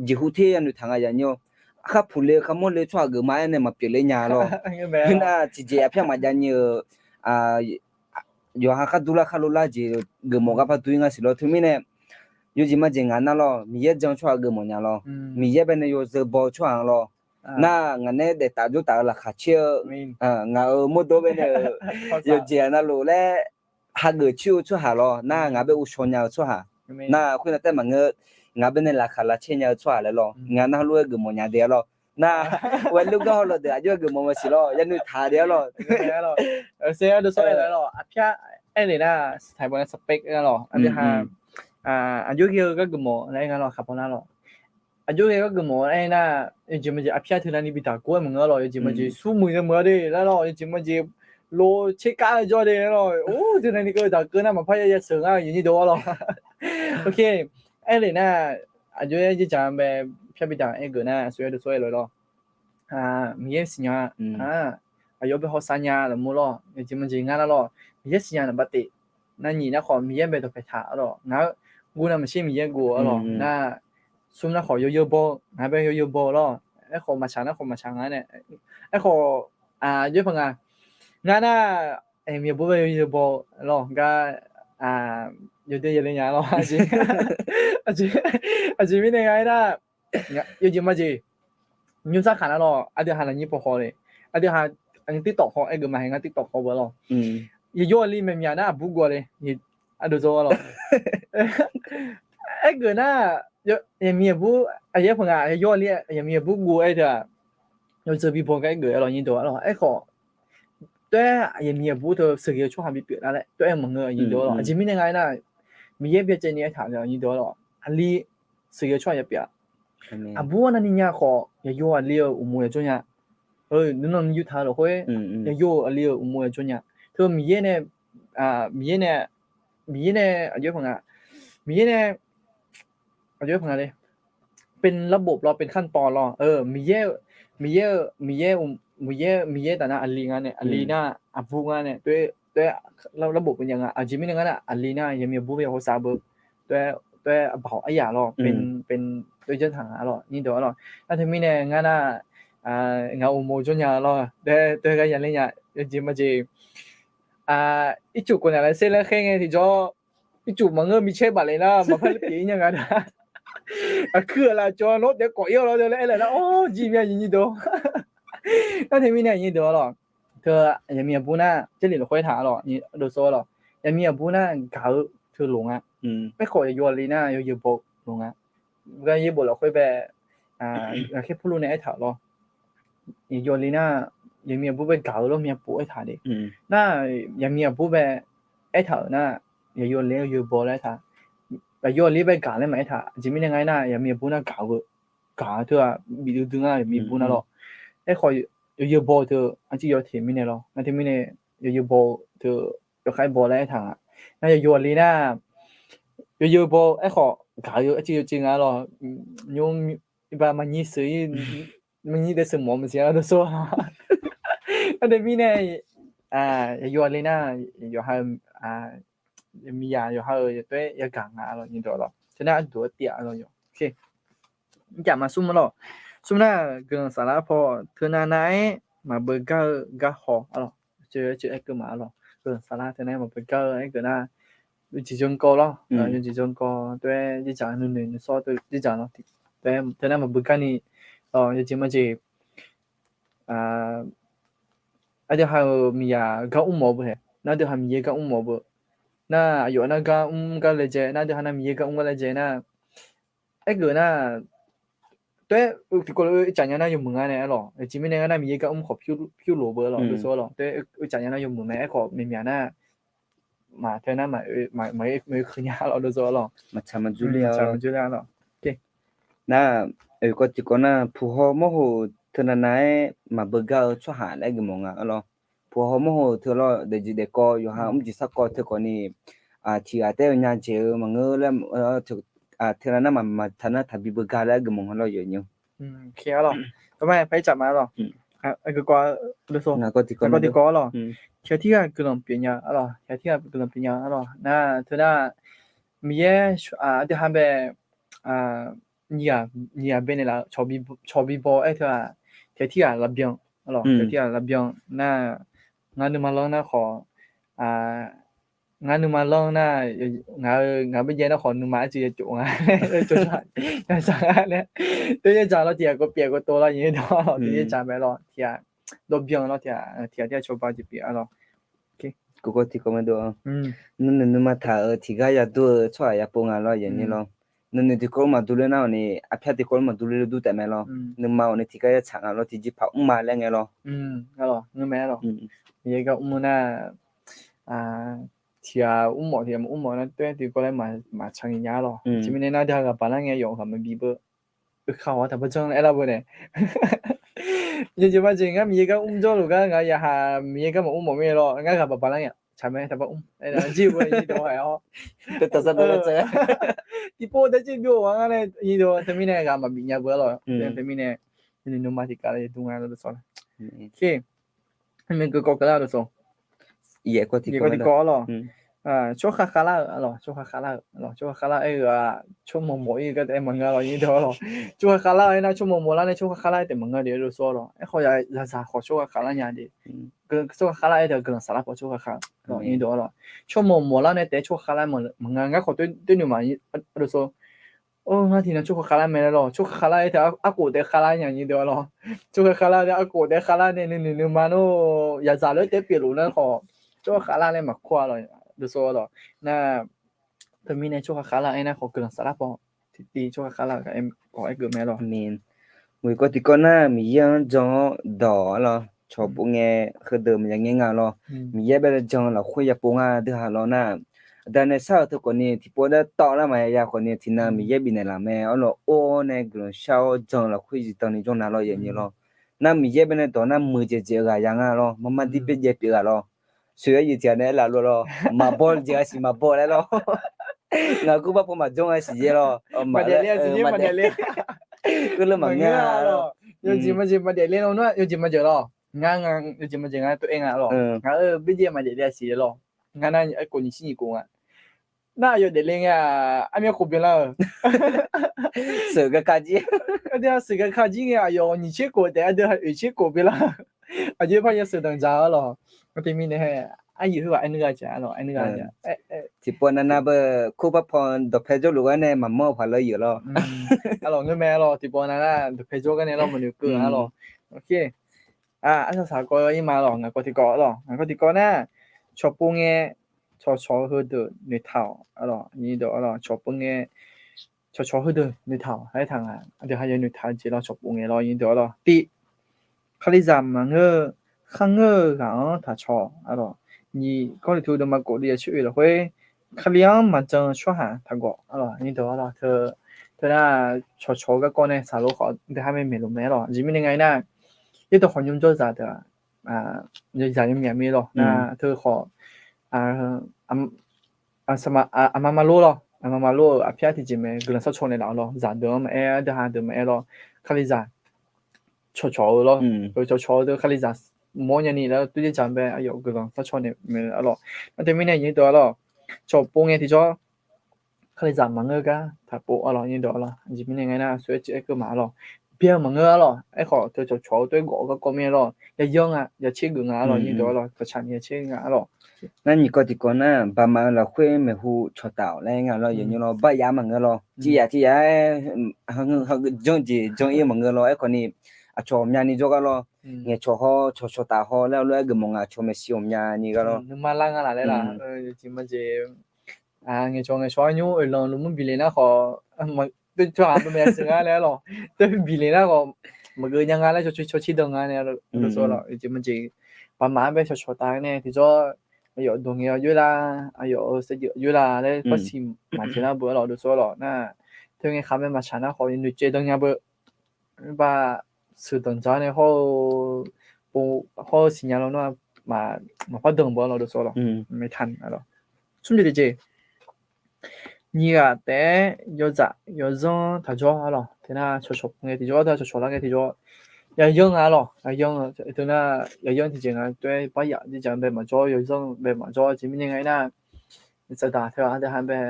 Jeqhu ter yanoeq taq nga yanyir-awr, kharpuq le-eu kharmawr le-eu tsawrhaq geufma-aer nae maqpyeuf ler nya lawr. Khoernar tiqjeq arpyar maqjav nyir-eu yawqha khar durlar khar lorlar jeq geufmawf gar par dur-ir ngar siq lawr. Teumirnae yawjeq majeq ngaq nar lawr, Miqyaer jan tsawrhaq geufmawf nya lawr. Miqyaer bae nae yawzeu baw-eu tsawrhaq-anr lawr. Nar ngaq nae daef taf jawr taf-eu laqkhaq caer-eu, ngaq-euq mawrdo bae nae-euq yawqjeq navluf laer hageuf coer-eu tsawrhaq lawr. Nar ngaq bae ghovshaw nya-eu tsawrhaq. Nar khoernav taef maqngeur, ngaq bae nae laqkhaq lavcaer nya-eu tsawrhaq laer lawr. Ngaq nar heulof-aer geufmawf nya de-ar lawr. Nar ghae lor gar hawlawq deuq aqjox-aer geufmawf maqsiq lawr, yanoeq taq de-ar lawr. Arpyar aerle nar, taqbawr nar spec-ar lawr, aqdui ha aqjox ghae-eu gar geufmawf laer aer nga lawr, khaqpaw nar lawr. Aqjox ghae gar geufmawf-aer aer nar, yawjeq majeq arpyar teu navni bi daq gor-aer maqngeur lawr, yawjeq majeq smrmuiq yameuq-ar de laer lawr, yawjeq majeq lo tserkav-eu jawr de laer lawr. Or, teu navni keuv daq keuv nar maqpar ya ya sheuq ngar-eu yawnyir deuq-ar lawr. Oke, aerle nar, aqjox-aer jirdzaq bae pyar bi daq aer geuf nar, aqsur-aer dovsor-aer lawr lawr. Miqyaer siqnya, aqyawf bae hawsav nya lafmur lawr, yawjeq majeq ngar nar lawr, Miqyaer siqnya naqba tif. Nar nyiq nar khawf Miqyaer bae dawqpae taq-ar lawr, ngaq-eu guv nar maqshir Miqyaer guv-ar lawr. Nar smr nar khawf yawzeu baw, ngaq bae yawzeu baw lawr. Aerkhawf maqtsaq nar khawf maqtsaq nga nae, aerkhawf aqjox paq nga, ngar nar, miqyaer bur bae yawzeu baw lawr gar, yawdoer yale nya lawr. Aqjeq mirnae nga aer nar, yawjeq majeq nymrsar khaq nar lawr, aqdui ha lafnyir paw haw le, aqdui ha tirtawf haw aer geuf ma hae ngar tirtawf haw beu lawr. Yawqyawf aqli myaqmyaq nar aqbur guv-a le, aqdui dzaw-a lawr. Aer geuf nar, yaqmiq aqbur, aqyaer paq nga yawqyawf aqli yaqmiq aqbur guv-aer teu-aq, yawzeu bi baw gar aer geuf-aer lawr nyir deuq-a lawr. Aerkhawf, toer-aer yaqmiq aqbur teu sheuqghae-eu tsawrhaq bipyeuf lar laer toer-aer maqngeur nyir deuq-a lawr. Aqjeq mirnae nga aer nar, Miqyaer byacaevni aertaq-euq nyir deuq-a lawr. Aqli sheuqghae-eu tsawrhaq yapyeuf-aq, aqbur-anr navni nya khawf yaqyawf aqli-euq uqmov yajawr nya. Nuinanq ni yurtaq-eu lafkhoer, yaqyawf aqli-euq uqmov yajawr nya. Teu Miqyaer nae, Miqyaer nae, Miqyaer nae aqjox-aer paq nga, Miqyaer nae aqjox-aer paq nga le, เป็นระบบ lawr, เป็นขั้นตอน lawr. Miqyaer, Miqyaer, Miqyaer, Miqyaer, Miqyaer taf nar aqli nga nae, aqli nar aqbur nga nae, toer, toer, ระบบ beu nya nga. Aqjeq mirnae nga nar aqli nar yaqmiq aqbur bae yawkhav sar beu, toer, toer aqbawq aryaq lawr, เป็น, เป็น, toer janr taq nga lawr nyir deuq-a lawr. Nar teumirnae nga nar, ngaq uqmov jawr nya lawr, toer, toer gar yaler nya. Yawjeq majeq ircuf khawf naeq laer ser laer khaer ngae tiqjawr, ircuf maqngeur micaer baf le nar maqpar pyeuf-ir nya nga nar. Aqkuir-aq laf cawv nawr taef kawf-ir-awr lawr laer aer laer nar, or, jir mya nyir deuq. Nar teumirnae nyir deuq-a lawr, teu yaqmiq aqbur nar jarlif lafkhoer taq-a lawr, dov sawr-a lawr, yaqmiq aqbur nar gaq-eu teu loq nga. Aerkhawf yaqyawf aqli nar yawzeu baw-eu loq nga. gar yaerbof lafkhoer bae, ghaqkhaer Pawrluv nae aertaq-euq lawr. Yawqle nar, yaqmiq aqbur bae gaq-eu lawr, myavpov aertaq de. Nar, yaqmiq aqbur bae aertaq-euq nar, yawqle-anr yawbaw laer aertaq. Yawqle bae gaq laer maqaer taq. Aqjeq mirnae nga aernar, yaqmiq aqbur nar gaq-eu, gaq-eu teu-aq bif duidui nga, yaqmiq aqbur nar lawr. Aerkhawf, yawqyawbaw teu arcuiv yawteq mirnae lawr. Nar teumirnae, yawqyawbaw teu yawkhav baw laer aertaq nga. Nar yawqle nar, yawqyawbaw aerkhawf gaq-eu arcuiv yawcuiv nga lawr. Nymr, iqbax maqnyir sheuq-ir, maqnyir daef sheuq mawf-eu maqsiq-a dawrsawr. Nar teumirnae, yawqle nar, yawqha-eu miqyaq yawqha-euq yawtaer yagaq nga lawr, nyiq dawq lawr. Teunar aqduq-aer tiv-a lawr yawq. Mrcaf maqsmr lawr. Smr nar, guiqlanq saflar paw teunav nav-aer maqbeugar-eu garhaw-a lawr. Ceuv-aer ceuv aer keuv ma-a lawr. Guiqlanq saflar teunav-aer maqbeugar-eu aergeuf nar, yawjeq jawrkawv lawr. Yawjeq jawrkawv teuaer jirdzaq nuinoeq nuisawr teu jirdzaq lawr. Teunav maqbeugar ni, yawjeq majeq aqdui ha-euq miqyaq gar mr mawf-eu beu taef. Nar aqdui ha Miqyaer gar mr mawf-eu beu. Nar aqyawf nar gar mr gar laejae, nar aqdui ha nar Miqyaer gar mr gar laejae nar, aergeuf nar, teuaer tiqkawv lof-aer oe tsaf nya nar yawmuiq nga nae-a lawr. Aqjeq mirnae nga nar Miqyaer gar mr khawf pyur lof beu lawr, dawrsawr lawr. Teuaer oe tsaf nya nar yawmuiq mae. Aerkhawf myaqmyaq nar, maqteu nar maqoe keuv nya lawr, dawrsawr lawr. Maqtsaq maqjur ler-a lawr. Nar, oekawv tiqkawv nar, puq haw mawrhoq teunav nav-aer maqbeugar-eu tsawrhaq laer geufmawf nga-a lawr. Puq haw mawrhoq teu lawr, daefjeq daefkawv yawqha mrjeq sarkawv teukhawf ni, tiqghaq taef-aer nya jeq-eu maqngeur laer, teunav nar maqtaq nar taqbi beugar laer geufmawf nga lawr, yawnyir. Tiqkawv tiqkawv-a lawr. Tiqghaq tirghaq guiqlanq pyeuf nya-a lawr. Tiqghaq tirghaq guiqlanq pyeuf nya-a lawr. Nar teunar, Miqyaer aqdui ha bae nyiq ghaq bae naeqlaf-eu cawq bibaw-aer teu-aq, tiqghaq tirghaq lavbyan-a lawr. Tiqghaq tirghaq lavbyan nar, ngar nuima lanr nar khawf, ngar nuima lanr nar, ngaq-eu ngaq-eu baejaev nar khawf nuima arcuiv ya cof nga, ya cof saq nga nae, teu yaerdzaq lawr, tiqghaq kawv pyaeq kawv tov lawr, nyiq dawq lawr, teu yaerdzaq mae lawr, tiqghaq dawrbyan lawr, tiqghaq tirghaq cawba jeq pyeuf-a lawr. Nuinoeq nuima taq-euq tiqgar yadur-eu tsawrhaq yapov nga lawr, yawnyir lawr. Nuinoeq tiqkawv maqdur ler nar-awq ni, arpyar tiqkawv maqdur ler dur taef mae lawr. Nuima-awq ni tiqgar yatsaq nga lawr, tiqjeqpaq mrma laer ngae lawr. Miqyaer gar mr nar, tiqghaq mrmawf tiqghaq maqmr mawf nar, teu tiqkawv laer maqtsaq nyiq nya-a lawr. Tiqmirnae nar, aqdui ha ghaq baqlar ngae yawf ghaq maqbi beu. Oekaq ghaq taqbawr janr laer aer lar beu nae, yawjeq majeq ngar Miqyaer gar mr jawrluf gar ngaq yaqhaq Miqyaer gar maqmr mawf mir lawr, ngar ghaq baqbaq lar nya tsaq mae, taqbawr mr jir-eu nyiq dawq-a. Tiqpov tae jir byov-a ngar nae nyiq dawq teumirnae ghaq maqbif nya beu-a lawr. Teumirnae nuinoeq nuima tiqkawv laer dur nga lawr dawrsawr. Keuv kawv keuv lar dawrsawr. Tiqkawv tiqkawv-a lawr. Tsawrhaq khavlar-eu, tsawrhaq khavlar-eu, tsawrhaq khavlar-eu aer-eu-aq, tsawrmawq mawq-ir gar taef maqngeur lawr, nyiq dawq lawr. Tsawrhaq khavlar-eu aernar, tsawrmawq mawq lar nae tsawrhaq khavlar-aer taef maqngeur de dawrsawr lawr. Aerkhawf zaqzaq khawf tsawrhaq khavlar nya de. Tsawrhaq khavlar-aer taef-eu guiqlanq saflar paw tsawrhaq khavlar-eu, nyiq dawq lawr. Tsawrmawq mawq lar nae taef-aer tsawrhaq khavlar maqngeur, ngar khawf toer noeq ma dawrsawr. Or, ngar tiqnan tsawrhaq khavlar mae laer lawr. Tsawrhaq khavlar-aer taef-aer arkhof taef khavlar nya, nyiq dawq lawr. Tsawrhaq khavlar-aer arkhof taef khavlar nae nuinoeq nuima nawr yaqzaq lof-aer taef-aer pyeufluf nar khawf, tsawrhaq khavlar nae maqkur-a lawr, dawrsawr lawr. Nar, teumirnae tsawrhaq khavlar-aer nar khawf guiqlanq saflar paw tiqtiv tsawrhaq khavlar-eu aer geuf mae lawr. Muiq kawv tiqkawv nar, Miqyaer-anr jan-awr dawq-a lawr. Cawqpov ngae, heudeuq maqya ngaer nga lawr. Miqyaer bae jan lafkhoer yapov nga dui ha lawr nar, aqda nae shar-euq teu khawf ni tiqpov daer tawv lar maqya ya khawf ni tiqnan Miqyaer bifnaeq laf mae-awr lawr, or-awr nae guiqlanq shar-awr jan lafkhoer zifdan ni jawr na lawr, yawnyir lawr. Nar Miqyaer bae nae dawq nar muiqdzaeq dzaeq-eu ghaq ya nga lawr, marmar dir pyaer dzae pyeuf ghaq lawr. Sheuqghae yaeq tiq ghaq nae aer laf lor lawr, maqbaw jeq ghaq siq maqbaw laer lawr. Ngaq kur bar paw maqjawr nga siq yaer lawr. Maqdaef le-a siq yaer maqdaef le. Keuvle maqngeur-a lawr. Yawjeq maqjeq maqdaef le lawr nar, yawjeq maqjeq lawr. Ngar nga, yawjeq maqjeq nga tov-aer nga lawr. Ngaq-euq byaerdzae maqdaef le-a siq yaer lawr. Ngar nar aerkhof nyiq shir nyiq khof nga. Nar aqyawf daefle ngae-aq, armyanr khof byanlar-eu. Sheuq gaka jir. Aqdui ha sheuq gaka jir ngae, aqyawf nyiq tser khof taef, aqdui ha oeq tser khof byanlar-eu. Aqjeq par ya sheuqdanq dzaq-a lawr. Teumirnae, aryuif khoerghaq aernuir gha jav-a lawr, aernuir gha jav. Tiqpov navnav beu kur bar paw dawqpae jawrluf gar nae maqmawr-eu paq lawr yeuq lawr. Aqlawq ngeur mae lawr, tiqpov navnav dawqpae jawr gar nae lawr maqnoeq keuv-a lawr. Arsaq saq kawv ir ma lawr, ngaq kawv tiqkawv lawr, ngaq kawv tiqkawv nar, cawqpov ngae, cawqcawq-eu heudeuq noeqtaq-awq lawr, nyiq dawq lawr, cawqpov ngae, cawqcawq heudeuq noeqtaq-awq, aertaq nga, aqdui ha yanoeq taq-eu jeq lawr cawqpov ngae lawr nyirdeuq-awr lawr. Tiv, Kalizaq maqngeur-eu, kharngeur-eu ghaq-anr taq cawq-awq. Nyiq Gawrliqtu deuvma kof dui yaeq tser oeq lafkhoer, Kali-anr maqjan-eu tsawrhaq taq gawq-awq. Nyirdeuq-awr lawr, teu nar cawqcawq-eu garkawv nae saqlof khawf aqdui ha maeqnaeq luf mae-aer lawr. Aqjeq mirnae nga aernar, yaerdawq khawf nymr jawrzaq deuq-aq, zaq yawmyaq mir lawr nar teu khawf, aqma ma lor lawr, aqma ma lor-euq aqpyar tiqjeq mae guiqlanq sharcaw naeqlaf-awr lawr, zaqdeuq-anr maqaer, aqdui ha deuq maqaer lawr, Kalizaq cawqcawq-eu lawr, cawqcawq-eu deuq Kalizaq mawr nyani laer tov dzerdzaq bae aqyawf guiqlanq sharcaw naeq mae-eu lawr. Nar teumirnae nyirdeuq-awr lawr, cawqpov ngae tiqjawr Kalizaq maqngeur gar taqpov-awr lawr nyirdeuq-awr lawr. Aqjeq mirnae ngae nar, aqsur aer tsev aer keuv ma-awr lawr, byan maqngeur-awr lawr. Aerkhawf teu cawqcawq-eu toer gawf-eu garkawv mir-aer lawr, yayanr nga, yacer geuf nga-awr lawr nyirdeuq-awr lawr, cawqcaq ni yacer nga-awr lawr. Nar nyiq kawv tiqkawv nar, baqmaf-eu lafkhoer maeqhu cawqtaf-awq laer aer nga lawr, yawnyir lawr, baqyaf maqngeur lawr, civyaf civyaf-aer janr jeq janr-ir maqngeur lawr. Aerkhawf ni aqcawq ghawqmyani jawrgar lawr, ngaeqcawq haw, cawqcawq taf haw laer lof-aer geufmawf nga, aqcawq maeqshi ghawqmyani gar lawr. Nuima lar nga laf laer laf, jeq maqjeq, ngaeqcawq ngaeqcawq-aer nymr oeqlanq luf mur bif le nar khawf, tov tsawrhaq dov maeqya sheuq nga laer lawr, tov bif le nar khawf, maqgeuf nya nga laer cawqcawq cawqcawq dan nga nae, dov sawr lawr, jeq maqjeq, baqmaf-anr bae cawqcawq taf nae tiqjawr, aqyawf dawq ngaeq-awr yoerlar, aqyawf-euq saevdzeuf yoerlar laer farsiq maqjeq lar beu-awr lawr, dov sawr lawr nar, teu ngaeqkhaq mae maqtsaq nar khawf noeqcaev dan nya beu. Baq, sheuqdanq dzaq nae hawr-eu, hawr-eu siqnya lawr nar, maqpar danq beu-awr lawr, dov sawr lawr, maeqtaq-a lawr. Smr jeq tiqjeq, nyiq ghaq taef-aer yawdzaq yawzanr taq jawr-awr lawr, teunar cawqcawq ngae tiqjawr, teunar cawqcawq lar ngae tiqjawr, yayanr nga-awr lawr, yayanr, teunar yayanr tiqjeq nga tov-aer baqyaf dzerdzaq bae maqjawr, yawzanr bae maqjawr, aqjeq mirnae nga aernar, saqdaq teu-aq aqdui ha bae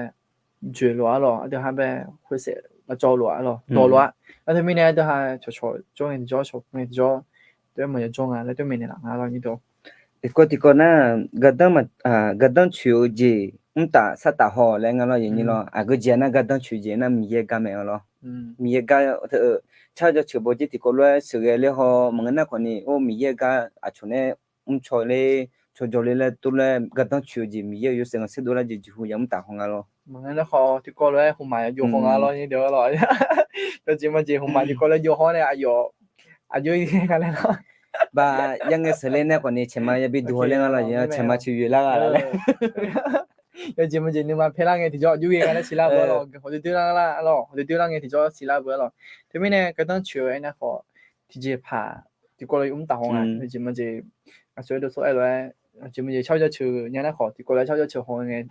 dzoeq lof-a lawr, aqdui ha bae khoersaef lavcawv lof-a lawr, dawq lof-a. Nar teumirnae aqdui ha cawqcawq jawr ngae tiqjawr, cawqcawq ngae tiqjawr, tov-aer maqya jawr nga laer tov maeqnaeq laf nga lawr nyirdeuq. Tiqkawv tiqkawv nar, gardanr maq, gardanr coeq-eu jeq mrtaf sartaf haw laer nga lawr, yawnyir lawr. Aqgeu jeq-a nar gardanr coeq jeq nar Miqyaer gar mae-a lawr. Miqyaer gar teu-eu, tsar jaceuq bawjer tiqkawv lof-aer sheuqghae ler haw maqngeur nar khawf ni, or Miqyaer gar aqcawq nae mrcaw ler, cawqjawq ler laer tov laer gardanr coeq-eu jeq Miqyaer-euq yawshaef khanqsaer dovlar jeq jeqhu ya mrtaf haw nga lawr. Maqngeur nar khawf tiqkawv lof-aer hmqmaq ya jov haw nga lawr nyirdeuq-a lawr. Yawjeq maqjeq hmqmaq tiqkawv lof-aer jov haw nae aqyawf aqjox-ir nga laer lawr. Baq, yarngae sheuqler nae khawf ni caeqma yabi duq haw ler nga lawr, caeqma coeq yoeq lar nga laer. Yawjeq maqjeq nuima paer lar ngae tiqjawr aqjox-ir nga laer siqlar beu-a lawr, hawq doer doer lar lawr, hawq doer doer lar ngae tiqjawr siqlar beu-a lawr. Teumirnae gardanr coeq-eu aernar khawf, tiqjeq paq tiqkawv lof-aer mrtaf haw nga, yawjeq maqjeq, aqcawq-aer dov sawr-aer lof-aer, aqjeq maqjeq tsar jaceuq nya nar khawf tiqkawv lof-aer tsar jaceuq haw ngae,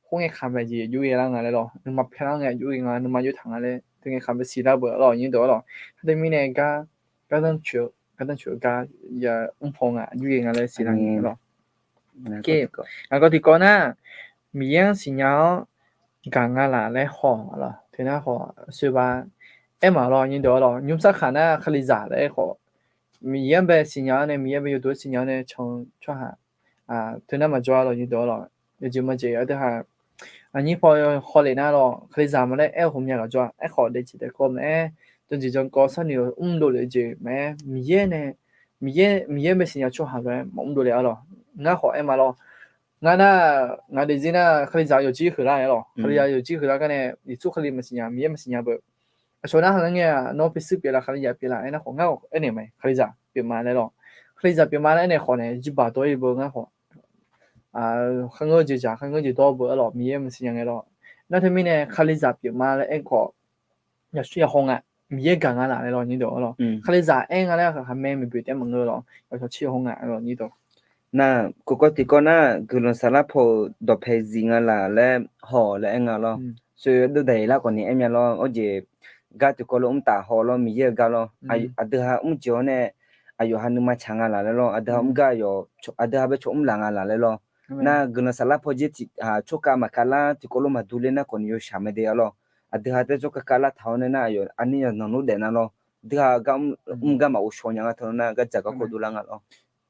khoerngae kaq maeq jeq aqjox-ir lar nga laer lawr, nuima paer lar ngae aqjox-ir nga, nuima yawtaq nga laer teu ngae kaq bae siqlar beu-a lawr nyirdeuq-a lawr. Nar teumirnae gar, gardanr coeq, gardanr coeq-eu gar ya mrpaw nga aqjox-ir nga laer siqlar nga lawr. Ngaqkawv tiqkawv nar, Miqyaer-anr siqnya-awr gaq nga laf laer haw-a lawr, teunar khawf soerba aer maq lawr nyirdeuq-a lawr, nymrsar khaq nar Kalizaq laer aer khawf, Miqyaer-anr bae siqnya-awr nae, Miqyaer bae yawduq-aer siqnya-awr nae can-eu tsawrhaq teunar maqjawr-a lawr nyirdeuq-a lawr. Yawjeq maqjeq aqdui ha aqnyir paw hawlef nar lawr, Kalizaq ma laer aer-eu ghawqmya ghaq jawr-a. Aerkhawf daefjeq daefkawv maqaer, janjeq jankawv sharnoeq-eu mrdov lef-eu jeq maqaer, Miqyaer nae, Miqyaer, Miqyaer bae siqnya tsawrhaq lof-aer maqmr dovle-a lawr. Ngar khawf aer ma lawr, ngar nar, ngaq daefzir nar Kalizaq yawqjir huiqlar-a lawr, Kalizaq yawqjir huiqlar gar nae Yeqsur Kali maqsiqnya, Miqyaer maqsiqnya beu. Aqcawq nar haq ngae-aq nawr pyurshuir pyeuflar Kalizaq pyeuflar aernar khawf ngar-awq aernaeq mae, Kalizaq pyeufma laer lawr. Kalizaq pyeufma laer aernaeq khawf nae jirbaq dawr-ir beu ngar khawf, kharngeur jeqzaq kharngeur jeqdawr beu-a lawr, Miqyaer maqsiqnya ngae lawr. Nar teumirnae Kalizaq pyeufma laer aer khawf, yaqsur yahaw nga, Miqyaer gaq nga laf laer lawr nyirdeuq-a lawr. Kalizaq aer nga laer haqmae maeqboeq taef maqngeur lawr, yawshawq cir yahaw nga lawr nyirdeuq. Nar, kawvkawv tiqkawv nar, guiqlanq saflar paw-euq dawqpae zif nga laf laer haw laer aer nga lawr. Soeq dov daq-iq lar khawf ni aer mya lawr, or jeq gar tiqkawv lof mrtaf haw lawr, Miqyaer-eu gar lawr. Aqdui ha mrjeq-awr nae, aqyawf ha nuima tsaq nga laf laer lawr, aqdui ha mr gar, aqdui ha bae cawq mr laf nga laf laer lawr. Nar, guiqlanq saflar paw jer tiq, tsawrkhav maqkhav lar tiqkawv lof maqdur ler nar khawf ni yawshaq mae de-a lawr. Aqdui ha tae tsawrkhav khav lar taq-awr nae nar, aqyawf aqnir yawqnan lor daef nar lawr. Aqdui ha gar mr gar maqghov shaw nya nga teu nar gar dzaq garkawv dovlar nga lawr.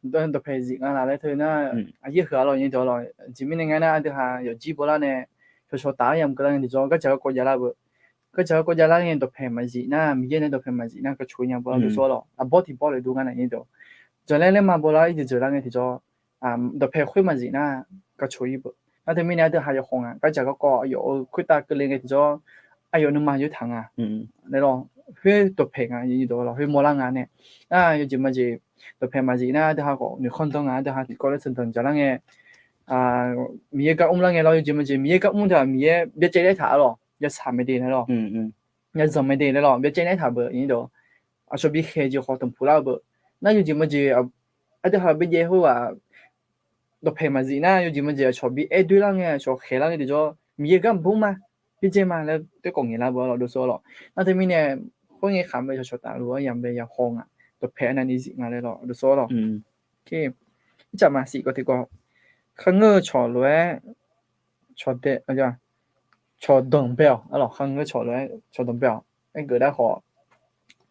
Dawqpae zif nga laf laer teu nar, aqyaer heu-a lawr nyirdeuq-a lawr. Aqjeq mirnae nga nar aqdui ha yawqjir bawlar nae, shawqshawq taf-aer yamq keuvlar ngae tiqjawr gar dzaq garkawv javlar beu. Gar dzaq garkawv javlar ngae dawqpae maqzif nar, Miqyaer nae dawqpae maqzif nar, kawqcoq nya bawlar dov sawr lawr. Aqbawr tiqbawr le dov ngar nae nyirdeuq. Jaqlaer laer ma bawlar irjeuq jeuqlar ngae tiqjawr, dawqpae khoer maqzif nar, kawqcoq-ir beu. Nar teumirnae aqdui ha yawqkhawq nga, gar dzaq garkawv aqyawf-euq khoertav keuvle ngae tiqjawr, aqyawf nuima yawtaq nga laer lawr, khoer dawqpaeq nga, aqyuif dawq lawr, khoer mawrlar nga nae. Nar yawjeq majeq dawqpaeq maqzif nar, aqdui ha khawf noeqkhanr danr nga, aqdui ha tiqkawv laer tserdaq jaqlar ngae, Miqyaer gar mrlar ngae lawr, yawjeq majeq Miqyaer gar mr taq, Miqyaer byacaevnaeq taq-a lawr, yasaq mae de laer lawr, yazanq mae de laer lawr, byacaevnaeq taq beu, aqcawq bikhaeq jeq khawf tanqpuq lar-eu beu. Nar yawjeq majeq aqdui ha byacaev khoerghaq dawqpaeq maqzif nar, yawjeq majeq aqcawq bi aer doer lar ngae, aqcawq khaeq lar ngae tiqjawr, Miqyaer gar maqbur ma, byacaev ma laer toer kawv ngaeq lar beu lawr, dawqsawr lawr. Nar teumirnae, khoerngae khaq mae cawqcawq taf luf-anr yamq bae yakhawr nga, dawqpaeq arnavni zif nga laer lawr, dawqsawr lawr. Ircaf maqsiq kawv tiqkawv, kharngeur-eu cawq lof-aer cawqdanq bae-awq, kharngeur cawq lof-aer cawqdanq bae-awq. Aergeuf dar khawf,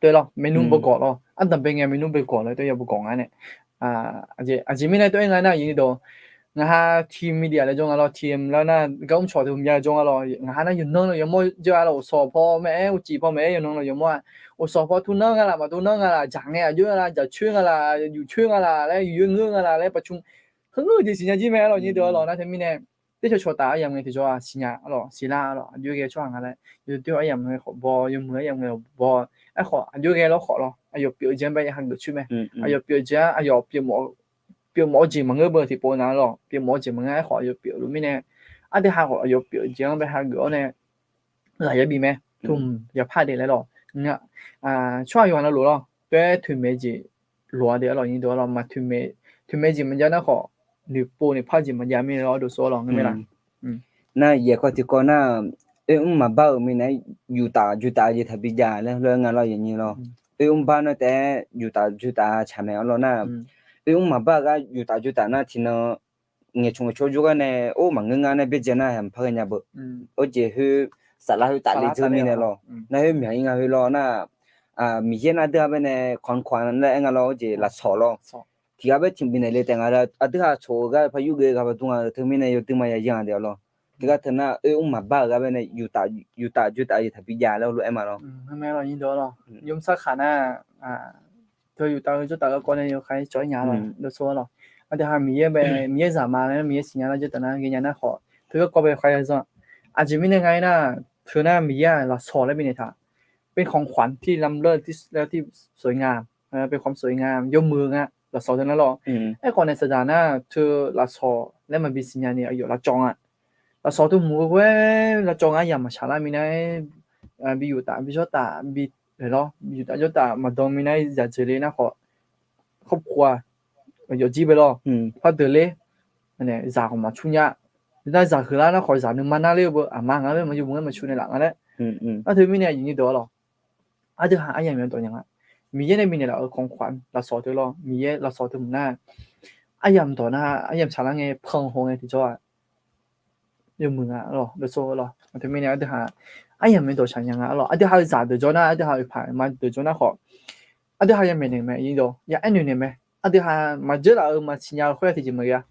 toer lawr, maernmr bawgawq lawr, ardanq bae ngae maernmr bae gawq laer toer ya bawgawq nga nae. Aqjeq mirnae toer-aer nga nar, aqyuif dawq, ngaq ha team media laer jawr nga lawr, team lar nar gar mr cawq teu mya jawr nga lawr, ngaq ha nar yawqnan lawr yawmawr jawr-a lawr, uqsawq paw maqaer, uqcif paw maqaer, yawqnan lawr yawmawr-a, uqsawq paw turnanr nga laf maqturnanr nga laf, dzaq ngae aqjox nga laf, dzaq coer nga laf, yuf coer nga laf laer, yuf yoer ngeur nga laf laer, paqcm kharngeur jeq siqnya jir mae lawr, aqyuif dawq lawr. Nar teumirnae, tersawq cawqtaf aryamq ngae tiqjawr-aq siqnya lawr, siqlar lawr, aqjox ghae tsawrhaq nga laer, yawdoer aryamq ngae khawf baw, yawmuiq aryamq ngae khawf baw. Aerkhawf aqjox ghae lawr khawf lawr, aqyawf pyeuf jeq-anr bae ya hageuf coer mae. Aqyawf pyeuf jeq-anr aqyawf pyeufmawf-eu jeq maqngeur beu tiqpov na lawr, pyeufmawf-eu jeq maqngeur. Aerkhawf aqyawf pyeuf luf mirnae, aqdui ha khawf aqyawf pyeuf jeq-anr bae hageuf-awr nae, ghaq yabif mae, tmq yaqpar de laer lawr. Tsawrhaq yawqha navluf lawr, toer toeqmaeq jeq loq-a de-a lawr, aqyuif dawq lawr, maqtoeqmaeq, toeqmaeq jeq maqjav nar khawf, noeqpov noeqpar jeq maqjav mirnae lawr, dawqsawr lawr, ngar mae laf. Nar yaeq kawv tiqkawv nar, oermr maqbar-euq mirnae, yuf taf juq taf jeq taqbi jav laer heulof-aer nga lawr, yaqnyir lawr. Oermr bar nar taef-aer yuf taf juq taf tsaq mae-a lawr nar, oermr maqbar-eu gar yuf taf juq taf nar tiqnan ngaeqcmq ngaeqcmq jawrgar nae or maqngeur ngar nae byaerdzae nar haeq maqpar ghae nya beu. Or jeq khoer saflar khoer tafle dzeur mirnae lawr. Nar khoer myaq-ir nga khoer lawr nar, Miqyaer nar aqdui ha bae nae kanq kanq laer aer nga lawr, or jeq lafsawq lawr. Tiqghaq bae tiq bifnaeq le taef nga, aqdui ha tsawq-eu gar par yur ghae ghaq par dur nga, teumirnae yawdui ma ya yar nga de-a lawr. Tiqghaq teu nar oermr maqbar-euq gar bae nae yuf taf juq taf jeq taqbi jav laer heulof-aer ma lawr. Yawmr sarkhaq nar, teu yuf taf-eu jawr taf garkawv nae yawkhav-aer cawq-aer nya lawr, dawqsawr lawr. Aqdui ha Miqyaer bae, Miqyaer zaqma laer Miqyaer siqnya lar jawr taf nar ghae nya nar khawf, teu garkawv bae yawkhav ya zanr. Aqjeq mirnae nga-aer nar, teu nar Miqyaer-aq lafsawq laer bifnaeq taq, เป็นของขวัญที่ล้ำเลิศที่สวยงาม เป็นความสวยงาม yawmuiq-eu nga lafsawq teu nar lawr. Aerkhawf nae saqdaq nar teu lafsawq laer maqbi siqnya ni aqyawf lavcawv nga. Lafsawq teu muiq-eu ghoer lavcawv nga, aryamq maqshaq lar minav-aer bi yuf taf bi jawr taf bi lawr, bi yuf taf jawr taf maqdan minav-aer zaq dzeur le nar khawf, ครอบครัว-aq, yawfjir bae lawr, par deuq ler, zaq khawf maqcur nya. Nar zaq huiqlar nar khawf zaq nuima nar ler-eu beu, aqma nga laer maqyawmuiq-aer maqcur naeqlaf nga laer. Nar teumirnae aqyuif nyir deuq-a lawr, aqdui ha aryamq yawdawq nya nga. Miqyaer nae bifnaeq laf-euq ของขวัญ lafsawq teu lawr, Miqyaer lafsawq teu muiq nar, aryamq dawq nar aryamq tsaqlar ngae panq haw ngae tiqjawr-aq, yawmuiq nga lawr, dawqsawr lawr. Teumirnae aqdui ha aryamq yawdawq tsaq nya nga lawr. Aqdui ha-eu zaq deuq jawr nar, aqdui ha-euq paq ma deuq jawr nar khawf, aqdui ha ya maeqnaeq mae, yawdawq ya aernoeq naeq mae. Aqdui ha maqdzeur laf-euq maqsiqnya-eu khoer-aq tiqjeq maqghae-a.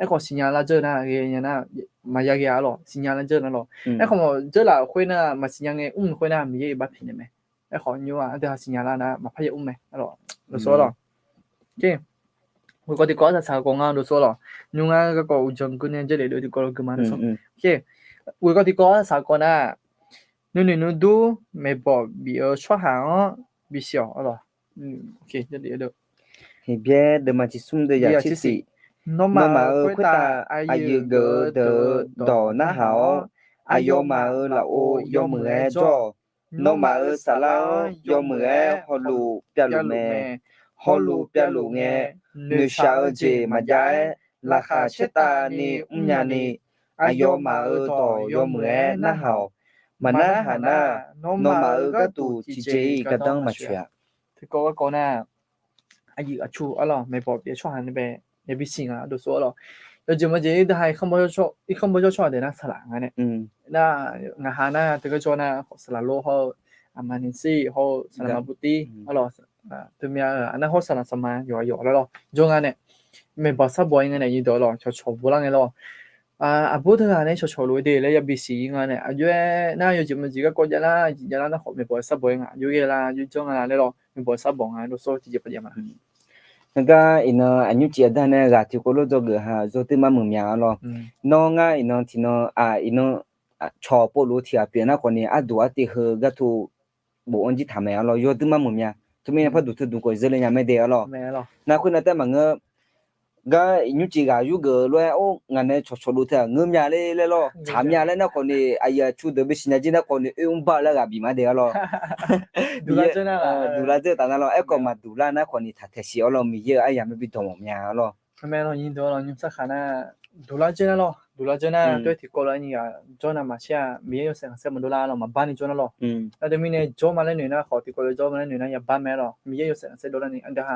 Aerkhawf siqnya lar dzeur nar ghae nya nar, maqya ghae-a lawr, siqnya lar dzeur nar lawr. Aerkhawf maqdzeur laf-euq khoer nar maqsiqnya ngae mr-euq khoer nar Miqyaer iqbax piqnaeq mae. Aerkhawf nymr-aq aqdui ha siqnya lar nar maqpar ya mr mae lawr, dawqsawr lawr. Ghoeqkawv tiqkawv arsaq saq kawv nga dawqsawr lawr. Nymr ngar garkawv uqdzan geur nae jarlif dov tiqkawv lawr gui ma dawqsawr. Ghoeqkawv tiqkawv arsaq saq kawv nar, nuinoeq nuidur maeqbawq bif-eu tsawrhaq-anr bisiq-awq lawr. Heqbyaer deuvma tiq smr deuv yaq tser siq. Nawmaf-euq khoertav aqyuif geuf-eu deuq-euq dawq narhaq-awr, aqyawfmaf-euq lafov yawmuiq-aer jawr-awq. Nawmaf-euq saflar-anr yawmuiq-aer hawluf pyavluf mae. Hawluf pyavluf ngae, noeqshaq-eu jeq maqjav-aer, laqkhaq caertavni mrnya ni, aqyawfmaf-euq dawq yawmuiq-aer narhaq-awq. Maqnarhaq nar, nawmaf-euq gharduq tiqjeq-iq gardanr maqtsoeq-a. Tiqkawv garkawv nar, aqyuif aqtsu-a lawr, maeqbawq bif-eu tsawrhaq nae bae, yabi siq nga dawqsawr lawr. Yawjeq maqjeq aqdui ha irkanr bawr jawr tsawrhaq deuq nar saqlaq nga nae. Nar ngaq ha nar teugar jawr nar khawf saqlaq lor hawr-eu, aqma ni sir hawr-eu saqlaq maqbur tir-a lawr. Teumya-eu aqnar hawr saqlaq saqma yawqha yawq lar lawr jawr nga nae. Maeqbawq sarbawq-ir nga nae nyir dawq lawr cawqcawq bolar ngae lawr. Aqbur teughaq nae cawqcawq lof-eu de laer yabi siq-ir nga nae, aqjox-aer nar yawjeq maqjeq garkawv javlar jeq javlar nar khawf maeqbawq sarbawq-ir nga, aqjox ghae la, aqjox janr nga la laer lawr, maeqbawq sarbawq nga dawqsawr tiqjeq paq jav ma. Heugar iqnan aqnymr cif aqda nae ghaq tiqkawv lof dzawgeuf ha zawr teuv mar muiq mya-a lawr. Nawr ngar iqnan tiqnan-aq iqnan cawq povluf-eu tiq ghaq pyeuf nar khawf ni, arduq artiv heu gar tov bof-anr jir taq mae arlawr. Yawduir mar muiq mya. Teumirnae parduq teudmq khawf zeur le nya mae de arlawr. Nar khoernav taef maqngeur, gar nymrcif ghaq yurgeuf lof-aer, or, ngaq nae cawqcawq luf teu-aq ngeur mya ler laer lawr, tsaq mya laer nar khawf ni, aqyuif aqtsu deuq bisiq nya jir nar khawf ni, oer mr bar-eu laer ghaq bif ma de arlawr. Duqlar dzeur taf nar lawr, aerkhawf maqduq lar nar khawf ni taq taeq siq arlawr, Miqyaer-euq aryamq-anr bi dawq mawf mya arlawr. Nymrmr sar khaq nar, duqlar dzeur nar lawr, duqlar dzeur nar, tov-aer tiqkawv lof-aer nyiq ghaq jawr nar maqshir-a, Miqyaer yawshaef khanqsaer maqdov lar lawr, maqbar ni jawr nar lawr. Nar teumirnae jawr ma laer noeq nar khawf, tiqkawv lof jawr ma laer noeq nar yabaq mae lawr, Miqyaer yawshaef khanqsaer dov lar ni aqdui ha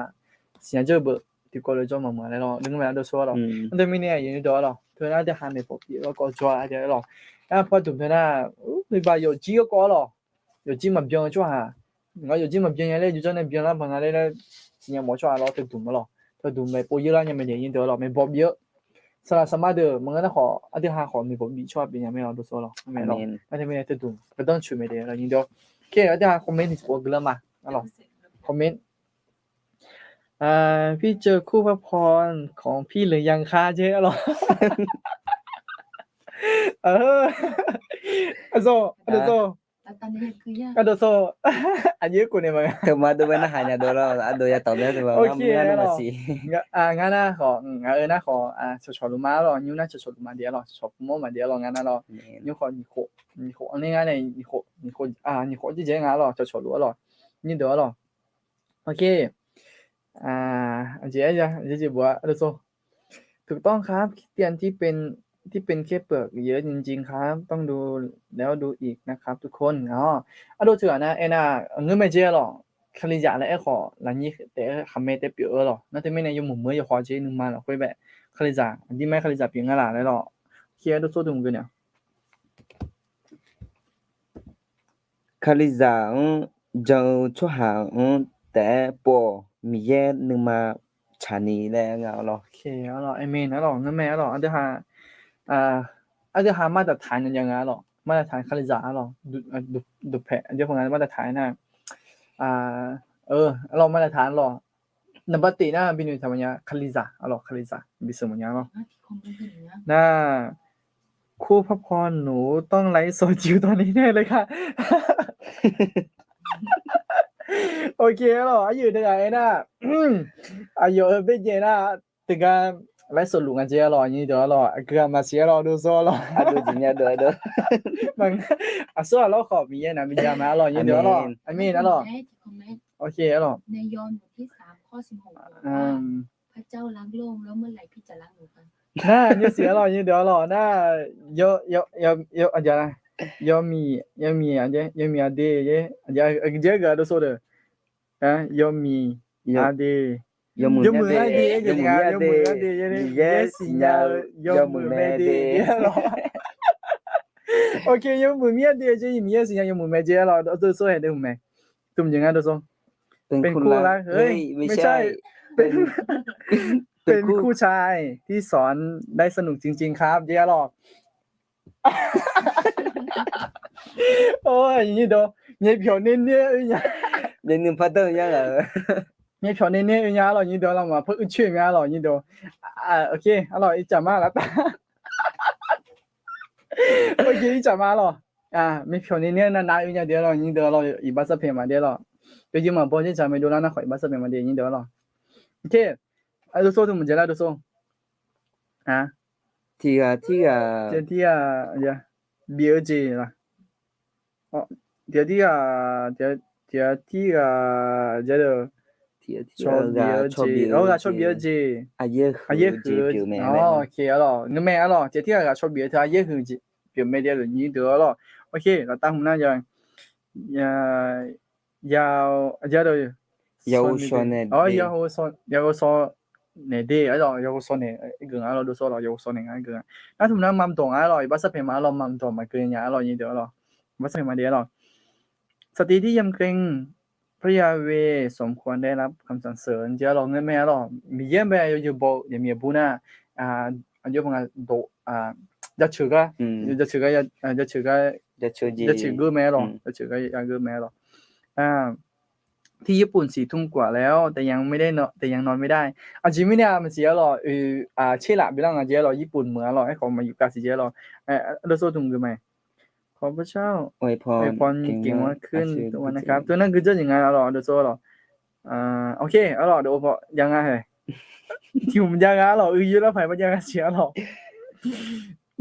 siqnya dzeur-eu beu, tiqkawv lof jawr maqmuiq-a laer lawr, dui ngeur mae ardov sor arlawr. Nar teumirnae aqyuif nyiq dawq arlawr, teu nar aqdui ha maeqpawf pyeuf garkawv jawr-a aqdui arlawr. Nar pardmq teu nar, uqbaq yawfjir garkawv arlawr, yawfjir maqbyan-eu tsawrhaq, ngaq yawfjir maqbyan nya laer jawrjanr nae byan lar baq nga laer laer siqnya mawf-eu tsawrhaq lawr, teudmq arlawr, teudmq maeqpov yeur lar nya mae de nyiq dawq arlawr, maeqbawq bif-eu saqlaq saqma deuq maqngeur nar khawf, aqdui ha khawf maeqbawq bif tsawrhaq pyeuf nya mae lawr ardov sor arlawr. Nar teumirnae teudmq gardanr coeq mae de lawr nyiq dawq. Aqdui ha comment ni tiqpov gui lar ma arlawr, comment พี่เจอคู่พระพร ของพี่หรือยังคะ jeq arlawr. Ardov sor, ardov sor, ardov sor, aqjeq khof naeq ma, teuma dov bae narhaq nya dov lawr, ardov ya tawq bae teuma ngar maqsiq. Ngar nar khawf, ngaq-euq nar khawf, cawqcawq luf ma arlawr, nymr nar cawqcawq luf ma de arlawr, cawqcawq pov mawr ma de arlawr, ngar nar lawr, nymr khawf nyiq khof, nyiq khof anr ler ngar nae, nyiq khof, nyiq khof jir jae nga arlawr, cawqcawq luf arlawr, nyiq deuq arlawr. Ok. Aqjeq aqjeq jeq bof-a ardov sor. ถูกต้องครับ เตรียมที่เป็น ที่เป็นแค่เปลือกเยอะจริงๆครับ ต้องดูแล้วดูอีกนะครับทุกคน Ardov teughaq nar aernar, ngeur mae jeq arlawr, Kalizaq laer aerkhawf lafnyir taef-aer khaqmae taef pyeuf-eu lawr. Nar teumirnae yawmuiq meuq-aer yawkhaw jeq nuima lafkhoer bae, Kalizaq aqdir ma-aer Kalizaq pyeuf nga laq laer lawr. Kir ardov sor dmq geu nya. Kalizaq-anr jan-eu tsawrhaq-anr taef-aer pov-awq, Miqyaer nuima tsaqni laer nga arlawr. Aqmeq arlawr, ngeur mae arlawr, aqdui ha, aqdui ha มาตรฐาน nya jav nga arlawr, มาตรฐาน Kalizaq arlawr, duqpaeq aqjox khof nga มาตรฐาน nar, arlawr มาตรฐาน arlawr, naqba teq nar binoeq taq mawfnya, Kalizaq arlawr, Kalizaq bisheuq mawfnya arlawr. Nar คู่พระพรหนูต้องไลฟ์สดอยู่ตอนนี้แน่เลยค่ะ Ok arlawr, aqyuif deuq ghaq aernar, aqyawf-euq baejae nar, teugar ไลฟ์สด luf nga jeq arlawr, nyiq deuq arlawr, aqgeu ghaq maqsiq arlawr, ardov sor arlawr. Aqsur ghaq lawr khawf Miqyaer naq bi jav ma arlawr, nyiq deuq arlawr. Aqmeq arlawr. Ok arlawr. Nar, nymrsiq arlawr, nyiq deuq arlawr, nar, yawmiq, yawmiq aqdui, yawmiq aqdui, aqjeq geuf ardov sor deuq, yawmiq aqdui, yawmuiq aqdui, Miqyaer siqnya-eu yawmuiq mae de arlawr. Ok, yawmuiq mir aqdui jeq, Miqyaer siqnya yawmuiq mae jeq arlawr, ardov sor haeq deuq muiq mae. Tmq jeq nga ardov sor. เป็นครูรัก เฮ้ย ไม่ใช่ เป็นครูชายที่สอนได้สนุกจริงๆครับ jeq arlawr. Nyiq deuq, myavpyawq nae nae oe nya, myavpyawq nae nae oe nya arlawr, nyiq deuq arlawr, maqpar uicoer mya arlawr, nyiq deuq. Ok arlawr, ircaf ma lavtav. Ok, ircaf ma arlawr. Myavpyawq nae nae nav nav oe nya de arlawr, nyiq deuq arlawr, iqbax sarpaeq ma de arlawr. Yawjeq maqbaw dzerdzaq mae dovlar nar khawf iqbax sarpaeq ma de, nyiq deuq arlawr. Ok, ardov sor dmq jeq lar, ardov sor. Tiqghaq tirghaq, tiqghaq tirghaq bif-eu jeq laf. Tiqghaq tirghaq, tiqghaq tirghaq, ghaq caw bif-eu jeq, aqyaer huiq-eu jeq pyeuf mae arlawr. Ngeur mae arlawr, tiqghaq tirghaq ghaq caw bif-eu teu aqyaer huiq jeq pyeuf mae de, nyiq deuq arlawr. Ok, laftav hmq nar ya, yaqhov shaw naeq de, yaqhov shaw naeq de arlawr, yaqhov shaw naeq geuf nga arlawr, ardov sor lawr, yaqhov shaw naeq nga geuf nga. Nar tmq nar mamqdawq nga arlawr, iqbax sarpaeq ma arlawr, mamqdawq maqgeu nya arlawr, nyiq deuq arlawr, iqbax sarpaeq ma de arlawr. สตรีที่ยำเกรงพระยาเวห์สมควรได้รับคำสรรเสริญ jeq arlawr, ngeur mae arlawr, Miqyaer bae yawzeu baw-eu yaqmiq aqbur nar, aqjox nga dawq, jaceuq gar, jaceuq gar, jaceuq gar, jaceuq geur mae arlawr, jaceuq gar yageur mae arlawr. ที่ญี่ปุ่นสี่ทุ่มกว่าแล้ว แต่ยังไม่ได้นอน แต่ยังนอนไม่ได้ Aqjeq mirnae maqsiq arlawr, oe, tserlaf biflar nga jeq arlawr, Yirpuf meuq arlawr, aerkhawf maqyuf kav siq jeq arlawr. Ardov sor dmq geu mae. ขอพระเจ้าอวยพรเก่งมากขึ้นทุกวันนะครับ ตัวนั้นคือเจ้าหญิงงาน arlawq, dawqtsov arlawq. Ok, arlawq, dawqpaw jav nga hae. Tiq hmq jav nga arlawq, uiq yur lar paq-aer bar jav nga siq arlawq.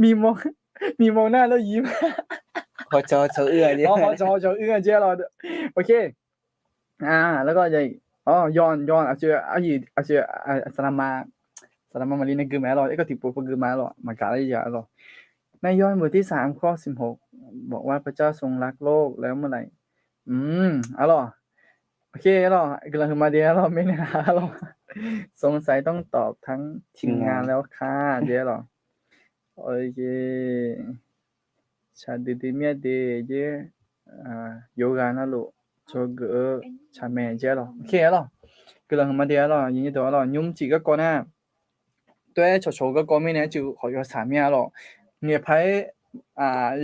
Miqmawq nar lof yir ma. Hawcawq hawcawq uir nga jeq arlawq. Ok. Lawr gawr, yawq, yawq, aqsur, aqsur, saqlaqma, saqlaqma maqli nae gui ma arlawq, aerkhawf tiqpov pov gui ma arlawq, maqgaq lar ya arlawq. ในยอห์นบทที่สาม ข้อสิบหก บอกว่าพระเจ้าทรงรักโลกแล้วเมื่อไหร่ Arlawq. Ok, arlawq, guiqlanq huiqma de arlawq, mirnae arlawq. สงสัยต้องตอบทั้งทีมงานแล้วค่ะ jeq arlawq. Tsaq duidui mir-a de jeq, yawqghaq navluf dzawgeuf-eu tsaq mae jeq arlawq. Ok arlawq, guiqlanq huiqma de arlawq, yawnyir deuq arlawq, nymr cif garkawv nar, tov-aer cawqcawq-eu garkawv mirnae arcuiv khawf yawsaq mir-a arlawq. Ngaeqpaq-aer,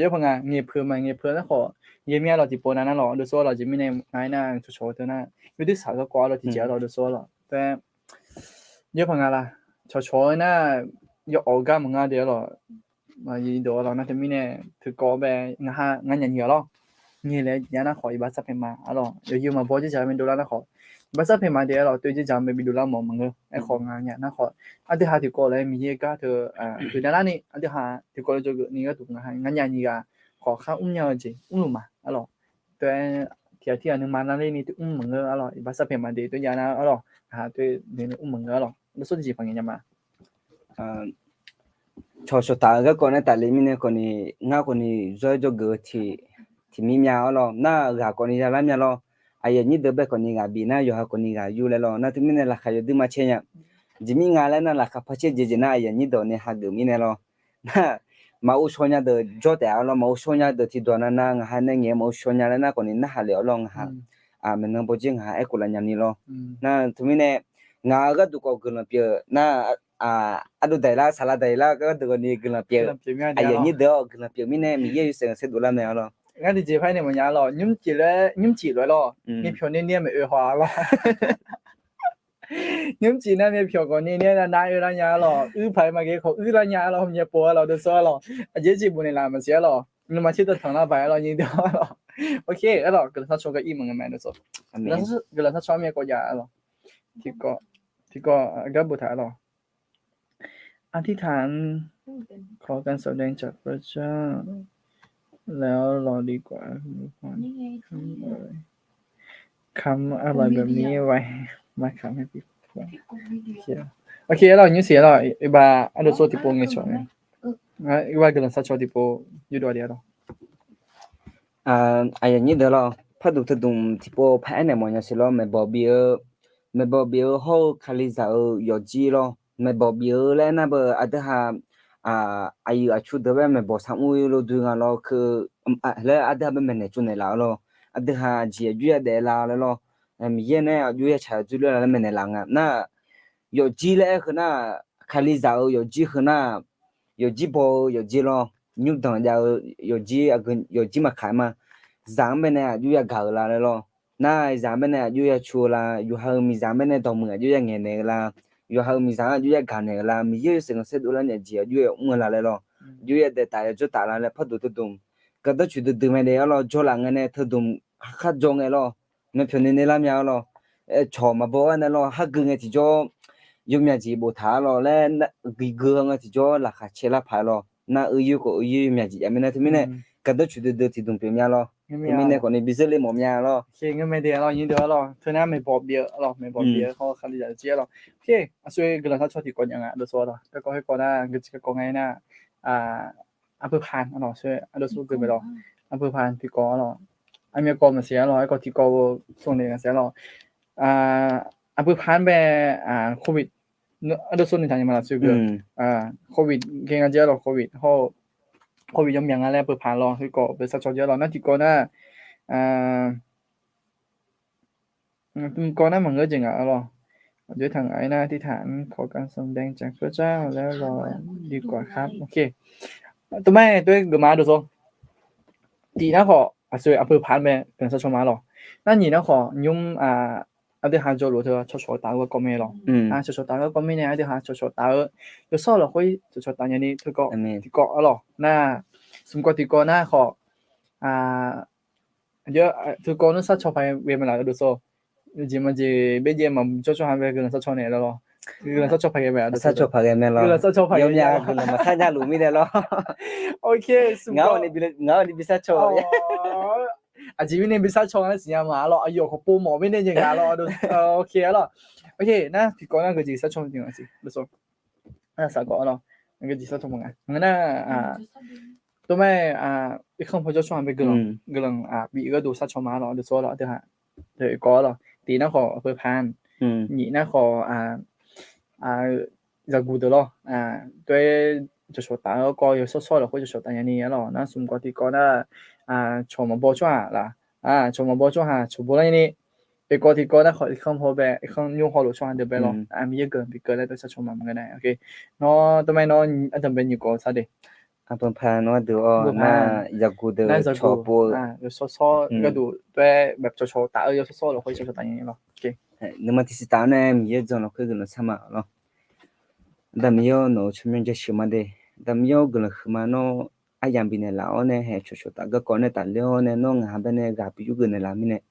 yawr paq nga ngaeqpeuq ma, ngaeqpeuq nar khawf, yaer mir-a arlawq, tiqpov nav nar lawq, dawqtsov arlawq, jeq mirnae nga aernar cawqcawq-eu teu nar, yawdui saq-eu garkawv arlawq tiqjeq arlawq, dawqtsov arlawq. Tov-aer, yawr paq nga la, cawqcawq-eu nar, yawawf gar maqnga de arlawq. Dawq arlawq nar teumirnae, teukawv bae, ngaq ha nganyaf nyiq-a lawr. Nyiq laer jav nar khawf iqbax sarpaeq ma arlawq, yawqyuif maqbaw dzerdzaq mae dovlar nar khawf, iqbax sarpaeq ma de arlawq, toeq dzerdzaq mae bidovlar mawf maqngeur. Aerkhawf nganyaf nar khawf, aqdui ha tiqkawv laer Miqyaer gar teu huiqnav larni aqdui ha tiqkawv laer dzawgeuf ni gharduq ngaq ha nganyaf nyiq ghaq khawf khar mrnya-eu jeq mrluf ma arlawq. Tov-aer, tiqghaq tirghaq nuima nar lerni teu mr maqngeur arlawq, iqbax sarpaeq ma de tov jav nar arlawq, ngaq ha tov noeqni mr maqngeur arlawq, dawqtsov tiqjeq paq ngae nya ma. Cawqcawq taf-eu garkawv nae tafle mirnae khawfni, ngar khawfni zawr-aer dzawgeuf-eu tiq mir mya arlawq, nar ghaq khawfni yalar mya lawr. Aqyuif aqnyir deuq bae khawfni ghaq bif nar yawqha khawfni ghaq yur laer lawr, nar teumirnae laqkhaq yawdui ma caer nya. Jeq mir nga laer nar laqkhaq par caer jeq jeq nar aqyuif aqnyir deuq ni hageuf mirnae lawr. Nar maqghov shaw nya deuq jawr taef-a lawr, maqghov shaw nya deuq tiqdawq navnav ngaq ha nae ngaeq-eu maqghov shaw nya laer nar khawfni narhaq lef-awr lawr, ngaq ha maeqnan bawjer ngaq ha aerkhof laf nya ni lawr. Nar teumirnae ngaq-euq gharduq khawf guiqlanq pyeuf nar, ardov daqlar saqlaq daqlar gharduq khawfni guiqlanq pyeuf. Aqyuif aqnyir deuq-awr guiqlanq pyeuf mirnae Miqyaer yawshaef khanqsaer dovlar mae arlawq. Ngar tiqjeq par nae maqnya arlawq, nymrcif lof-aer, nymrcif lof-aer lawr, mirpyawq nae nae maeq-eu haw-a lawr. Nymrcif nar mirpyawq khawf nae nae nar nar oe lar nya arlawq, uir paq-aer maqghae khawf uir lar nya arlawq, myav pov arlawq, dawqtsov arlawq, aqjeq jeq bofnaeq laf maqsiq arlawq, nuima tser tanqtanq lar baq arlawq, nyiq deuq arlawq. Ok arlawq, guiqlanq sharcaw gar ir maqnga mae dawqtsov. Guiqlanq sharcaw mir-aer kawv jav arlawq. Tiqkawv, tiqkawv gar boftaq arlawq. อธิษฐานขอการสำแดงจากพระเจ้า แล้วรอดีกว่า คำอร่อยแบบนี้ไว้มาขายให้พี่ Ok arlawq, nymrcif arlawq, iqbax ardov tsov tiqpov ngaeqcawq nae, iqbax guiqlanq sharcaw tiqpov yurdov de arlawq. Aqyuif aqnyir deuq lawr, pardmq teudmq tiqpov paraer naeq mawf nya siq lawr, maeqbawq bif-eu, maeqbawq bif-eu hawr-eu Kalizaq-euq yawfjir lawr, maeqbawq bif-eu laer nar beu aqdui ha aqyuif aqtsu deuq bae maeqbawq sar mr-eu lof dui nga lawr, laer aqdui ha bae maeqnaeq tsovnaeq laf-eu lawr, aqdui ha aqjeq aqjox yadaef la laer lawr, Miqyaer nae aqjox yacaq-eu dzoerler la laer maeqnaeq laf nga nar, yawfjir laer aer heu nar, Kalizaq-euq yawfjir heu nar, yawfjir baw-eu yawfjir lawr, nymrdanq jav-eu yawfjir, yawfjir maqkaq ma. Zaq-anr bae nae aqjox yagaq-euq la laer lawr. Nar zaq-anr bae nae aqjox yacu-eu la, yawqha-euq miqzaq-anr bae nae dawqmuiq aqjox yangaeq naeq-eu la, yawqha-euq miqzaq-anr aqjox yagaq naeq-eu la, Miqyaer yawshaef khanqsaer dovlar nya jeq aqjox yamr-eu la laer lawr. Aqjox yadaef taf yajawr taf la laer pardmq teudmq, gardanr coeqdui dui mae de arlawr, jawrlaf ngae nae teudmq haqkar jawr ngae lawr, maeqpyawq ni ni lar mya arlawr. Cawq maqbaw gar nae lawr, hargeu ngae tiqjawr yawmyaq jeq boftaq arlawr laer, gui geu ngae tiqjawr laqkhaq cae lar paq lawr. Nar uiyoer khawf uiyoer yawmyaq jeq jav mirnae teumirnae, gardanr coeqdui dui tiqdmq pyeuf mya lawr. Teumirnae khawfni bizeur le mawf mya lawr. Teunar maeqbawq bif-eu lawr, maeqbawq bif-eu hawr Kalizaq-eu jir lawr. Aqsur guiqlanq sharcaw tiqkawv nya nga, dawqtsov lawr, garkawv khoerkawv nar guiqlanq sharcaw ngae nar, aqpeuqpaq lawr, aqdawr sar gui mae lawr, aqpeuqpaq tiqkawv lawr, aqmyav kawv maqsiq arlawr, aerkhawf tiqkawv-eu smrle nga siq arlawr. Aqpeuqpaq-anr bae, covid, aqdawr sar noeqtaq nya ma laf sar gui, covid ghae nga jeq arlawr, covid hawr-eu, covid yawmyaq nga laer aqpeuqpaq lawr, khoerkawv bae sharcaw jeq arlawr, nar tiqkawv nar, kawv nar maqngeur jeq ngaq arlawr. Aqjox taq ngaq-aer nar, อธิษฐานขอการทรงแดงจากพระเจ้า แล้วรอดีกว่าครับ Tov ma, tov-aer geuf ma dawqtsov. Tiq nar khawf aqsur aqpeuqpaq mae guiqlanq sharcaw ma lawr. Nar nyiq nar khawf nymr, aqdui ha jawrluf teu cawqcawq taf-eu garkawv mae lawr. Cawqcawq taf-eu garkawv mirnae aqdui ha cawqcawq taf-eu, yawshawr lafkhoer cawqcawq taf nya ni teukawv tiqkawv arlawr. Nar smq kawv tiqkawv nar khawf Aqjeq, teukaw nar sarcaw paq ghae mae laf dovsawr. Jeq maqjeq baerjaev maqjawr tsawrhaq bae guiqlanq sarcaw naeq lawr. Guiqlanq sarcaw paq ghae mae laf dovsawr. Sarcaw paq ghae mae lawr. Guiqlanq sarcaw paq ghae mae lawr. Guiqlanq maqsar nya luf mirnae lawr. Ngaq-awq ni bi sarcaw. Aqjeq mirnae bi sarcaw nar siqnya ma lawr. Aqyawf khawf pov mawf mirnae jeq nga lawr. Nar tiqkawv nar geujeq sarcaw jeq nga siq dovsawr. Aqsaq gawq lawr. Geujeq sarcaw mawf nga. Ngeur nar, tov mae, irkanr paw jawr tsawrhaq bae guiqlanq, guiqlanq bif gharduq sarcaw ma lawr dovsawr lawr. Aqdui ha, deuq kawv lawr. Tiq nar khawf aqpeu paq, nyiq nar khawf zaqguq deuq lawr. Tov-aer cawqcawq taf-eu garkawv yawshawr shawr lafkhoer cawqcawq taf nyani lawr. Nar smq kawv tiqkawv nar, cawq maqbaw tsawrhaq laf, cawq maqbaw tsawrhaq cawq baw lar nyani. Tiqkawv tiqkawv nar khawf irkanr paw bae, irkanr nymr hawlof tsawrhaq deuq bae lawr. Miqyaer guiqlanq bif keuv laer dov sarcaw ma ngeur nar. Nawr tov mae nawr ardanq bae nyiq kawv sar de. Aqpeu paq nawr aqdui-awr nar, zaqguq deuq cawq pov-eu yawshawr shawr gharduq tov-aer cawqcawq taf-eu yawshawr shawr lafkhoer cawqcawq taf nyani lawr. Nuima tiqsiq taf-awr nae Miqyaer jan lafkhoer guiqlanq sar ma lawr. Aqda Miqyaer-awr, nawq-euq tsawrmyanr jasheuq ma de. Aqda Miqyaer-awr, guiqlanq huiqma nawr aryamq bifnaeq laf-awr nae haeq cawqcawq taf garkawv nae tafler-awr nae nawr ngaq ha bae nae ghaq bi yur geuf naeq laf mirnae,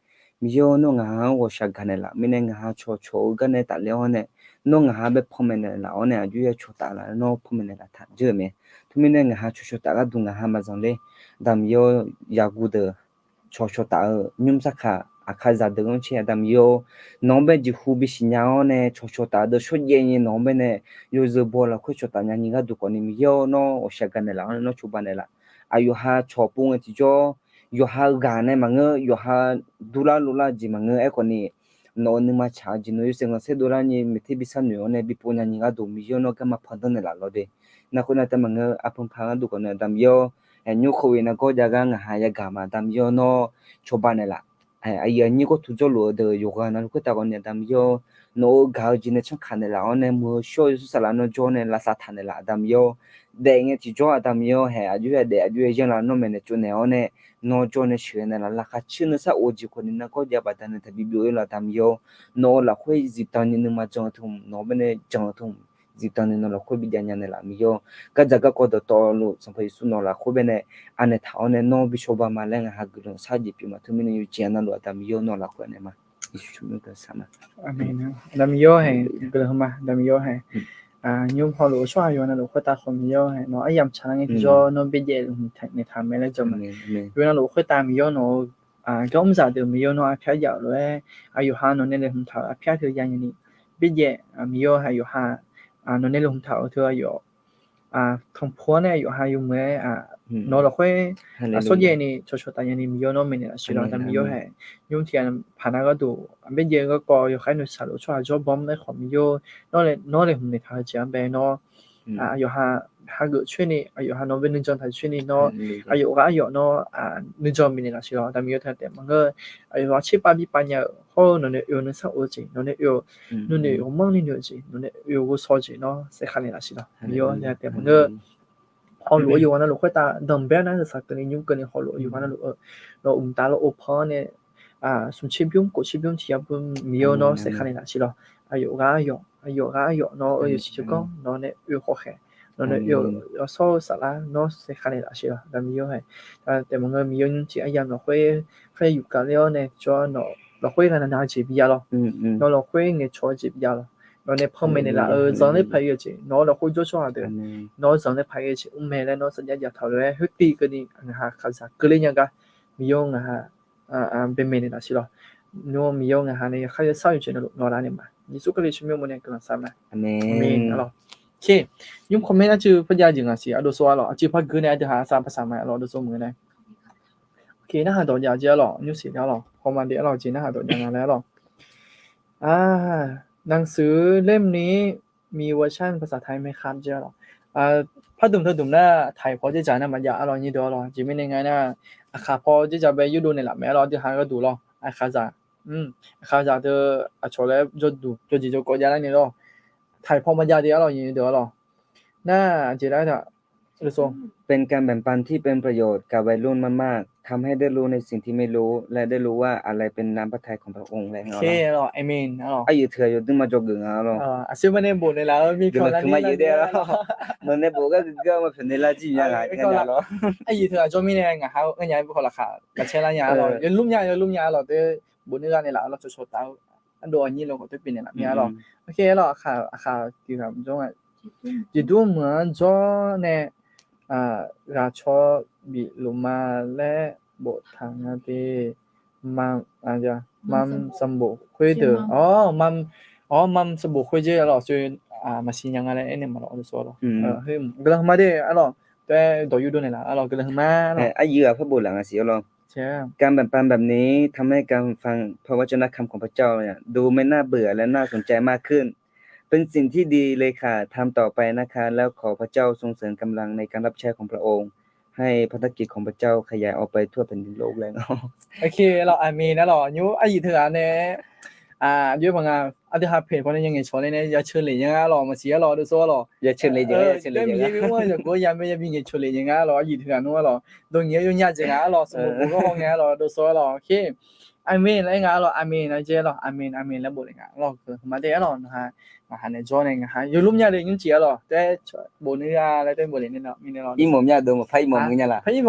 Miqyaer-awr, nawr ngaq ha-anr ghawqshaq gaq naeq laf mirnae ngaq ha cawqcawq-eu gar nae tafler-awr nae nawr ngaq ha bae panmaeq naeq laf-awr nae aqjox-aer cawqcawq taf laf nawr panmaeq naeq laf taq dzeur-euq mae. Teumirnae ngaq ha cawqcawq taf gharduq ngaq ha maqzanq ler. Aqda Miqyaer-awr, zaqguq deuq cawqcawq taf-eu nymr sarkaq aqkaqzaq deuq-anr caer Aqda Miqyaer-awr, nawq-anr bae jeqhu bisiq nya-awr nae cawqcawq taf deuq shawrjaev ni nawq-anr bae nae yawzeu baw lafkhoer cawqcawq taf nyani gharduq khawf ni Miqyaer-awr, nawr ghawqshaq gaq naeq laf-awr nae nawr cawba naeq laf. Aqyawf ha cawq pov ngae tiqjawr, yawqha-eu ghaq nae maqngeur, yawqha durlar lorlar jeq maqngeur. Aerkhawf ni nawq-euq nuima tsaq-eu jeq nawq yawshaef khanqsaer dovlar ni maeqter bi sharnoeq-awr nae bi pov nyani gharduq Miqyaer-awr, nawr garma pandanr naeq laf lawr de. Nar khoernar taef maqngeur, aqpeu paq gharduq khawf nae Aqda Miqyaer-awr, nymr khof-eu naqgawr jav gar ngaq ha yagaq ma Aqda Miqyaer-awr, nawr cawba naeq laf. Aqyuif aqnyir gawrtuq jawrluf-eu deuq yawqghaq navluf khoertav khawf ni Aqda Miqyaer-awr, nawq-euq gaq-eu jeq nae canrkaq naeq laf-awr nae muiq-eu shawr-eu yawshawr saflar nawr jawr nae lavsav taq naeq laf Aqda Miqyaer-awr, daef ngae tiqjawr Aqda Miqyaer-awr, haeq aqjox-aer daef aqjox-aer yanr laf nawr maeqnaeq tsovnaeq-awr nae nawr jawr nae sheuqghae naeq laf. Laqkhaq caer nuisar of-eu jeq khawf ni nargawr jav baqdanae taqbi byov-ir laf Aqda Miqyaer-awr, nawq-euq lafkhoer zifdan ni nuima jan-eu teu hmq nawq-anr bae nae jan-eu teu hmq zifdan ni nawq lafkhoer bi jav nya naeq laf Miqyaer-awr, gardzaq garkawv dawqtawvluf Sanqpaq Yeqsur nawq lafkhoer bae nae anaeq taq-awr nae nawr bi cawba ma laer ngaq ha guiqlanq shar-eu jeq pyeuf ma. Teumirnae yawjeq navluf Aqda Miqyaer-awr, nawq lafkhoer naeq ma. Yeqsur tsawrmyanr guiqlanq shar ma. Aqmeq. Aqda Miqyaer-awr haeq guiqlanq heu ma, Aqda Miqyaer-awr haeq. Nymr hawluf-eu tsawrhaq yawqha navluf khoertav khawf Miqyaer-awr haeq, nawq-anr aryamq tsaqlar ngae tiqjawr nawr baejaev-eu hmq taeq naeq taq mae laer jan ma. Yawqha navluf khoertav Miqyaer-awr, nawq-euq gar mr zaq deuq Miqyaer-awr nawr arpyar jav-euq lof-aer, aqyawqha nawq nae laeqhmq taq-euq arpyar teu ya nyani baejaev Miqyaer-awr haeq, yawqha nawq nae laeqhmq taq-euq teu aqyawf tanqpuq-anr nae aqyawf ha yawmuiq-aer nawq lafkhoer shawrjaev ni cawqcawq taf nyani Miqyaer nawr maeqnaeq laf siq lawq. Aqda Miqyaer-awr haeq, nymr tiq ghaq paq nar gharduq baejaev-eu garkawv yawkhaer nuisar luf tsawrhaq jawr bawm-anr nae khawf Miqyaer-awr, nawr laeqhmq naeq taq-eu jeq-anr bae nawr aqyawf ha hageuf coer ni aqyawf ha nawq bae nuijan taq coer ni nawr aqyawf ghaq aqyawf nawr nuijan bifnaeq laf siq lawq. Aqda Miqyaer-awr, taef maqngeur aqyawf ha tserpav birpav nya-euq hawr-eu nawq nae oe-eu nuisar of-eu jeq, nawq nae oe-eu nuinoeq ghawqmanrni noeq-eu jeq, nawq nae oe-eu ghovshaw jeq nawr saerkhaq naeq laf siq lawq. Miqyaer-awr, taef maqngeur hawluf-eu yawqha navluf khoertav danqbae-awr nar zaqkeuv ni nymr keuvni hawluf-eu yawqha navluf-eu nawq mqtav lawr of pan-anr nae smq tser bymr kof tser bymr tiq ya bymr Miqyaer-awr nawr saerkhaq naeq laf siq lawq. Aqyawf ghaq aqyawf, aqyawf ghaq aqyawf nawr oe-eu siq teuganr nawq nae oe khawf khaeq, nawq nae oe-eu yawshawr-eu saflar nawr saerkhaq naeq laf siq lawq. Aqda Miqyaer-awr haeq, taef maqngeur Miqyaer nymr tiq aqyamq lafkhoer kharya yufkav ler-awr nae jawr-awr nawq lafkhoer ghaq navnav-eu jeq bi ya lawr. Nawq lafkhoer ngaeqcawq-eu jeq bi ya lawr. Nawq nae panmaeq naeq laf-euq zanqler paq-ir-eu jeq, nawq-euq lafkhoer jawr tsawrhaq deuq nawr zanqler paq-ir-eu jeq mr mae laer nawr sarjax jav taq-euq lof-aer, khoertiv keuvni ngaq ha aqkaqzaq keuvler nya gar Miqyaer-awr ngaq ha baemaeq naeq laf siq lawq. Nawr Miqyaer-awr ngaq ha nae yawkhaer yawsar-eu jeq navluf nawq lavnaeq ma. Yeqsur Kali tsawrmyanr mawr nae guiqlanq shar ma. Aqmeq. Nymr comment arcuiv par jav jeq ngaq siq ardov sov-ar lawq. Aqcuiv par gui nae aqdui ha sar par saq ma lawq, ardov sov meuq nae. Narhaq dawq jav jeq-ar lawq, nymr siq jav-ar lawq, hawma de-ar lawq, jeq narhaq dawq jav nga laer-ar lawq. Nar หนังสือเล่มนี้มีเวอร์ชันภาษาไทยไหมครับ jeq-ar lawq. Pardmq teudmq nar taqhaiq paw dzerdzaq nar maqjav-ar lawq, nyir deuq-ar lawq. Aqjeq mirnae nga nar, aqkaq paw dzerdzaq bae yurdov naeqlaf mae-ar lawq, aqdui ha gharduq lawq. Aqkaqzaq, aqkaqzaq deuq aqcawq laer jawrduq jawrjeq jawrkawv javlar ni lawq. Taqhaiq paw maqjav de-ar lawq, nyir deuq-ar lawq. Nar aqjeq lar-ar taq เป็นการแบ่งปันที่เป็นประโยชน์กับวัยรุ่นมากๆ ทำให้ได้รู้ในสิ่งที่ไม่รู้ และได้รู้ว่าอะไรเป็นน้ำพระทัยของพระองค์ laer nga. Arlawq, aqyuif teughaq yawdui ma dzawgeuf nga arlawq. Aqsur ma nae bof naeqlaf-eu mirkhanq lar nae, nawq nae bof gar geugar ma pyaeqnaeq lar jir mya nga arlawq. Aqyuif teughaq jawr mirnae ngaq ha-eu ngeur nya-aer bof haw laqkhaq maqcaer lar nya arlawq. Yawlmr nya yawlmr nya arlawq, teu bof nuir gar naeqlaf arlawq, cawqcawq taf-eu ardov aqnyir lof khawf teu pyeuf naeqlaf mir arlawq. Oke arlawq, aqkaq tiq ghaq jawr nga. Jeqdur meuq-anr jawr nae ghaq caw bif luf ma laer boftaq nga de. Mam sanqbof khoerdeuq, awr mam sanqbof khoerdeuq arlawq, maqsiq nya nga laer aernaeq ma lawq. Guiqlanq huiqma de arlawq, taef-aer dawq yurdov naeqlaf arlawq, guiqlanq huiqma. Aqyuif-aq par bof laf nga siq arlawq. การแบ่งปันแบบนี้ทำให้การฟังพระวจนะคำของพระเจ้าเนี่ยดูไม่น่าเบื่อและน่าสนใจมากขึ้น เป็นสิ่งที่ดีเลยค่ะ ทำต่อไปนะคะ แล้วขอพระเจ้าทรงเสริมกำลังในการรับใช้ของพระองค์ ให้ภารกิจของพระเจ้าขยายออกไปทั่วแผ่นดินโลก laer nga. Oke arlawq, aqmeq arlawq. Nymr aqyuif teughaq nae aqjox-aer paq nga, aqdui ha paeq paw nae ya ngaeqcawq le nae ya ceuq lef nya nga arlawq, maqsiq arlawq, dovsov arlawq. Miqyaer mr-anr yawqgov ya mae yabi ngaeqcawq lef nya nga arlawq, aqyuif teughaq nmr arlawq. Dawq ngaeq-aer yawnya dzaeq nga arlawq, sanqbof bof gar haw ngae arlawq, dovsov arlawq. Oke, aqmeq laer nga arlawq, aqmeq laer jae arlawq, aqmeq aqmeq laer bof le nga arlawq. Guiqlanq huiqma de arlawq, ngaq ha nae jawr nae ngaq ha yawlmr nya le nymrcif arlawq, taef-aer bof nuir-a laer taef-aer bof le nae arlawq, mirnae arlawq. Irmawf mya dov maqpar irmawf mya laf. Aqbui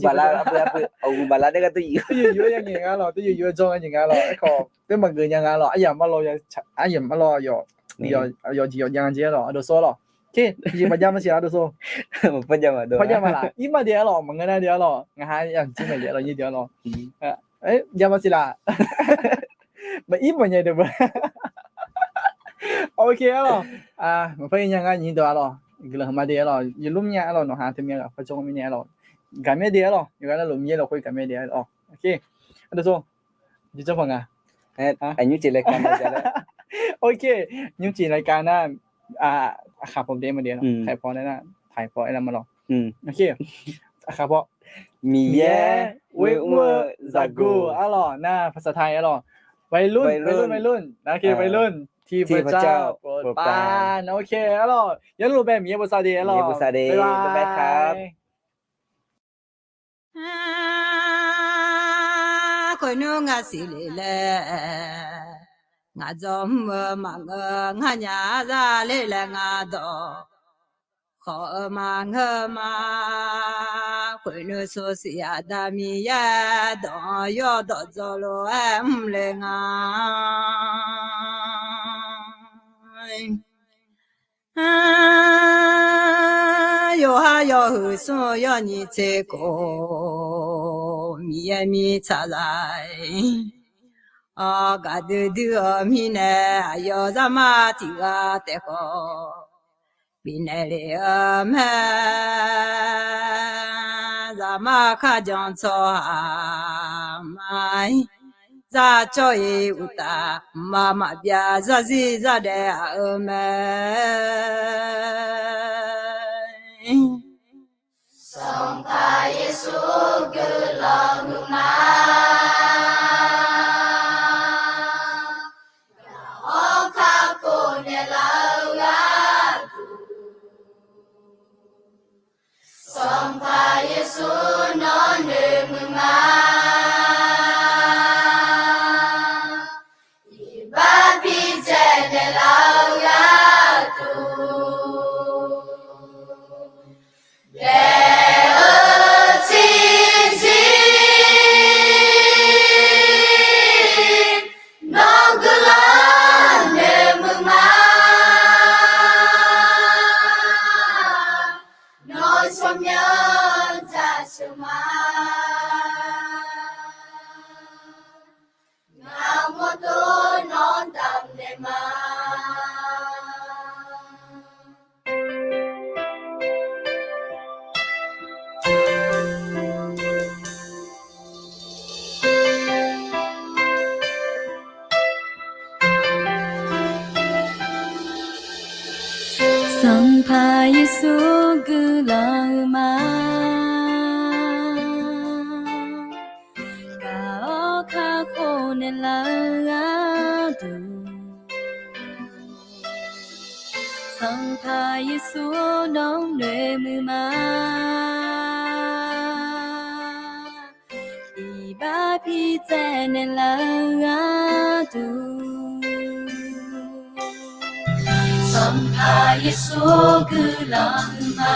baqla, aqbui aqbui, aqbui baqla nae gar teu yuf yuf-aer ya ngaeq nga arlawq, teu yuf yuf-aer jawr ngae ngae arlawq. Aerkhawf teu maqgeuf nya nga arlawq, aryamq arlawq, aryamq arlawq, yawqjeq yawqjav jeq arlawq, dovsov arlawq. Oke, jeq maqjav maqsiq laf dovsov. Maqpar jav ma laf, irma de arlawq, maqngeur nar de arlawq, ngaq ha yamq jir maeq de arlawq, nyir de arlawq. Jav maqsiq laf. Maqir maqnyae deuq beu. Oke arlawq, maqpar ir nya ngar nyir deuq arlawq, guiqlanq huiqma de arlawq, yawlmr nya arlawq, nawq ha teu mya ghaq par jawr mirnae arlawq, gaqmyaer de arlawq, yawqghaq navluf Miqyaer lafkhoer gaqmyaer de arlawq. Oke, dovsov, jeq jawr paq nga. Nymrcif laeqkaq ma ja laer. Oke, nymrcif laeqkaq nar, aqkhaq paw de ma de arlawq, taiq paw nar, taiq paw aer lar ma lawq. Oke, aqkhaq paw, Miqyaer ghoer mr-eu zaqguq arlawq, nar ภาษาไทย arlawq, วัยรุ่น วัยรุ่น วัยรุ่น วัยรุ่น ที่พระเจ้าโปรดปราน โอเค arlawq, yawluf bae Miqyaer bosav de arlawq, Miqyaer bosav de, bye bye. Khoernmr ngar siqle laer, ngaq dzawr mr-eu maqngeur, ngar nya za ler laer ngar dawq khawf-eu maqngeur ma. Khoernmr sawr siq Aqda Miqyaer dawq-anr yawdawq dzawr lof-aer mr le nga. Yawqha yawhuiq smr-eu yawnyir tser khof, Miqyaer mirtsaq zaq-aer, gaqdui dui-eu mirnae aqyawf zaqmar tiq ghaq taef khawf bifnaeq lef-eu mae. Zaqmar kharjan tsawrhaq ma-ir, zar cawv-ir uqtaf, mqmaq maqbyav zarzir zardaef aq-eu mae. Sanqpaq Yeqsur guiqlanq huiqma. Gaq-awr kakhof naeqlaf-eu gharduq, Sanqpaq Yeqsur nawr noeqmuiq ma. Iqbax bidzaeq naeqlaf-eu gharduq, daef-eu terzir nawr guiqlanq noeqmuiq ma. Nawr tsawrmyanr jaceuq ma. Ngaq mawrdo nawr damqnaeq ma. Sanqpaq Yeqsur guiqlanq huiqma. Gaq-awr kakhof naeqlaf-eu gharduq, Sanqpaq Yeqsur-or, nawr noeqmuiq ma. Iqbax pi tsaev naeqlaf gharduq, Sanqpaq Yeqsur guiqlanq ma.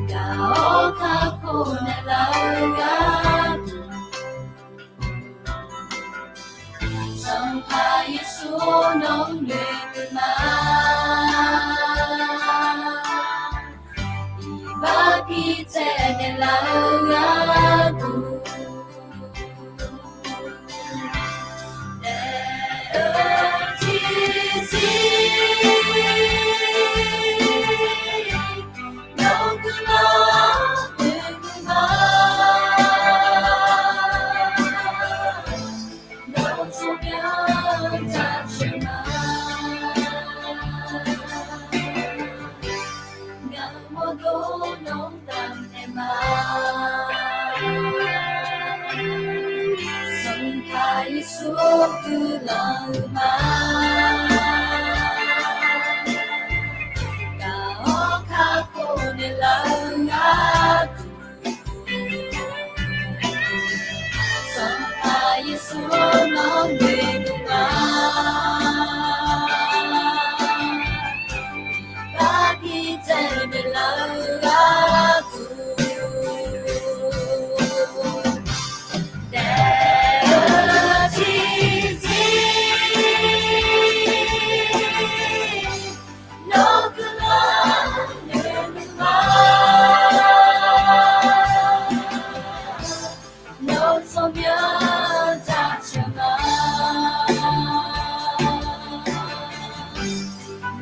Gaq-awr kakhof naeqlaf gharduq, Sanqpaq Yeqsur nawq-anr noeqmuiq ma. Iqbax pi tsaev naeqlaf-eu gharduq, daef-eu tiqzir nawq guiqlanq noeqmuiq ma. Nawr tsawrmyanr jaceuq ma. Ngaq mawrdo nawq-anr damqnaeq ma. Sanqpaq Yeqsur guiqlanq-eu ma. Gaq-awr kakhof naeqlaf-eu gharduq, Sanqpaq Yeqsur nawq-anr noeqmuiq ma. Iqbax pi tsaev naeqlaf-eu gharduq, daef-eu tiqzir nawq guiqlanq noeqmuiq ma. Nawr tsawrmyanr jaceuq ma.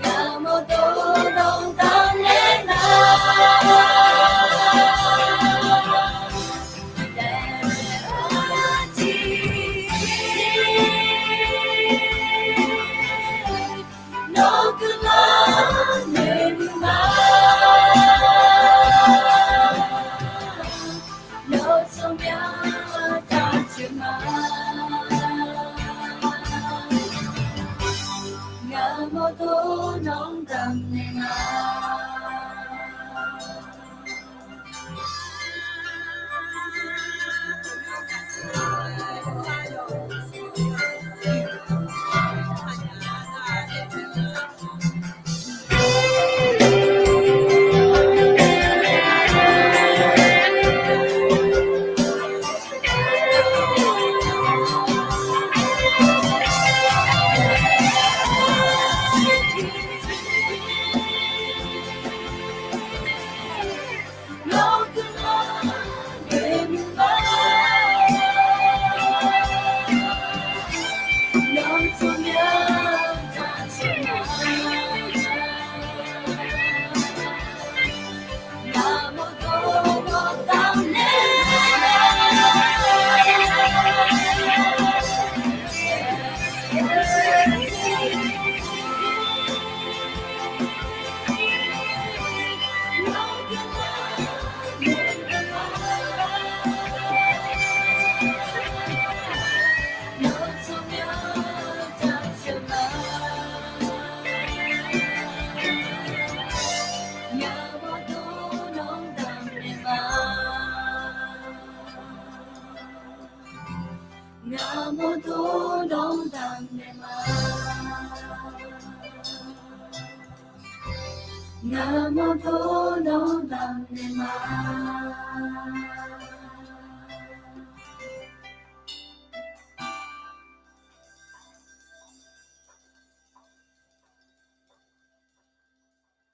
Ngaq mawrdo nawq-anr damqnaeq ma. Daef-eu tiqzir nawq guiqlanq noeqmuiq ma. Nawr tsawrmyanr jaceuq ma. Ngaq mawrdo nawq-anr damqnaeq ma. Ngaq mawrdo nawq-anr damqnaeq ma. Ngaq mawrdo nawq-anr damqnaeq ma.